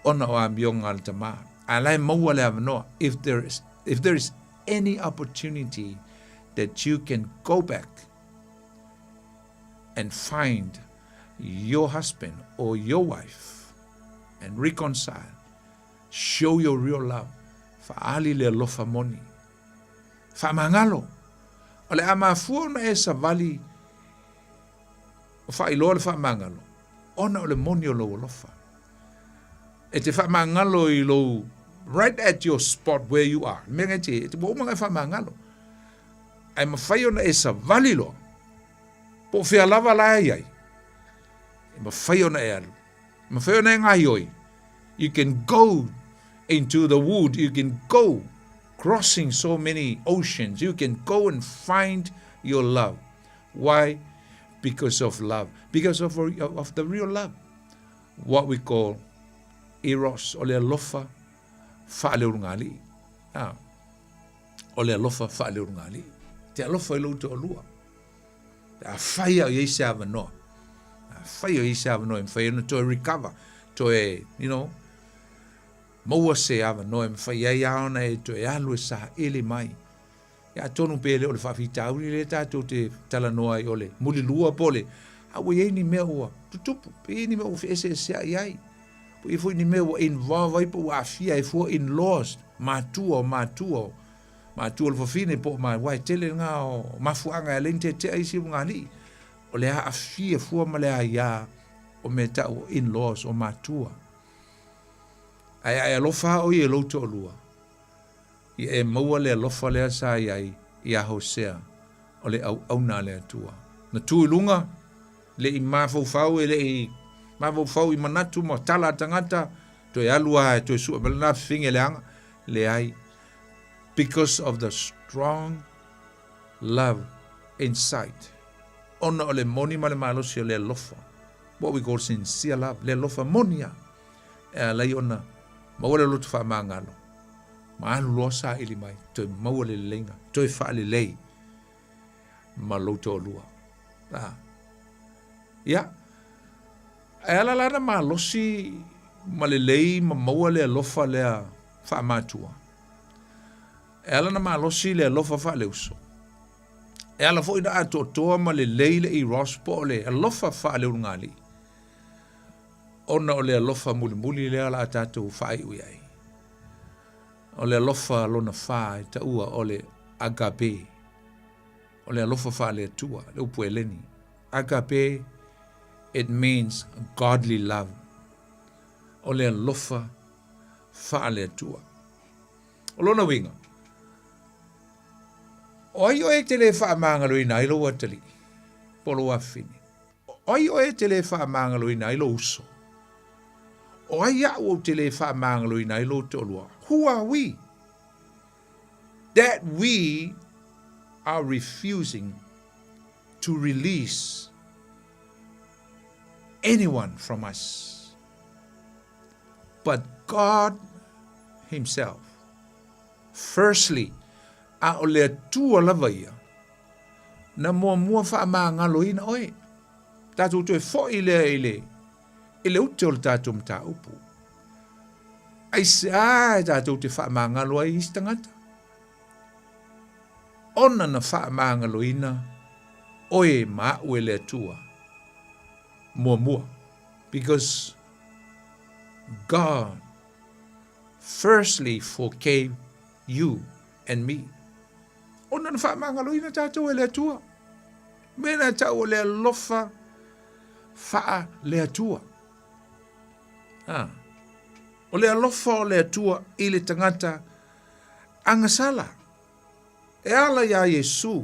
S5: ona o amioga a le tama. Ae la e maua le avanoa, if there is, if there is any opportunity that you can go back and find your husband or your wife and reconcile, show your real love, faaali le alofa moni. Faamagalo, o le a mafua ona e savali o faailoa le faamagalo, ona o le moni o lou alofa. E te faamagalo i lou right at your spot where you are. Le mea ngai te, ua uma ona e faamagalo. Ae mafai ona e savali loa, po o fea lava la e i ai, e mafai ona e alu, e mafai ona e gaioi. You can go into the wood, you can go crossing so many oceans, you can go and find your love. Why? Because of love. Because of, of the real love. What we call eros, o le alofa faaleulugalii. Ah, o le alofa faaleulugalii. Te alofa i lou toalua. Pe afai a o i ai se avanoa. Afai o i ai se avanoa e mafai ai ona toe recover, toe, you know, maua se avanoa e mafai ai lava ona e toe alu e saili mai. Ia atonu pe le o le faafitauli lea tatou te talanoa ai o le mulilua po o le a ua i ai ni mea ua tutupu, pe i ai ni mea ua feeseeseai ai, po i ai foi ni mea ua involve ai po ua aafia ai fua in-laws, matua o matua o matua o le fafine po o ma, aua e tele lena o mafuaaga e ala ai ona tetea isi ulugalii, o le aafia fua ma le aia o mea tau o in-laws, o matua. Ae a e alofa lava oe i lou toalua. Ia e maua le alofa lea sa i ai iā Hosea o le auauna a le Atua. Na tu i luga, le i mafaufau e le i mafaufau i manatu ma tala a tagata, toe alu lava e toe sue mai lena fefine leaga. Leai. Because of the strong love inside. Ona o le moni ma le malosi o le alofa. What we call sincere love, le alofa moni lava. E ala ai ona maua le loto faamagalo, ma alu loa saili mai, toe maua le leleiga, toe faalelei ma lou toalua. Ah. Ia, e ala la na malosi ma lelei ma maua le alofa lea faamatua. E ala na malosi le alofa faaleuso. E ala foi na atoatoa ma lelei le eros po o le alofa faaleulugalii. Ona o le alofa mulimuli lea o le a tatou faaiu i ai. O le alofa lona fa e taua o le agape. O le alofa faale-Atua, le upu Eleni. Agape, it means godly love. O le alofa faale-Atua. O lona uiga, o ai oe e te le faamagaloina ai lou atalii, po o lou afafine? O ai oe e te le faamagaloina ai lou uso? O ai aʻu ou te le faamagaloina ai lou toalua? Who are we that we are refusing to release anyone from us but God Himself? Firstly, a o le Atua lava ia, na muamua faamagaloina oe. Tatou toe foi lea i le, i le ute o le tatou mataupu. Aisea e tatou te faamagalo ai isi tagata? Ona na faamagaloina oe ma aʻu e le Atua muamua. Because God firstly forgave you and me. Ona na faamagaloina tatou e le Atua. Mea na tau o le alofa faa le Atua. Ah. O le alofa o le Atua i le tagata agasala. E ala iā Iesu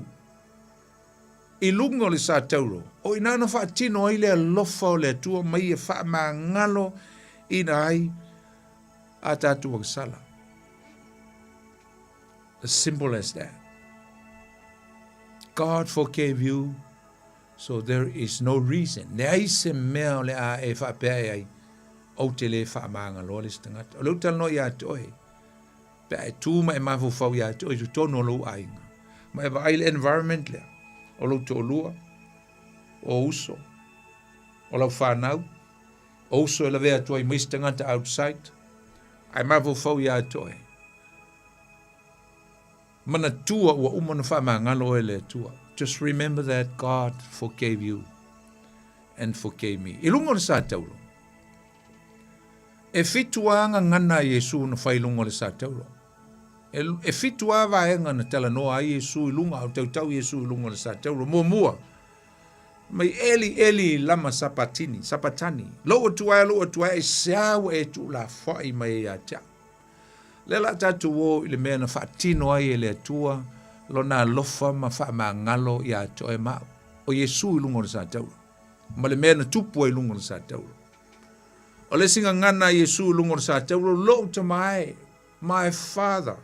S5: i luga o le satauro, o i ina na faatino ai le alofa o le Atua mai e faamagalo ina ai a tatou agasala. As simple as that. God forgave you, so there is no reason. Leai se mea o le a e faapea e ai, ou te le faamagaloa le isi tagata. O lea ou te talanoa ia te oe, pe a e tu ma e mafaufau ia te oe i totonu o lou aiga, ma e vaai le environment lea, o lou toalua, o uso, o lau fanau, o uso e lavea atu ai ma isi tagata outside, ae mafaufau ia te oe, Manatua ua uma ona faamagalo oe e le Atua. Just remember that God forgave you and forgave me. I luga o le satauro, e fitu lava gagana a Iesu na fai i luga o le satauro. E, e fitu lava vaega na talanoa ai Iesu i luga, au tautau Iesu i luga o le satauro. Muamua, mai Eli, Eli, lama sapatini, sapatani. Lou Atua e, lou Atua e, aisea ua e tuulafoai mai ai ia te au. Lea la tatou o i le mea na faatino ai e le Atua lona alofa ma faamagalo iā te oe ma au, o Iesu i luga o le satauro, ma le mea na tupu ai i luga o le satauro. O le isi gagana a Iesu i luga o le satauro, Lou Tama e, my Father,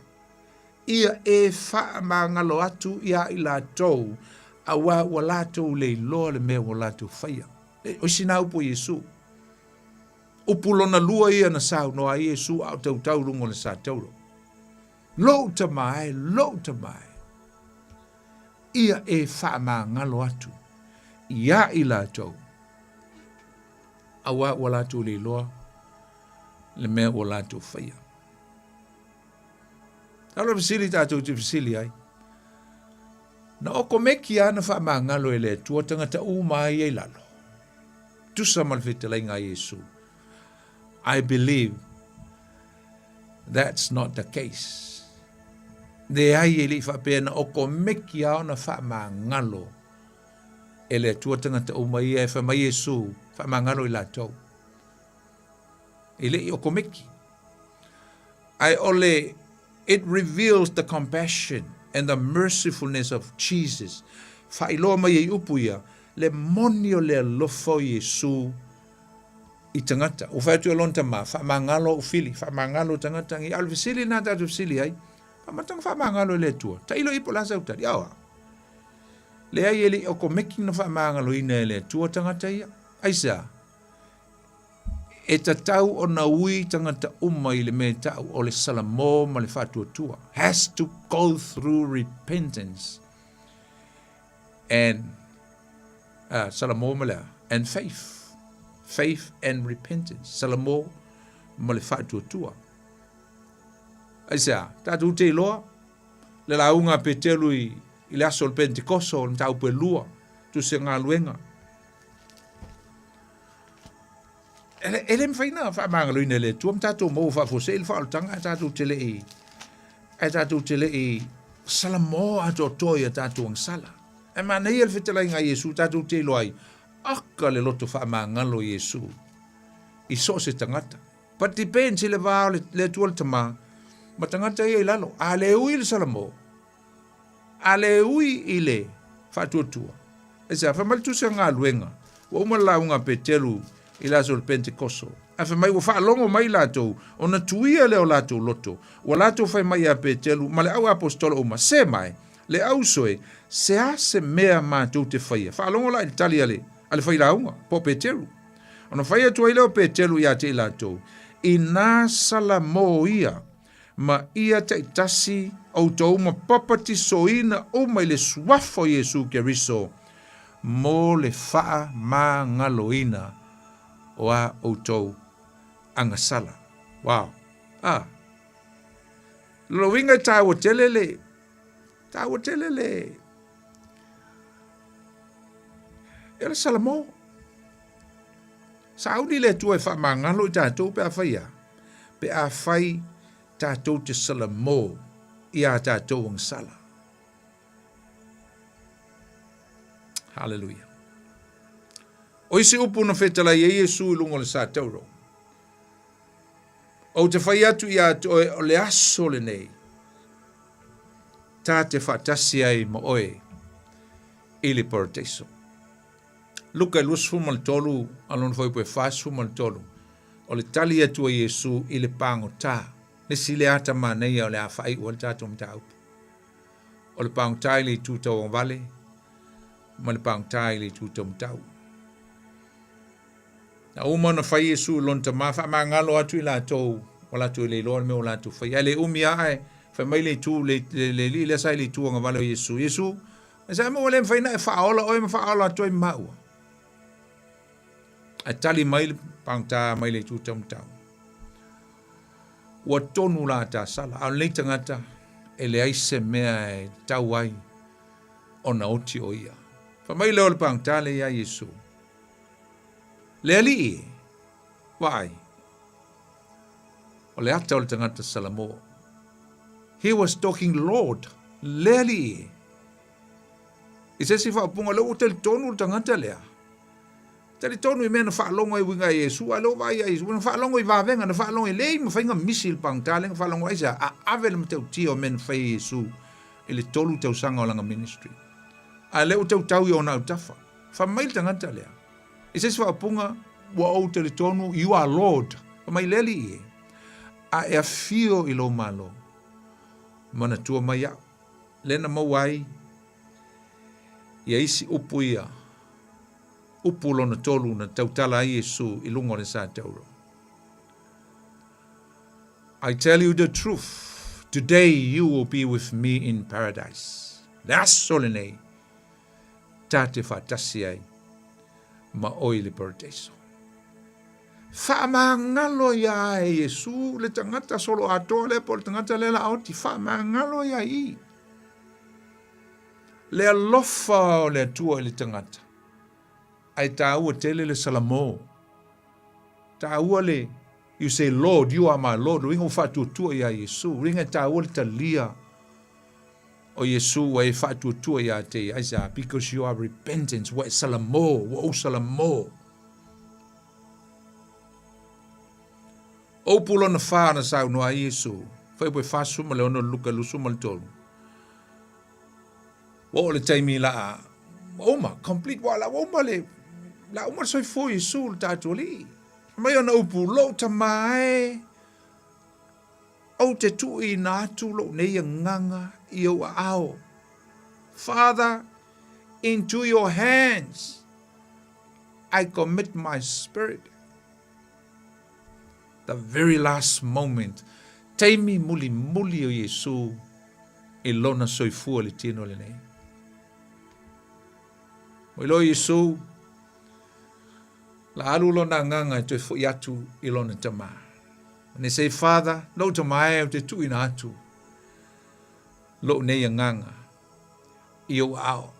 S5: ia e faamagalo atu iā i latou, auā ua latou le iloa le mea ua latou faia. O isi nā upu a Iesu. Upu lona lua ia na saunoa ai Iesu a o tautau i luga o le satauro. Lou tama e, lou tama e, ia e faamagalo atu iā i latou, auā ua latou le iloa le mea ua latou faia. Talo fesili tatou te fesili ai. Na okomeki lava na faamagalo e le Atua tagata uma ai ia i lalo. Tusa ma le fetalaiga a Iesu. I believe that's not the case. Leai e le i faapea na okomeki lava ona faamagalo e le Atua tagata uma ia e fai mai Iesu, faamagalo i latou. E le i okomeki. Ae o le It reveals the compassion and the mercifulness of Jesus. Faailoa mai ai upu ia, le moni o le alofa o Iesu i tagata. Ua fai atu e lona tama, faamagalo ou fili, faamagalo tagata ngi. A o le fesili lena tatou fesili ai, faamatanga faamagalo e le Atua. Tailo i po o le a sau tali. Aoa. Leai e le i okomeki na faamagaloina e le Atua tagata ia. Aisea? E tatau ona ui tagata uma i le mea e ta'u o le salamo ma le faatuatua, has to go through repentance and uh, salamo ma le a? And faith. Faith and repentance. Salamo ma le faatuatua. Aisea, tatou te iloa le lauga a Petelu i, i le aso o le Pentekoso o le mataupu e lua, tusi galuega. E le mafai na faamagaloina e le Atua ma tatou maua faafuasei le faaolataga ae tatou te le i ae tatou te le i salamo atoatoa i a tatou agasala. Ae manaia le fetalaiga a Iesu tatou te iloa ai, aka le loto faamagalo o Iesu i so o se tagata. But depends i le va o le Atua le Tama ma tagata ia i lalo. A le ui i le salamo, A le ui i le faatuatua, aisea, fai mai le Tusi a Galuega, ua uma le lauga a Peteru i le aso o le Pentekoso, ae fai mai ua faalogo mai latou, ona tuia lea o latou loto, ua latou fai mai ia Peteru ma le au aposetolo uma, Se mai, le auso e, se a se mea matou te faia? Faalogo la i le tali a le, a le failauga, po o Peteru. Ona fai atu ai lea o Peteru ia te i latou, Inā salamo ia, ma ia taitasi outou ma papatisoina uma i le Suafa o Iesu Keriso mo le faamagaloina o a outou agasala. Wow! Ah! Lona uiga e taua tele le, taua tele le, e le Salamo. Sauni le Atua e faamagalo i tatou pe a fai a? Pe a fai tatou te salamo i a tatou agasala. Haleluia. O isi upu na fetalai ai Iesu i luga o le sa tauro. Ou te fai atu ia te oe o le aso lenei, ta te faatasi ai ma oe i le paradeiso. Luka 23 a lona fuaiupu e 43, o le tali atu a Iesu i le pagota, le isi lea ata manaia o le a faaiu ai le tatou mataupu. O le pagota i le itu tauagavale ma le pagota i le itu taumatau. Na uma ona fai Iesu i lona tama, faamagalo atu i latou ua latou e le iloa le mea ua latou faia. Ae le umi lava ae fai mai le itu, le, le, le alii lea sa i le itu agavale o Iesu, Iesu, Aisea mea ua le mafai ona e faaola oe ma faaola atu ai ma maua? Ae tali mai le pagota mai le itu taumatau. Ua tonu la ta sala, a o lenei tagata e leai se mea e tau ai ona oti o ia. Fai mai lea o le pagota lea iā Iesu, Le Alii e, vaai, o le ata o le tagata Salamo. He was talking Lord, le Alii e. I se isi faaupuga, lea ua talitonu le tagata lea. Talitonu i mea na faalogo ai uiga i Iesu, a lea ua vaai ia Iesu, na faalogo i vavega, na faalogo i leai mafai na misi i le pagota lea na faalogo ai se a ave le matautia o mea na fai e Iesu i le tolu tausaga o lana ministry. A lea ua tautau i ona autafa. Fai mai le tagata lea, i se isi faaupuga, ua ou talitonu, you are Lord. Fai mai le Alii e, a e afio i lou Malo, manatua mai au. Lea na maua ai ia isi upu ia, upu lona tolu na tautala ai Iesu i luga o le sa tauro. I tell you the truth, today you will be with me in paradise. Le aso lenei, ta te faatasi ai ma oe i le paradeiso. Faamagalo ia e Iesu le tagata solo atoa lea po o le tagata lea la oti, faamagalo ia i. Le alofa o le Atua i le tagata, ae taua tele le salamo. Taua le, you say, Lord, you are my Lord, uiga ua faatuatua ia Iesu, uiga e taua le talia o Iesu ua e faatuatua ia te ia, aisea, because you are repentance, ua e salamo, ua ou salamo. O upu lona fa na saunoa ai Iesu. Fuaiupu e 46 Luka 23. Ua oo le taimi la a ua uma, complete, ua la ua uma le, la uma le soifua o Iesu le tatou Alii. Fai mai ona upu, Lou Tama e, ou te tuuina atu lou nei agaga i ou aao. Father, into your hands I commit my spirit. The very last moment, taimi mulimuli o Iesu i lona soifua i le tino lenei. Ua iloa Iesu, la alu lona agaga e toe fo'i atu i lona Tama. And he say, Father, lou Tama e, ou te tuuina atu lou nei agaga i ou aao.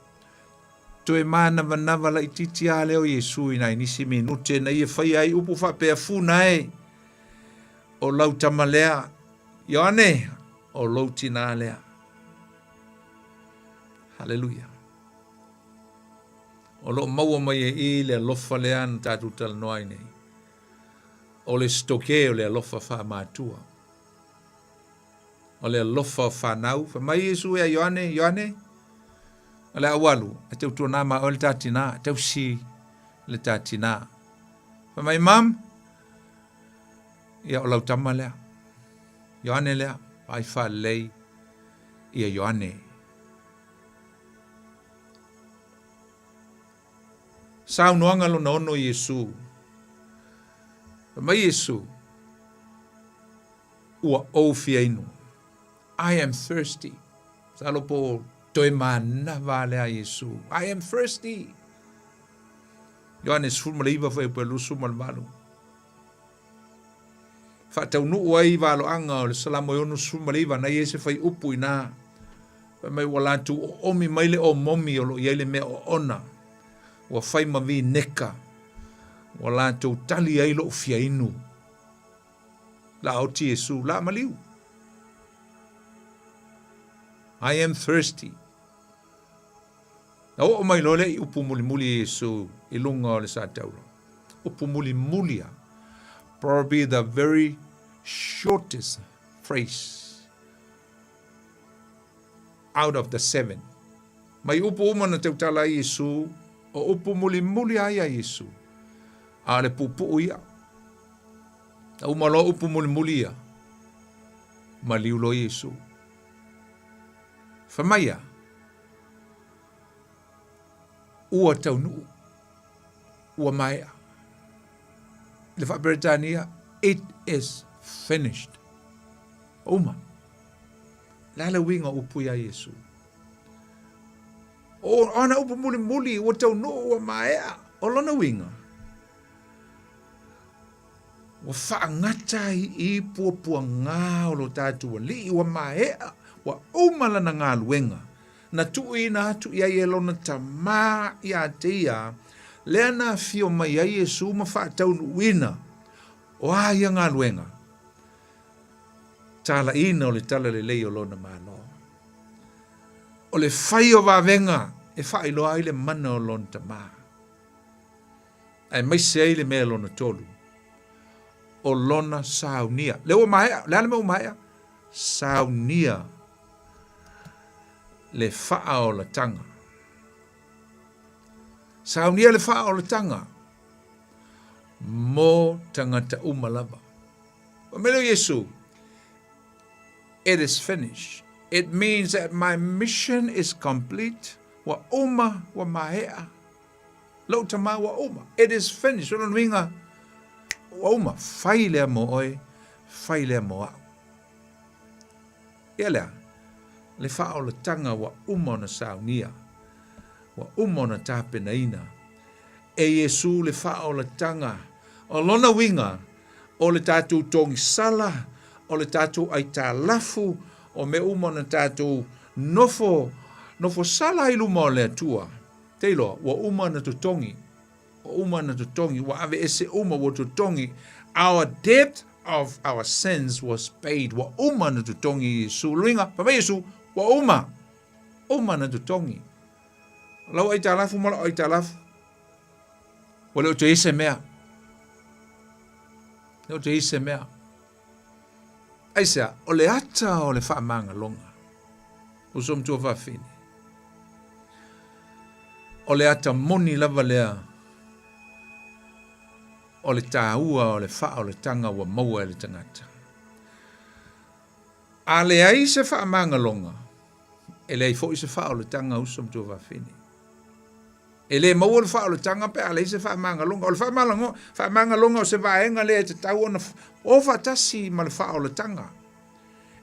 S5: Toe mānavanava laitiiti lava lea o Iesu i nai nisi minute na ia faia ai upu faapea, Funa e, o lau tama lea, Ioane, o lou tinā lea. Haleluia. O lo o maua mai e i le alofa lea na tatou talanoa ai nei. O le stoke o le alofa faamatua. O le alofa o fanau. Fai mai Iesu ia Ioane, Ioane, o le a ou alu, e tautuana ma oe le ta tinā, tausi le ta tinā. Fai mai, Mum, ia o lau tama lea. Ioane lea, vaai faalelei ia Ioane. Saunoaga lona ono Iesu. Fai mai Iesu, Ua ou fia inu. I am thirsty. Masalo po o toe manava a lea Iesu. I am thirsty. Ioane 19 fuaiupu e 28. Faataunuu ai valoaga o le Salamo e 69 na i ai se fuaiupu i ina. Fai mai ua latou oomi mai le omomi o lo o i ai le mea oona. Ua fai ma vineka. Ua latou tali ai lou fia inu. La oti Iesu, la maliu. I am thirsty. Na oo mai loa lea i upu mulimuli a Iesu i luga o le satauro. Upu mulimuli a. Probably the very shortest phrase out of the seven. Mai upu uma na tautala ai Iesu, o upu mulimuli a ia Iesu. A o le puupuu ia. Na uma loa upu mulimuli ia, maliu loa Iesu. Fai mai ia, Ua taunuu, ua maea. I le Faa-Peretania, it is finished. Ua uma. Le a le uiga o upu ia Iesu? O ana upu mulimuli, ua taunuu, ua maea. O lona uiga, Ua faagata ai i puapuagā o lo tatou Alii, ua maea, ua uma lana galuega, na tuuina atu i ai e lona Tamā iā te ia, lea na afio mai ai Iesu ma faataunuuina o a ia galuega? Talaiina o le talalelei o lona Malo. O le fai o vavega e faailoa ai le mana o lona Tamā. Aemaise ai le mea lona tolu, o lona saunia. Lea ua maea, o le a le mea ua maea? Saunia le faaolataga. Saunia le faaolataga mo tagata uma lava. Fai mai lea o Iesu, It is finished. It means that my mission is complete. Ua uma, ua maea. Lou tama ua uma. It is finished. O lona uiga, ua uma. Fai lea mo oe, fai lea mo au. Ia lea, le faaolataga ua uma ona saunia, ua uma ona tapenaina e Iesu le faaolataga. O lona uiga, o le tatou togisala, o le tatou aitalafu, o mea uma ona tatou nofo, nofo sala ai luma o le Atua. Te iloa, ua uma ona totogi, ua uma ona totogi, ua aveese uma, ua totogi. Our debt of our sins was paid. Ua uma ona totogi e Iesu. Luiga, fai mai Iesu, ua uma, uma ona totogi. Lau aitalafu ma lau aitalafu, ua le o toe i ai se mea. Le o toe i ai se mea. Aisea? O le ata o le faamagaloga. Uso ma tuafafine. O le ata moni lava lea o le taua o le faaolataga ua maua e le tagata. A leai se faamagaloga, e leai foi se faaolataga uso ma tuafafine. E le maua le faaolataga pe a leai se faamagaloga. O le faamagaloga o se vaega lea e tatau ona o faatasi ma le faaolataga.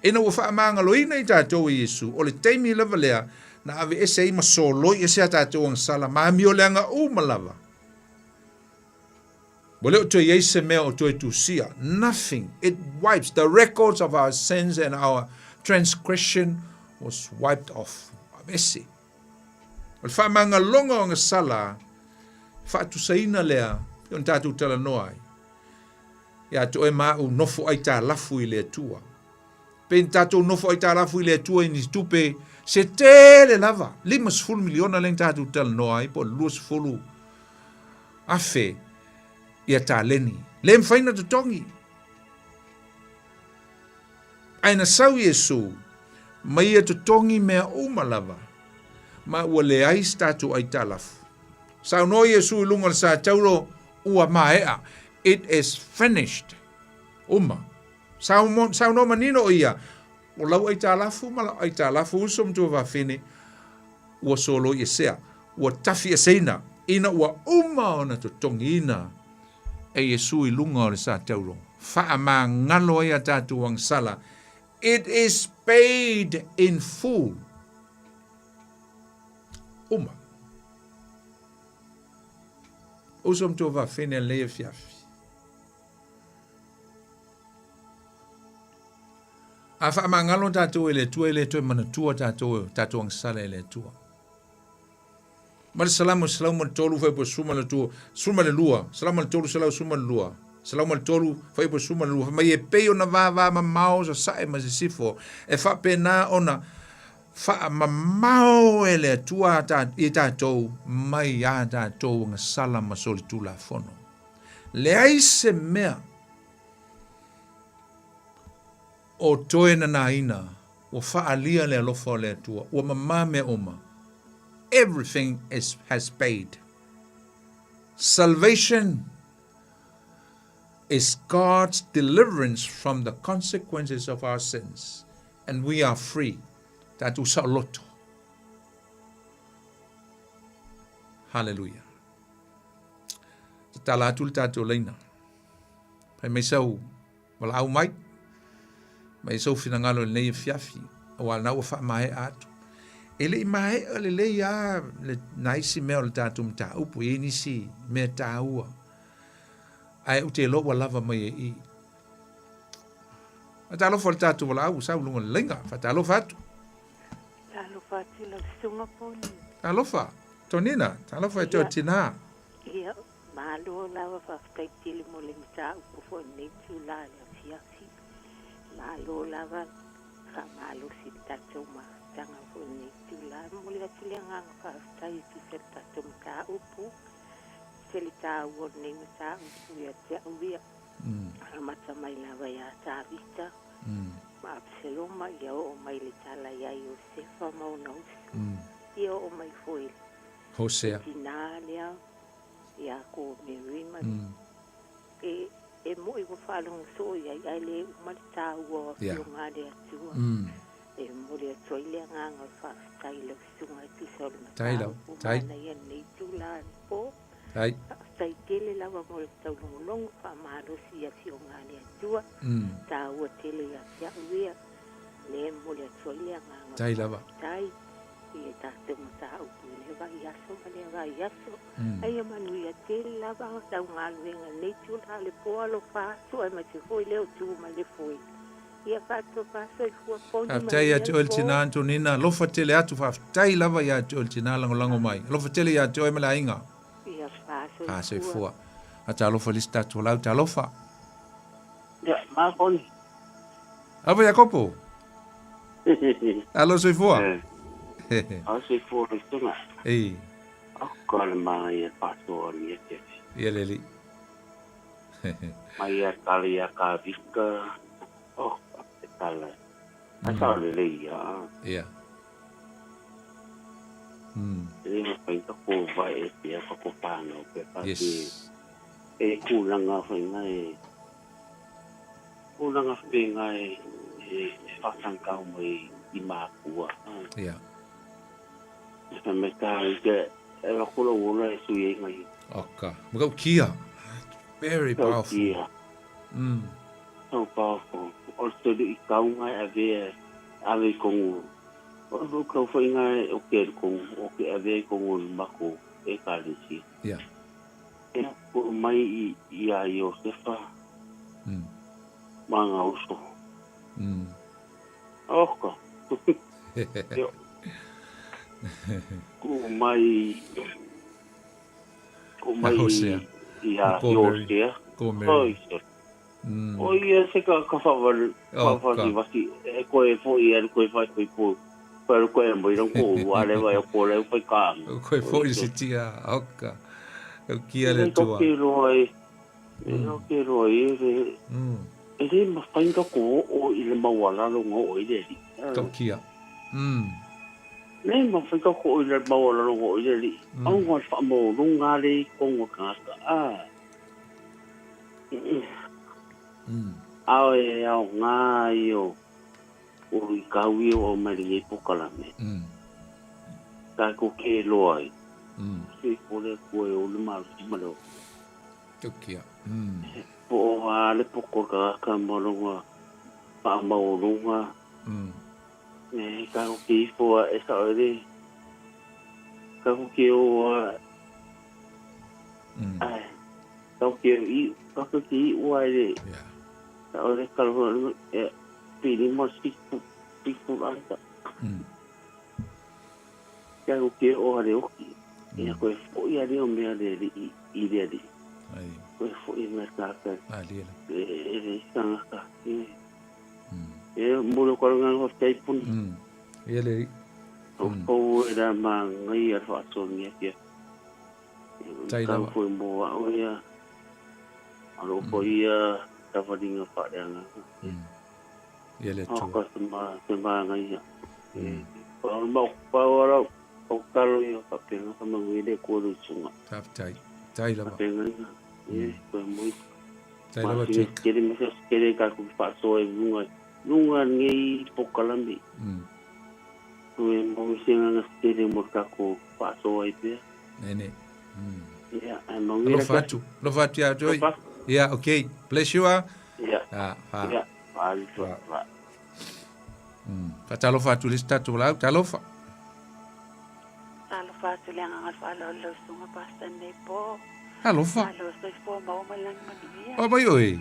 S5: Ina ua faamagaloina i tatou e Iesu, o le taimi lava lea na aveese ai ma soloi ese a tatou agasala ma amioleaga uma lava. Ua le o toe i ai se mea o toe tusia. Nothing. It wipes the records of our sins and our transgression was wiped off. Aveese. O le faamagaloga o agasala faatusaina lea pei ona tatou talanoa ai. Ia te oe ma au nofo aitalafu i le Atua. Pei na tatou nofo aitalafu i le Atua i ni tupe se tele lava, 50 miliona lea na tatou talanoa ai, po o le 20 afe ia taleni. Le mafai na totogi. Ae na sau Iesu ma ia totogi mea uma lava, ma ua leai se tatou aitalafu. Saunoa Iesu i luga o le sa tauro, ua maea. It is finished. Uma. Saunoa manino o ia, o lau aitalafu ma lau aitalafu uso ma tuafafine, ua soloi esea, ua tafi eseina, ina ua uma ona totogiina e Iesu i luga o le sa tauro. Faamagalo ai a tatou agasala. It is paid in full. Uma. Uso ma tuafafine lenei afiafi. A faamagalo tatou e le Atua, e le toe manatua tatou, tatou agasala e le Atua. Ma le Salamo 103 fuaiupu 12, 12, Salamo 312, 103 fuaiupu 12, fai mai e pei ona vavamamao sasae ma sisifo, e faapena ona faamamao e le Atua i tatou mai a tatou agasala ma solitulafono. Leai se mea o toe nanaina, ua faaalia le alofa o le Atua, ua mamā mea uma. Everything is, has paid. Salvation is God's deliverance from the consequences of our sins, and we are free. Tatou saoloto. Hallelujah. Tatala atu le tatou laina. Fai mai sau valaau mai, mai sou finagalo i lenei afiafi, aua lena ua faamaea atu. E le i maea lelei lava le, nai isi mea o le tatou mataupu, e i ai nisi mea taua, ae ou te iloa ua lava mai e i. Faatalofa i le tatou valaau ua sau i luga o le laina. Faatalofa atu.
S19: Talofa atu i lau susuga Poni.
S5: Talofa, Tonina, talofa e te tina.
S19: Ia, Malo lava faafetai tele mo le mataupu foi lenei itula i le afiafi. Malo lava faamalosi i le tatou mafutaga foi lenei itula. E momoli atu le agaga faafetai e tusa i le tatou mataupu. Se le taua o lenei mataupu ia te au ia. Amata mai lava ia Tavita ma Apisaloma ia oo mai le tala ia Iosefa ma ona uso. Ia oo mai foi i le
S5: Hosea.
S19: Tinā lea ia ko Mary ma e e moʻi ua faalogo soo i ai ae le uma le taua o afioga a le Atua. E momoli atu ai le agaga o le faafetai i lau susuga e tusa o le mataupu manaia lenei itula anapo. Faafetai tele lava mo le taulogologo faamalosi i afioga a le Atua. Taua tele ia te au ia. Lea e momoli atu ai le agaga o le faafetai. I le tatou mataupu i lea vaiaso ma lea vaiaso. A ia manuia tele lava lau galuega i lenei itula o le po alofa atu aemaise foi le o tu ma le foe. Ia faatofa soifua poni
S5: Faafetai ia
S19: manuia
S5: te
S19: le
S5: oe le
S19: po.
S5: tina Antonina, alofa tele atu, faafetai lava ia te oe le tina lagolago mai. Alofa tele ia te oe ma le aiga.
S19: Ia fa
S5: Fa
S19: soifua.
S5: soifua. Talofa i le isi tatou lau, talofa.
S20: Ia, ma poni.
S5: Alofa Iakopo. Alo soifua.
S20: Alo soifua le tonga.
S5: Ei.
S20: Ko le mai e pato ni e te.
S5: Ia le li.
S20: Mai a kali a ka vika. Oh. tala. Ai sa le le ia.
S5: Ia.
S20: E le mafai ka ko vai e pia ka ko whānau pe pa
S5: Yes.
S20: E kūlanga whainga e kūlanga whainga e e whātangkau mai i mākua.
S5: Ia.
S20: E wha me tā i te e wakula uola e sui e ngai.
S5: Oka. Maka kia. Very powerful.
S20: Kia. So powerful. O te i kaunga e ave ave i kongu. O le kau whainga e o ke kongu, o ke ave i kongu mako e kalisi.
S5: Ia.
S20: E ko mai i a Iosefa. Ma ngā uso. Oka. Io. Ko mai ko mai
S5: Hosea.
S20: i a
S5: Ko Mary.
S20: Hosea.
S5: Ko Mary.
S20: Oi, sir. O ia se ka ka whawal,
S5: Oh,
S20: whawhati
S5: ka.
S20: wati, e koe fo i aru koe whai koe po, koe aru koe mo i rang ko, wa le vai o ko le whai ka.
S5: Koe fo i se tia, oka. Kau kia le
S20: E
S5: tua.
S20: ke roa e, e o ke roa e, e, e le mawhainga ko o i le maualalo ngā o i le ri.
S5: Kau kia.
S20: Le mawhainga ko o i le maualalo ngā o i le ri. Au ngā whaamauru ngā le kongo kangata. Ah. Ao e ao ngā i o o i kaui o mai i pokalame. Ka ko ke loa i. Se kore koe o le maru si malo.
S5: Kau kia.
S20: Po o a le poko ka ka malonga pa maurunga. E ka ko ke ifo a e sa ore. Ka ko ke o a. Ai. Ka ko ke i ka ko ke i ua e le. Ka ore ka ro e piri mo sipu sipu anta. Ka ko ke o a le oki. Ia koe fo ia leo mea le i le ali.
S5: Ai.
S20: Koe fo i mea tātai.
S5: A lia le.
S20: E le tangata. E molo karanga ngā teipuni.
S5: Ia le.
S20: O kou e rā mā ngai a whaasongia kia.
S5: Tai
S20: Kau
S5: lava.
S20: koe mō au ia. Aro ko ia tawaringa whareanga.
S5: Ia le
S20: O
S5: tua.
S20: ka te mā ngai ia. Pau mau pau arau. O kalo ia ka penga ka manguile ko lu sunga.
S5: Taftai. Tai lava.
S20: Ka penga ia. E koe mui.
S5: Tai lava Jake.
S20: Kere me se kere ka ku whaasoa e lunga. Lunga ngei pokalami. Koe mo se nganga kere mo ka ko whaasoa i pea.
S5: Nene.
S20: Ia, ai manguile
S5: Alofa atu. Alofa atu ia Joy.
S20: Alofa.
S5: Ia, okay. Bless you ah.
S20: Ia.
S5: Ah, fa.
S20: Ia. Fa. Fa.
S5: Fatalofa atu le tatu lau. Talofa.
S19: Talofa atu le agaga le faaaloalo lausuga pastor nei po.
S5: Alofa.
S19: Malo soifua maua ma le lagi manuia.
S5: O mai oe.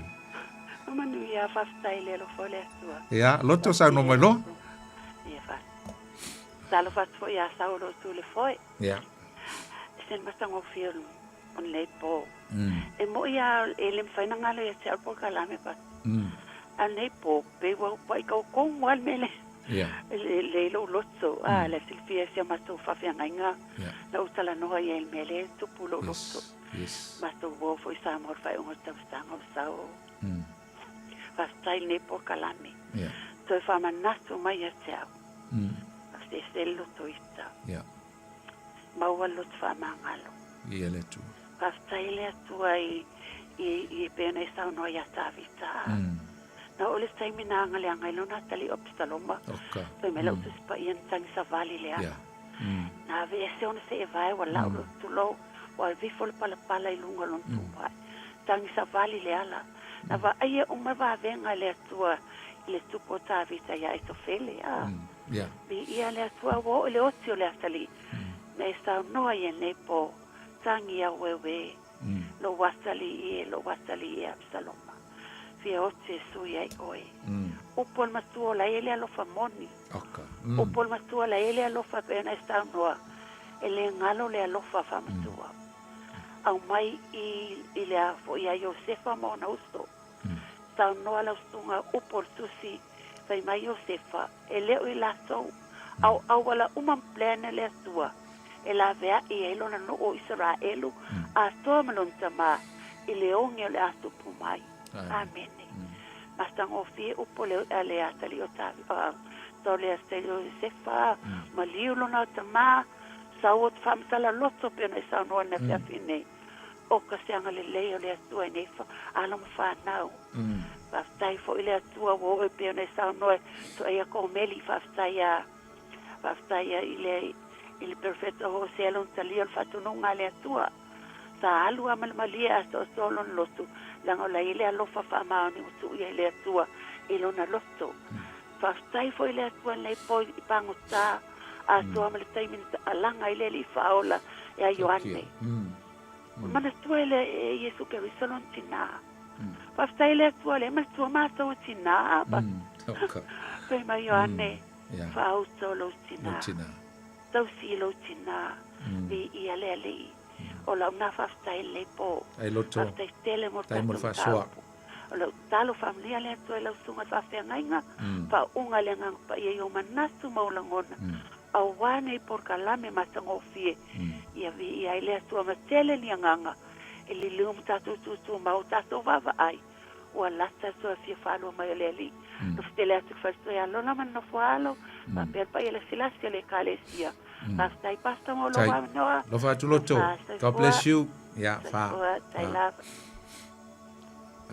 S19: Ma manuia faafetai le alofa o le Atua.
S5: Ia, loto sau no mai loa.
S19: Ia fa. Talofa atu foi ia sau o loo tu le foe.
S5: Ia.
S19: E se matagofie o lenei po. E moʻi a e le mafai na galo ia te au polokalame pa. A lenei po pe ua upaʻi kaukou a le mea lea.
S5: Ia.
S19: Le le lou loto a le silafia si o matou faafeagaiga
S5: Ia.
S19: na ou talanoa i ai i le mea lea e tupu lou loto.
S5: Yes.
S19: Matou uo foi Samoa i le faaiuga o le tausaga o le sao. Faafetai i lenei polokalame.
S5: Ia.
S19: Toe faamanatu mai ia te au. Faafesese le loto ita.
S5: Ia.
S19: Maua le loto faamagalo.
S5: Ia le Atua.
S19: Faafetai le Atua i i i pei ona e saunoa iā Tavita. Na oo le taimi na agaleaga ai lona atalii o Apisaloma.
S5: Oka.
S19: Fai mai lau Tusi Paia na tagisavali le aga.
S5: Ia.
S19: Na aveese ona seevae ua lau le tulou ua avifo le palapala i luga o lona tuvae. Tagisavali le ala. Na vaaia uma vavega e le Atua i le tupu o Tavita iā Aitofele. A.
S5: Ia.
S19: Viia le Atua ua oo i le oti o le atalii. Na e saunoa i lenei po, tagi aueuē, lou atalii e, lou atalii e Apisaloma. Fia oti e sui ai oe. Upu o le matua o la e le alofa moni.
S5: Oka.
S19: Upu o le matua la e le alofa e pei ona e saunoa, e le galo le alofa faamatua. Aumai i, i le a foi ia Iosefa ma ona uso. Saunoa lau susuga upu o le tusi, fai mai Iosefa, e le o i latou, ao auala uma ma plan a le Atua, e laveaʻi ai lona nuu o Isaraelu, atoa ma lona tamā, i le oge o le a tupu mai. Amene. Matagofie upu le a le atalii o Tau le atalii o Iosefa, maliu lona tama, sau o te faamatala loto pei ona e saunoa i le afiafi nei. O ka se agalelei o le Atua i nei alo ma fanau. Faafetai foi i le Atua ua oo e pei ona e saunoa e toeia Komeli, faafetai a faafetai a i le i le perofeta o Hosea lona talia o le faatonuga a le Atua. Sa alu a ma le malie atoatoa lona loto, leaga o la e i ai le alofa faamaoni ua tuu i ai le Atua i lona loto. Faafetai foi i le Atua i lenei po i pagota atoa ma le taimi na alaga ai le Alii Faaola ia Ioane. Manatua e le e Iesu Keriso lona tinā. Faafetai i le Atua lea e manatua matou e tinā. Fai mai Ioane, faauto lou tinā. Tausi i lou tinā. Viia le Alii. O lau na faafetai i lenei po. Faafetai tele mo le tatou mataupu. O lau tatalo faamanuia le Atua i lau susuga i le faafeagaiga, faauuga le Agaga Paia i ou manatu ma ou lagona, aua nei polokalame matagofie, ia viia ai le Atua ma tele ni agaga e liliu ma tatou tutumau o tatou vaavaai, ua lata le toe afio faalua mai o le Alii. Nofo tele atu i le faletua ia Lola ma le nofo a alo, faapea le paia lasilasi o le Ekalesia. Faafetai Pastor mo lou avanoa.
S5: Alofa atu loto. God bless you. Yeah, fa.
S19: Soifua, tai lava.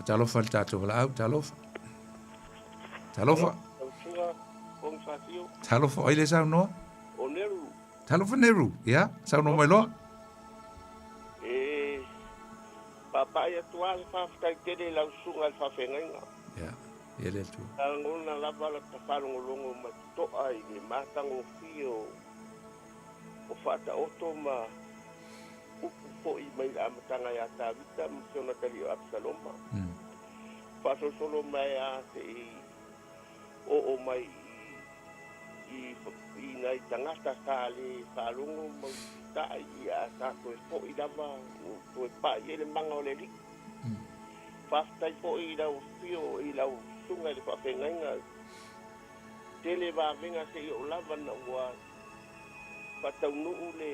S5: Talofa le tatou valaau, talofa. Talofa. Talofa, ai le saunoa?
S21: O Neru.
S5: Talofa Neru, ia, saunoa mai loa.
S21: E papai atu lava le faafetai tele i lau susuga i le faafeagaiga.
S5: Ia, ia le Atua.
S21: Sa lagona lava la ta faalogologo ma totoa i le matagofie o o Faataoto ma upu foi mai le amataga ia Tavita ma si ona atalii o Apisaloma. Faasolosolo mai lava seia oo mai i i nai tagata sa le faalogo ma usitai, ae sa toe foi lava, ua toe pai ai le maga o le Alii. Faafetai foi i lau afio i lau susuga i le faafeagaiga, tele vavega seia oo lava na ua faataunuu le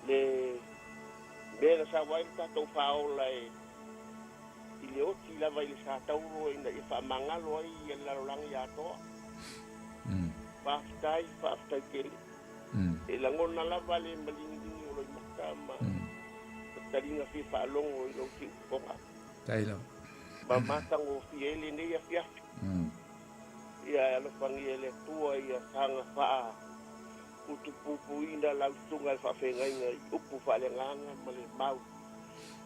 S21: le mea na sau ai le tatou faaola e i le oti lava i le sa tauro ina ia faamagalo ai ia le lalolagi atoa. Faafetai, faafetai tele. E lagona lava le maligi o loimata ma taliga fia faalogo i lou siufofoga.
S5: Tai lava.
S21: Ma matagofie ai lenei afiafi. Ia e alofagia e le Atua ia saga faa utupupuina lau susuga i le faafeagaiga i upu faaleagaga ma le mau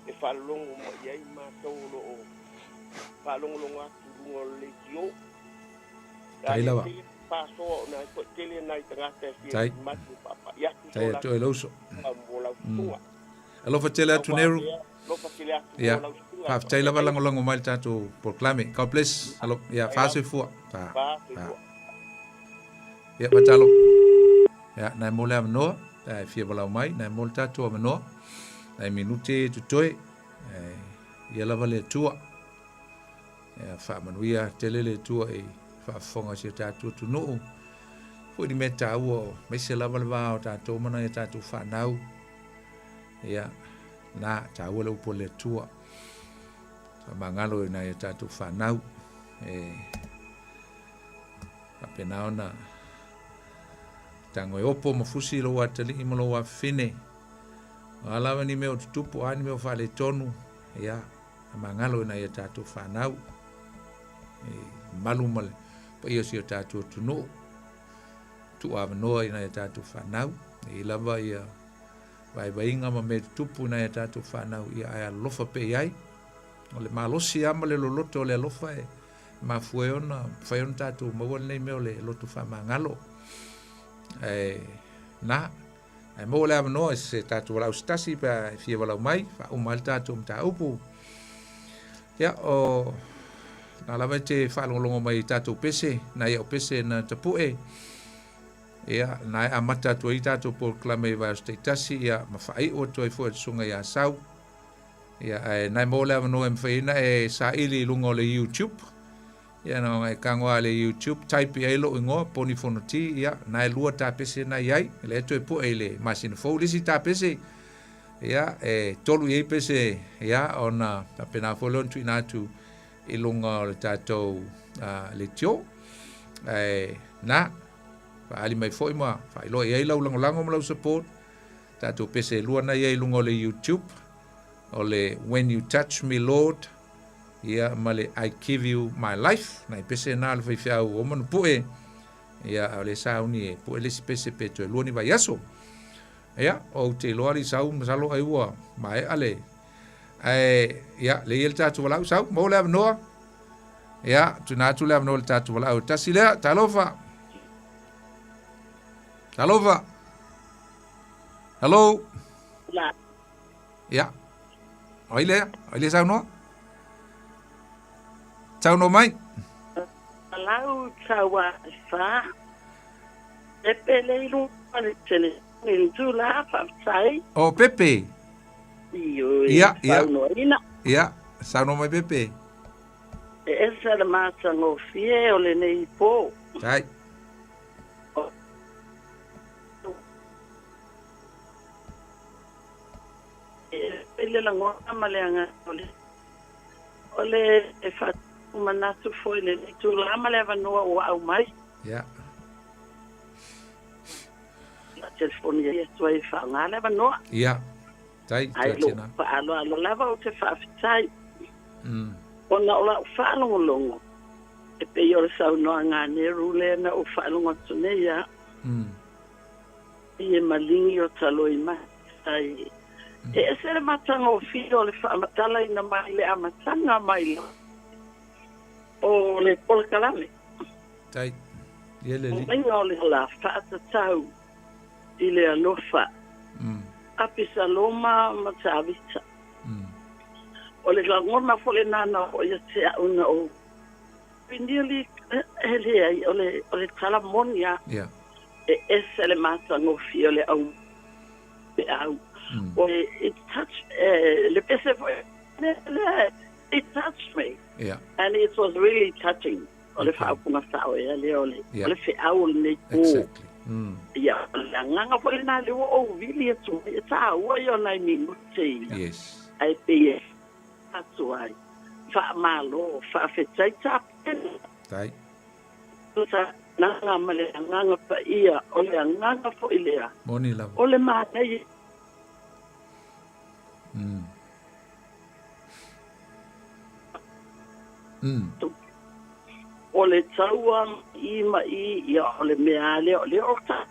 S21: e faalologo mai ai matou o lo o faalogologo atu i luga o le leitio.
S5: Tai lava.
S21: Pasoa ona e toatele nai tagata e fia matu e faapai atu
S5: Tai atu e lauso.
S21: Mo lau susuga.
S5: Alofa tele atu Neru.
S21: Alofa tele atu mo lau susuga.
S5: Faafetai lava lagolago mai le tatou polokalame. God bless. Alo, ia, faasoifua. Fa.
S21: Faasoifua.
S5: Ia, fatalo. Ia, nai mo le avanoa, e fia walau mai, nai mo le tatou avanoa. Nai minute e totoe. Ia lava le Atua. Ia, faamanuia tele le Atua i faafofoga o si o tatou atunuu. Foi ni mea taua o aemaise lava le va o tatou ma nai a tatou fanau. Ia, na, taua le upu a le Atua. Faamagalo i nai a tatou fanau. E faapena ona tago e opo ma fusi lou atalii ma lou afafine. O a lava ni mea o tutupu, a ni mea o faaletonu, ia, faamagalo i nai a tatou fanau. E malu ma le paia o si o tatou atunuu. Tuuavanoa i nai a tatou fanau. E i lava ia vaivaiga ma mea tutupu i nai a tatou fanau, ia ae alolofa pea i ai. O le malosi lava ma le loloto o le alofa e mafua ai ona mafai ona tatou maua lenei mea o le loto faamagalo. Ae na, ae maua le avanoa i se tatou valaau se tasi pe a e fia valaau mai, faauma ai le tatou mataupu. Ia, o na lava e te faalogologo mai i tatou pese, nai au pese na tapue, ia, na e amata atu ai tatou polokalame i vaiaso taitasi, ia, ma faaiu atu ai foi e le susuga ia Sau. Ia, ae na e maua le avanoa e mafai ai ona e saili i luga o le YouTube. Ia, na ona e tago lava i le YouTube, type i ai lou igoa, Poni Fonoti, ia, na e lua tapese na i ai, lea e toe pue i le masina fou le isi tapese, ia, e tolu i ai pese, ia, ona faapena foi lea ona tuuina atu i luga o le tatou leitio. Ae na, faaali mai foi ma faailoa i ai lau lagolago ma lau support. Tatou pese e lua na i ai i luga o le YouTube, o le When You Touch Me Lord, ia ma le I Give You My Life. Nai pese na a le faifeau o Manupue. Ia, a o le sauni e pue le isi pese pe toe lua ni vaiaso. Ia, ou te iloa le sau, masalo ai ua maea le... Ae, ia, le ia le tatou valaau sau, maua le avanoa. Ia, tuuina atu le avanoa i le tatou valaau e tasi lea. Talofa. Talofa. Hello.
S1: La.
S5: Ia. O ai lea? O ai lea saunoa? Saunoa mai.
S1: Lau tau a fa. E pele i luga le telefoni i tula faafetai.
S5: O Pepe.
S1: Ioe,
S5: Ia, ia.
S1: saunoaina.
S5: Ia, saunoa mai Pepe.
S1: E ese le matagofie o lenei po.
S5: Tai.
S1: E le lagona ma le agaga o le o le faamanatu foi i lenei tulaga ma le avanoa ua aumai.
S5: Ia.
S1: Telefoni atu ai e faaaoga le avanoa.
S5: Ia. Tai,
S1: Ai
S5: tai
S1: lou
S5: tēnā.
S1: faaaloalo lava ou te faafetai. Ona o lau faalogologo, e pei o le saunoaga a Neru lea na ou faalogo atu nei lava. I e maligi o taloi mai ai. E ese le matagofie o le faamatalaina mai le amataga mai lava o le polokalame.
S5: Tai. Ia le
S1: alii. Uiga o le la faatatau i le alofa. Apisaloma ma Tavita. O le lagona foi lena na oo ia te au na ou nearly e leai o le o le tala moni lava.
S5: Yeah.
S1: E ese le matagofie o le au feau. O le it touch le pese foi lea it touched me.
S5: Yeah.
S1: And it was really touching. O le faaupuga sao ea lea o le o le feau o lenei po.
S5: Exactly.
S1: Ia, o le agaga foi lena lea ua ou vili atu ai, e taua ia o nai minute ia.
S5: Yes.
S1: Ae pei e atu ai, faamalo, faafetai tapena.
S5: Tai.
S1: Agaga ma le agaga paia, o le agaga foi lea.
S5: Moni lava.
S1: O le manaia. O le taua i ma i, ia o le mea lava lea, o lea o ta.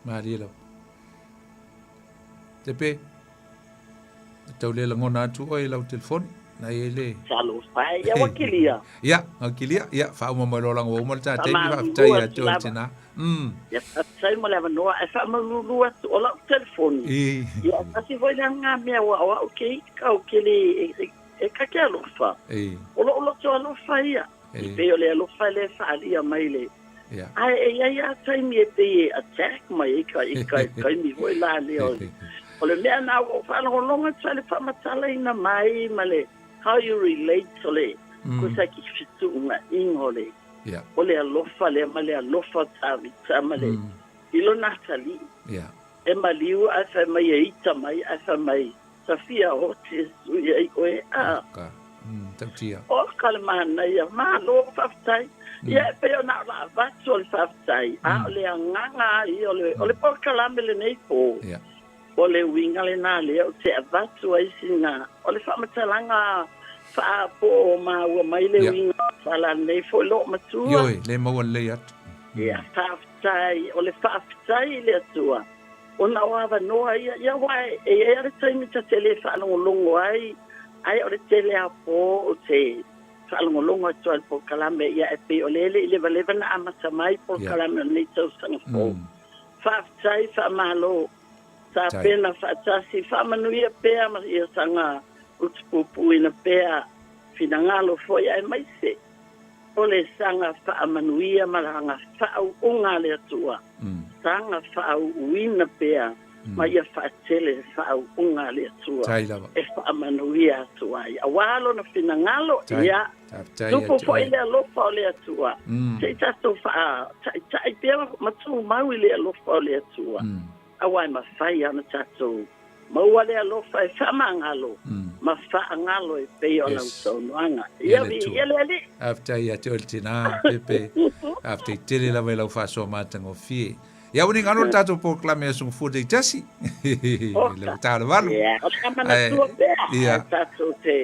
S5: Malie lava. Tepe, e tau le lagona atu oe i lau telefoni. Na i ai le...
S1: Talofa e, ia ua kilia.
S5: Ia, ua kilia. Ia, faauma mai loa laga ua uma le ta taimi, faafetai ia te oe tina.
S1: Ia, faafetai mo le avanoa, ae faamalulu atu, o lau telefoni. Ia, tasi foi lea nga mea ua o au ke ika o ke le e ka ke alofa. O lou loto alofa ia. E pei o le alofa lea e faaalia mai le Ae e i ai lava taimi e pei e attack mai ai ka i ka taimi foi la lea o o le mea na ua ou faalogologo atu ai le faamatalaina mai ma le how you relate o le kusa ki fetuunaiga o le o le alofa lea ma le alofa o Tavita ma le i lona atalii e maliu ae fai mai e ita mai ae fai mai Safia o Jesu i ai oe a.
S5: Ka. Tautia.
S1: O ka le manaia, malo faafetai. Ia e pei ona o la avatu o le faafetai, a o le agaga lava ia o le, o le polokalame lenei po.
S5: Ia.
S1: O le uiga lena lea ou te avatu ai sina, o le faamatalaga faa-po o maua mai le uiga o le tala lenei foi loomatua.
S5: Ioe, le maua lelei atu.
S1: Ia, faafetai, o le faafetai i le Atua. Ona o avanoa ia, ia aua e i ai lava le taimi ta te le faalogologo ai, ae o le tele lava o po ou te faalogologo atu ai i le polokalame, ia e pei o lea e le i levaleva ona amata mai polokalame o lenei tausaga fou. Faafetai, faamalo, tapena faatasi, faamanuia pea ma ia saga utupupuina pea finagalo foi aemaise O le saga faamanuia ma laga faauuga a le Atua, saga faauuina pea ma ia faatele le faauuga a le Atua e faamanuia atu ai. Aua Lona finagalo, ia tupu foi le alofa o le Atua. Se i tatou faataitai pea ma tumau i le alofa o le Atua, aua e mafai lava ona tatou maua le alofa e faamagalo. ma faagalo e pei o lau saunoaga. Ia viia le Alii.
S5: Faafetai ia te oe le tina, Pepe. Faafetai tele lava i lau faasoa matagofie. Ia ua nigano le tatou polokalame i Aso Gafua taitasi. Le ua ta o le 8.
S1: Ia, o le a manatua pea. Ia. Tatou te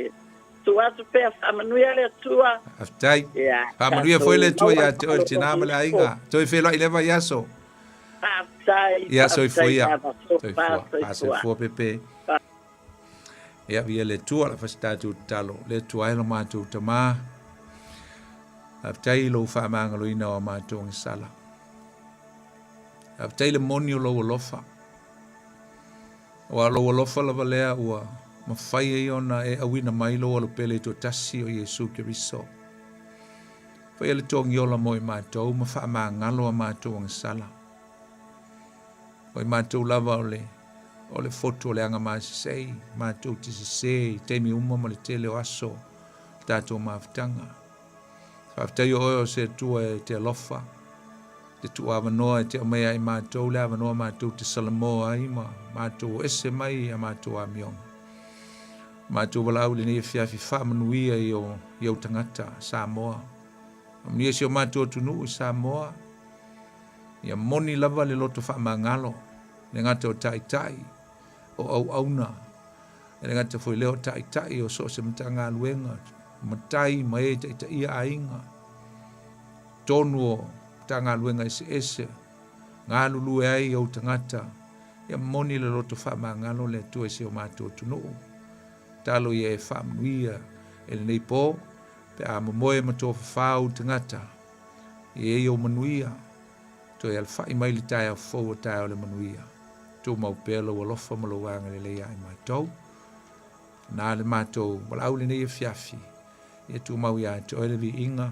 S1: tuu atu pea faamanuia le Atua.
S5: Faafetai.
S1: Ia.
S5: Faamanuia foi le Atua ia te oe le tina ma le aiga. Toe feiloai i lea vaiaso.
S1: Faafetai.
S5: Ia, soifua ia. Soifua. Soifua Pepe. Ia, viia le Atua, la fasi tatou tatalo. Le Atua e lo matou tamā. Faafetai i lou faamagaloina o a matou agasala. Faafetai le moni o lou alofa. Aua o lou alofa lava lea ua mafai ai ona e auina mai lou alopele toatasi o Iesu Keriso. Faia le togiola mo i matou ma faamagalo a matou agasala. O i matou lava o le o le fotu o le agamasesei, matou te sese i taimi uma ma le tele o aso o le tatou mafutaga. Faafetai o oe o se Atua e te alofa, te tuuavanoa e te aumaia i matou le avanoa matou te salamoa ai ma matou o ese mai a matou amioga. Matou valaau i lenei afiafi faamanuia i o i ou tagata Samoa. Faamanuia si o matou atunuu i Samoa. Ia moni lava le loto faamagalo, le gata o taitai, o auauna, e le gata foi lea o taitai o so o se Matagaluega, matai ma e taitaia aiga, tonu o Matagaluega eseese, galulue ai ou tagata, ia moni le loto faamagalo le Atua i si o matou atunuu. Talo ia e faamanuia e lenei po, pe a momoe ma tofafa ou tagata, Ia i ai ou manuia, toe alafai mai le taeao fou o taeao le manuia. Tumau pea lou alofa ma lou agalelei ia i matou. Na le matou valaau lenei afiafi, ia tumau ia te oe le viiga,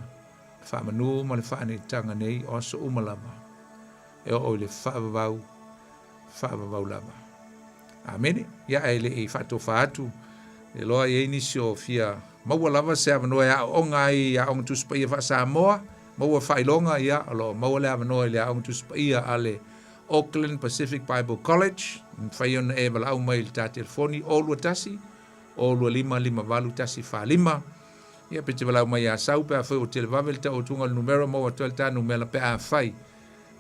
S5: le faamanu ma le faaneetaga nei o aso uma lava, e oo i le faavavau, faavavau lava. Amene. Ia ae le i faatofa atu, e loa i ai nisi o fia maua lava se avanoa e aooga ai i Aoga Tusi Paia faa-Samoa, maua faailoga, ia, o lo o maua le avanoa i le Aoga Tusi Paia a le Auckland Pacific Bible College. E mafai ona e valaau mai i le ta telefoni 021 025 58 145. Ia, pe te valaau mai ia Sau pe afai ua televave le taotuga o le numera, maua atu ai le ta numera pe afai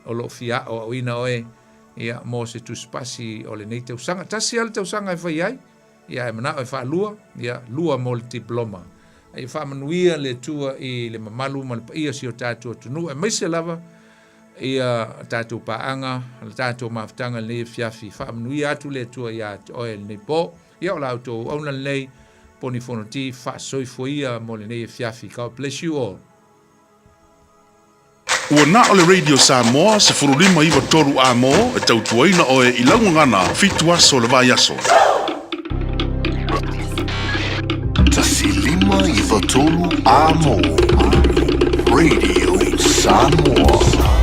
S5: o lo o fia aoaoina oe ia, mo se tusipasi o lenei tausaga. Tasi lava le tausaga e fai ai, ia, ae manao e faalua, ia, lua mo le diploma. Ia faamanuia le Atua i le mamalu ma le paia o si o tatou atunuu, aemaise lava ia tatou paaga, le tatou mafutaga i lenei afiafi. Faamanuia atu le Atua ia te oe i lenei po. Ia, o la outou auauna lenei, Poni Fonoti, faasoifua ia mo lenei afiafi. God bless you all.
S7: Ua na o le Radio Samoa 15 9 3 A mo e tautuaina oe i lau gagana fitu aso o le vaiaso.
S8: 1593 A mo Radio Samoa.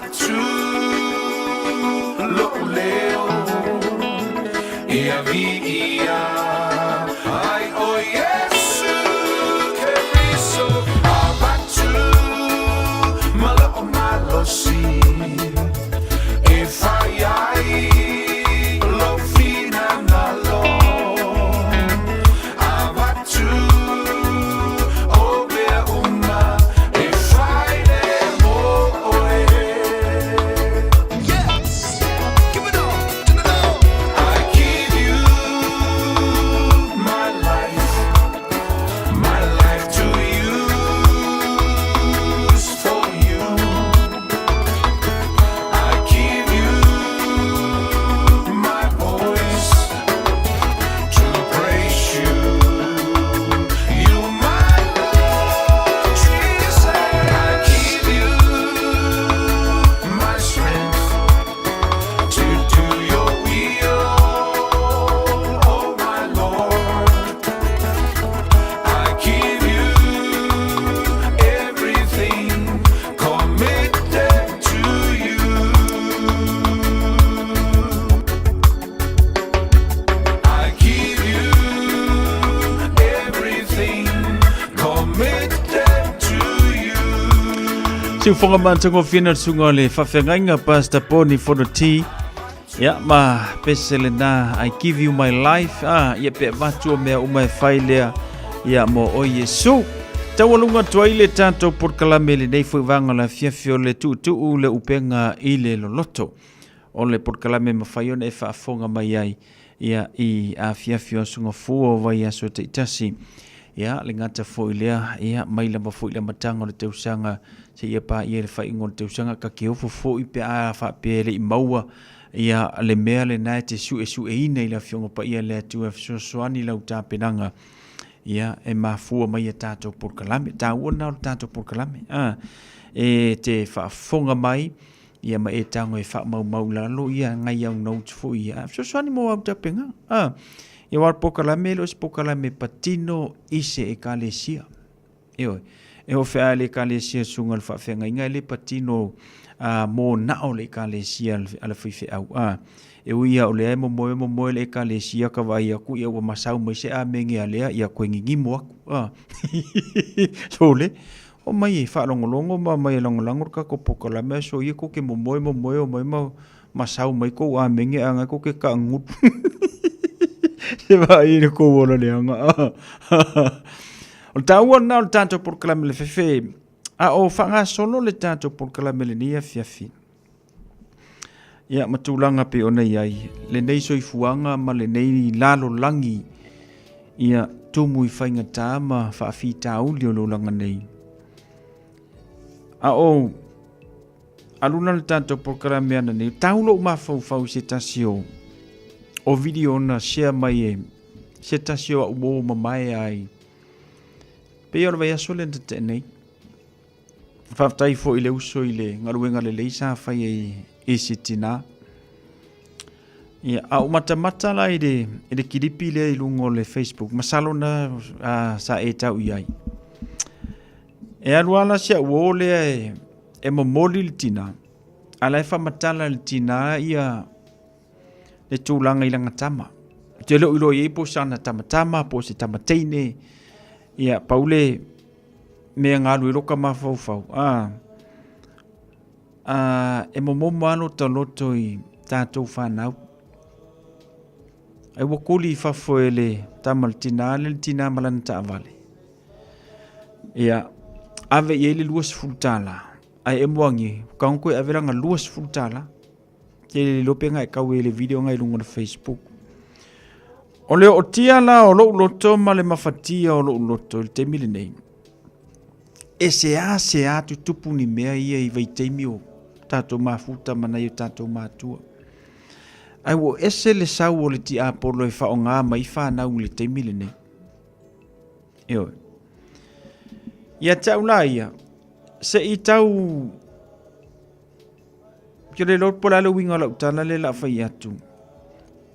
S14: Avatu lo'u leo ia viia ai ʻo Iesu Keriso. Avatu ma lo'u malosi e fai ai lou finagalo. Avatu o mea uma e fai lea mo ʻoe. Yes! Give it all to the Lord. I give you my life, my life to use for you. I give you my voice to praise you. You, my Lord Jesus. I give you my strength to do your will, oh my Lord. I give you everything committed to you. I give you everything committed to you.
S9: Siufoga matagofie le susuga o le faafeagaiga Pastor Poni Fonoti. Ia ma pese lena I give you my life. Ah, ia pe avatu o mea uma e fai lea ia mo oe Iesu. Taualuga atu ai le tatou polokalame i lenei foi vaega o le afiafi o le tuutuu le upega i le loloto. O le polokalame e mafai ona e faafofoga mai ai ia i afiafi o aso gafua o vaiaso taitasi. Ia, le gata foi lea, ia, mai lava foi i le amataga o le tausaga seia paia i le faaiuga o le tausaga, ka te ofo foi pe a faapea e le i maua ia le mea lena e te suesueina i le Afioga Paia a le Atua e fesoasoani i lau tapenaga ia e mafua mai ia tatou polokalame. Taua lena o le tatou polokalame. Ah, e te faafofoga mai ia ma e tago e faamaumau i lalo ia ngai au notes foi ia. Ah, fesoasoani mo au tapenaga. Ah, ia aua o le polokalame e le o se polokalame patino i se ekalesia. Ioe. E oo feaai le Ekalesia susuga i le faafeagaiga e le patino a mo nao le Ekalesia a le faifeau. A, e ui ia o lea e momoe momoe le Ekalesia ka vaai aku ia ua masau mai se amene a lea ia koe gigimo aku. A, sole, o mai e faalogologo ma mai e lagolago le tatou polokalame a soia kou te momoe momoe omai ma masau mai kou amene a ngai kou te kaagulu. Se vaai i le kou ola leaga. O le taua lena o le tatou polokalame le fefe, a o faagasolo le tatou polokalame lenei afiafi. Ia, ma tulaga pei ona i ai, lenei soifuaga ma lenei lalolagi, ia, tumu i faigata ma faafitauli o le olaga nei. A o aluna le tatou polokalame ananei, tau lou mafaufau i se tasi o o video na share mai e se tasi o au uo mamae ai. Pei o le vaiaso lea na tea nei. Faafetai foi i le uso i le galuega lelei sa fai ai i se tinā. Ia, a ou matamata la i le, i le kilipi lea i luga o le Facebook, masalo na sa e tau i ai. E alu ala si au uo lea e, e momoli le tinā, a la e faamatala e le tinā ia le tulaga i lana tama. Ou te le o iloa i ai po o sana tamatama, po o se tama teine. Ia, pau le mea na alu i loka mafaufau. A, a, e momomo lava lota loto i tatou fanau. Ai ua kuli i fafo e le tama le tinā, le le tinā ma lana taavale. Ia, ave i ai le $20, ae e moangi, ua tago koe e ave lana $20. Ke le iloa pe na e kau e le video na i luga o le Facebook. O le ootia la o lou loto ma le mafatia o lou loto i le taimi lenei, e seasea tutupu ni mea ia i vaitaimi o tatou mafuta ma nai o tatou matua. Ae ua ese le sau o le tiapolo e faaaoga mai fanau i le taimi lenei. Ioe. Ia te au la ia, se i tau Ou te le iloa po o le a le uiga o lau tala lea o le a fai atu.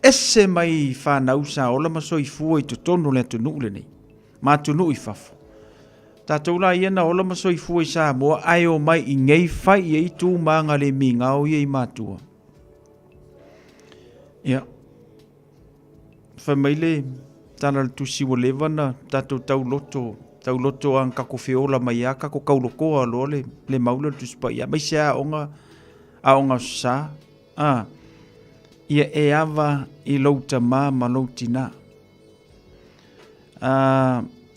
S9: Ese mai fanau sa ola ma soifua i totonu o le atunuu lenei, ma atunuu i fafo. Tatou la ia na ola ma soifua i Samoa ae omai i nei fai i ai tu ma aga le migao ia i matua. Ia, fai mai le tala le tusi ua leva na tatou tauloto, tauloto a kako feola mai a kako kaulokoa loa le, le maula le tusi paia. Mai se aoga, aoga sa, a, ia e ava i lou tamā ma lou tinā. A,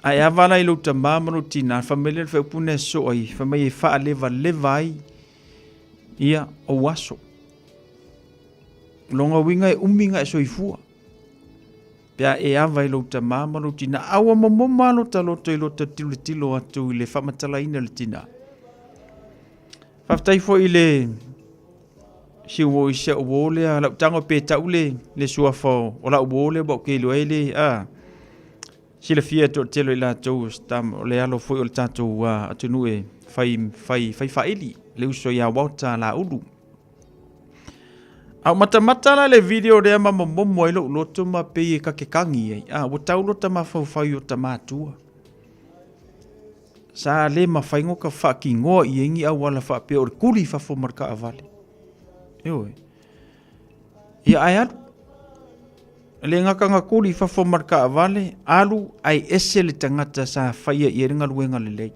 S9: a e ava la i lou tamā ma lou tinā, fai mai le le faaupu na e soo ai, fai mai e faalevaleva ai ia ou aso. Longa uiga e umi ga e soifua. Pe a e ava i lou tamā ma lou tinā, a ua momomo lava lota loto i lota tilotilo atu i le faamatalaina o le tinā. Faafetai foi i le si uo i si au uo lea, lau tago pe tau le, le suafa o lau uo lea, ua ou ke iloa ai le, a, silafia e toatele o i latou o le alo foi o le tatou atunuu e fai, fai, fai faaili, le uso ia Walter Laulu. A o matamata la le video lea ma momomo ai lou loto ma pei e kakekagi ai. A, ua tau lota mafaufau i ota matua. Sa le mafai ngoka faakinoa i ai ni auala faapea o le kuli i fafo ma le kaavale. Ioe. Ia ae alu. Le gata na kuli i fafo ma le kaavale, alu ae ese le tagata sa faia i ai le galuega lelei.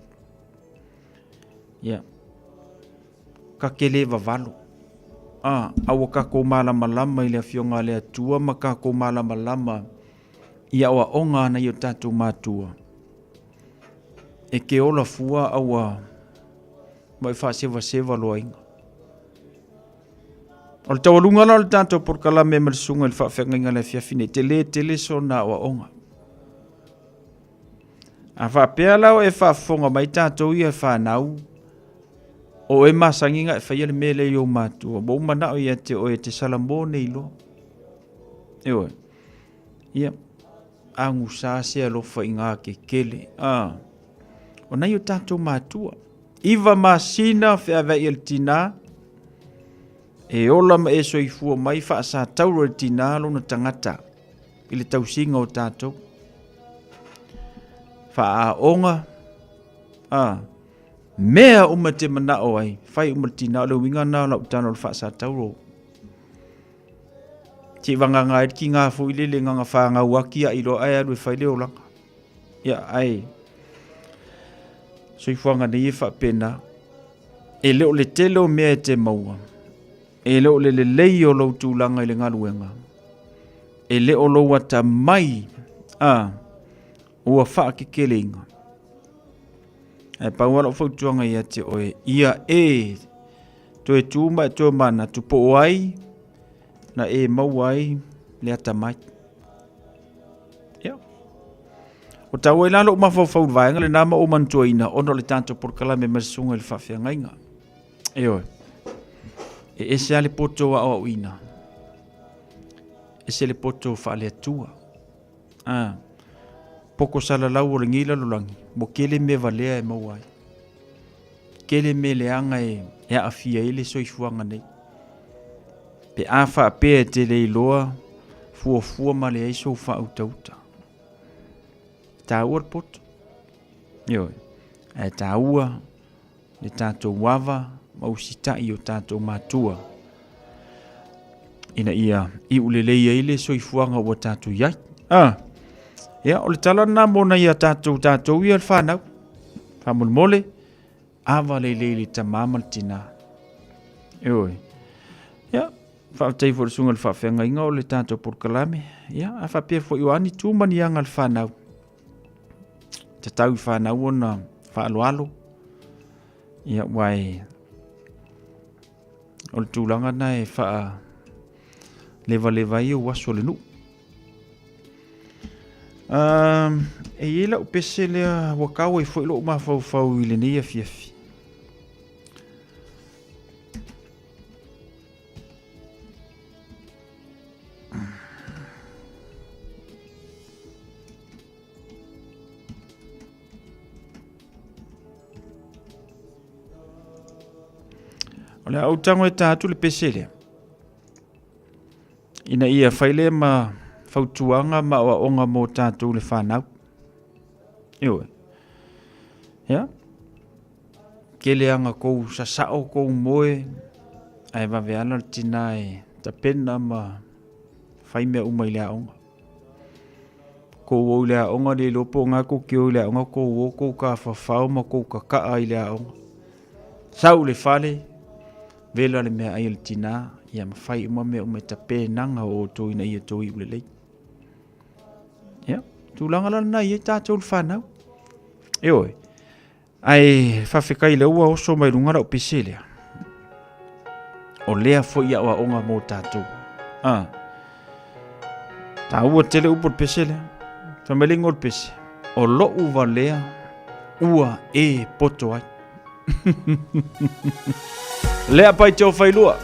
S9: Ia. Ka ke le vavalo. A, a ua kakou malamalama i le Afioga a le Atua ma kakou malamalama i aoaoga a nai o tatou matua. E ke ola fua a ua ma e faasevaseva loaina. O le taualuga la o le tatou polokalame ma le susuga i le faafeagaiga i le afiafi nei, tele tele sona aoaoga. A faapea la o e faafofoga mai tatou ia fanau, o e masani na e faia le mea lea i ou matua, ua ou manao ia te oe e te salamo nei loa. Ioe. Ia, agusa se alofa i ngā kekele. A, o nai o tatou matua. Iva masina feaveai e le tinā, e ola ma e soifua mai faasatauro e le tinā lona tagata i le tausiga o tatou. Faaaoga, a, mea uma te manao ai, fai uma le tinā, o le uiga na o lau tala o le faasatauro. Te vagana ai le kīnā foi lele gana whāngau aki a iloa ae alu e fai le olaga. Ia, ae, soifuaga nei e faapena, e le o le tele o mea e te maua, e le o le lelei o lou tulaga i le galuega, e le o lou atamai, a, ua faakekeleina. Ae pau lava lau fautuaga ia te oe, ia e toe tu ma e toe manatu po o ai na e maua ai le atamai. Ia. O tau ai la lou mafaufau i le vaega lena ma ou manatuaina ona o le tatou polokalame ma le susuga i le faafeagaiga. Ioe. E ese lava le poto aoaoina. Ese le poto faale-Atua. A, poko salalau o lenei lalolagi, ua tele mea valea e maua ai. Tele mea leaga e, e aafia ai le soifuaga nei. Pe a faapea e te le iloa, fuafua ma leai sou faautauta. Taua le poto. Ioe. Ae taua le tatou ava ma usitai i o tatou matua ina ia iu lelei ai le soifuaga ua tatou i ai. Ah, ia, o le tala lena mo nai a tatou, tatou ia le whanau. Whamolemole, ava lelei le tamā ma le tinā. Eoi. Ia, faafetai foi i le susuga i le faafeagaiga o le tatou polokalame. Ia, a faapea foi o a ni tu ma ni aga a le whanau. Tatau i whanau ona whaaloalo. Ia, ua e... O le tulaga na e wha levaleva ai ou aso le nuu. E i ai lau pese lea ua kau ai foi lou mafaufau i lenei afiafi. O le a ou tago e ta atu le pese lea. Ina ia fai lea ma fautuaga ma aoaoga mo tatou le whanau. Ioe. Ia. Tele aga kou sasao kou moe, ae vave ala le tina e tapena ma fai mea uma i le aoga. Kou o i le aoga le iloa po o ga kou te o i le aoga kou o kou tafafao ma kou kakaa i le aoga. Sau i le fale, vela le meaai a le tina, ia ma fai uma mea uma i tapenaga o outou ina ia outou iu lelei. Ia, tulaga la lena i ai tatou le fanau. Ioe. Ae faafetai lea ua oso mai luga lau pese lea. O lea foi aoaoga mo tatou. Ah. Taua tele upu o le pese lea. Fai mai le igoa o le pese. O lou valea ua e poto ai. Lea pai te o failua.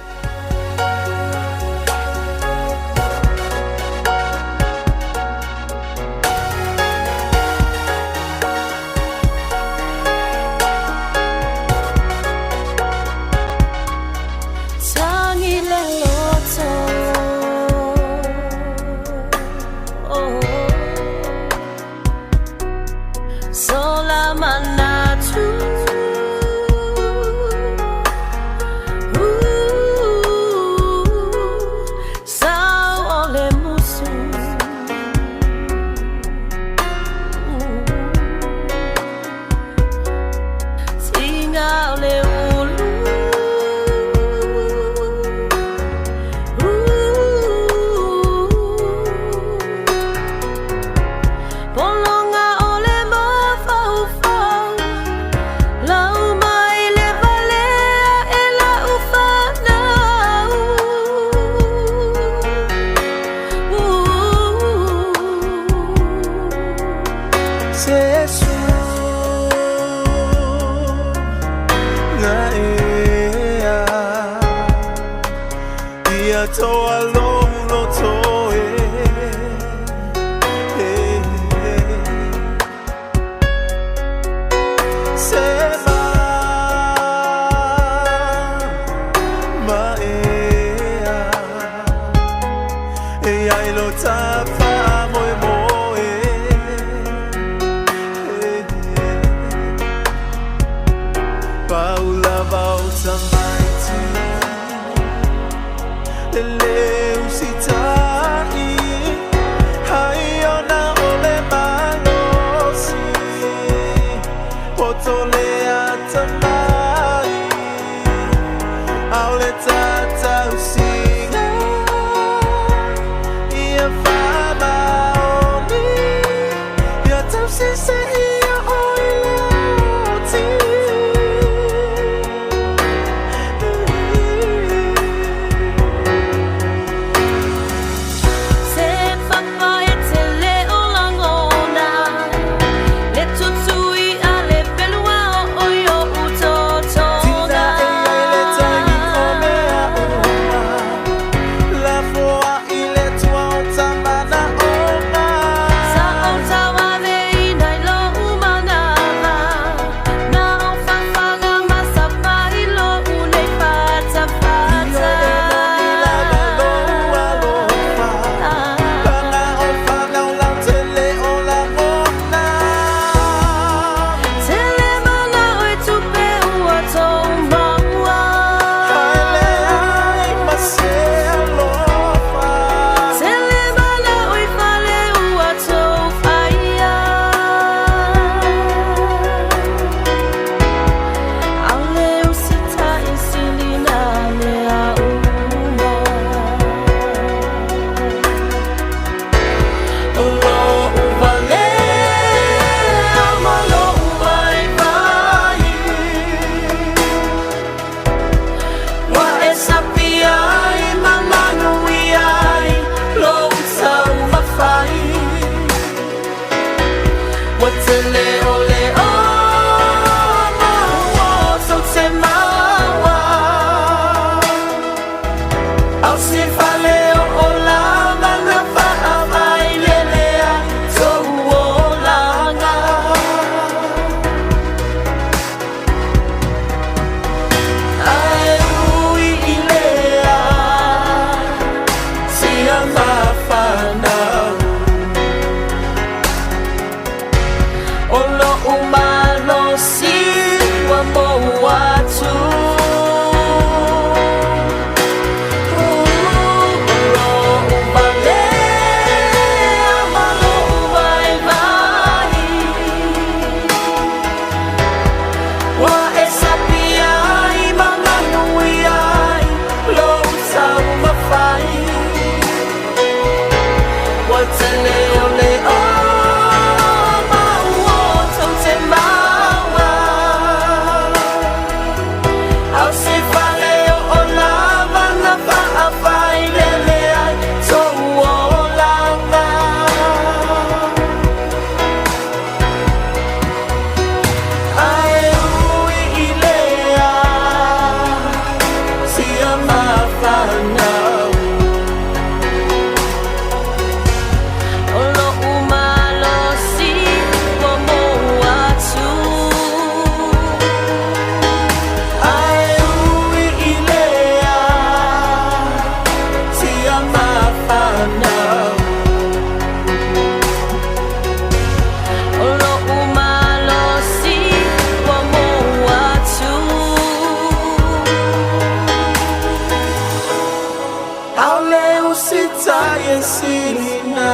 S14: e sili nā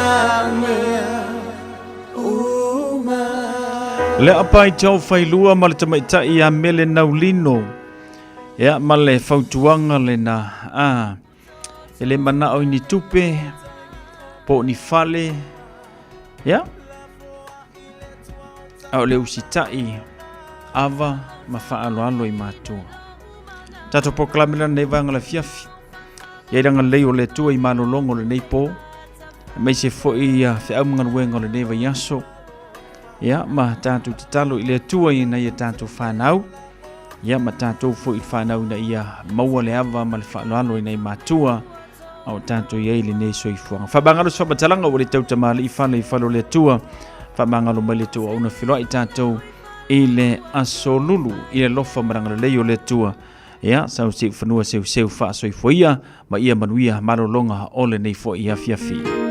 S14: mea uma.
S9: Le apai tau failua ma le tamaitai ia Mele Naulino. Ia ma le fautuaga lena. A, e le manao i ni tupe, po o ni fale. Ia, a o le usitai, ava ma faaaloalo i matua. Tatou polokalame lena nei vaega o le afiafi. Ia i agalelei o le Atua i malologa o lenei po, aemaise foi ia feau ma galuega o lenei vaiaso. Ia, ma tatou tatalo i le Atua ina ia tatou fanau, ia ma tatou foi i fanau ina ia maua le ava ma le faaaloalo i nai matua, a o tatou i ai i lenei soifuaga. Faamagalo se faamatalaga ua le tautamalii fale i fale o le Atua. Faamagalo mai le Atua auna feloai tatou i le aso lulu i le alofa ma le agalelei o le Atua. Ia, sau seu fanua seuseu faasoifua ia ma ia manuia malologa o lenei foi afiafi.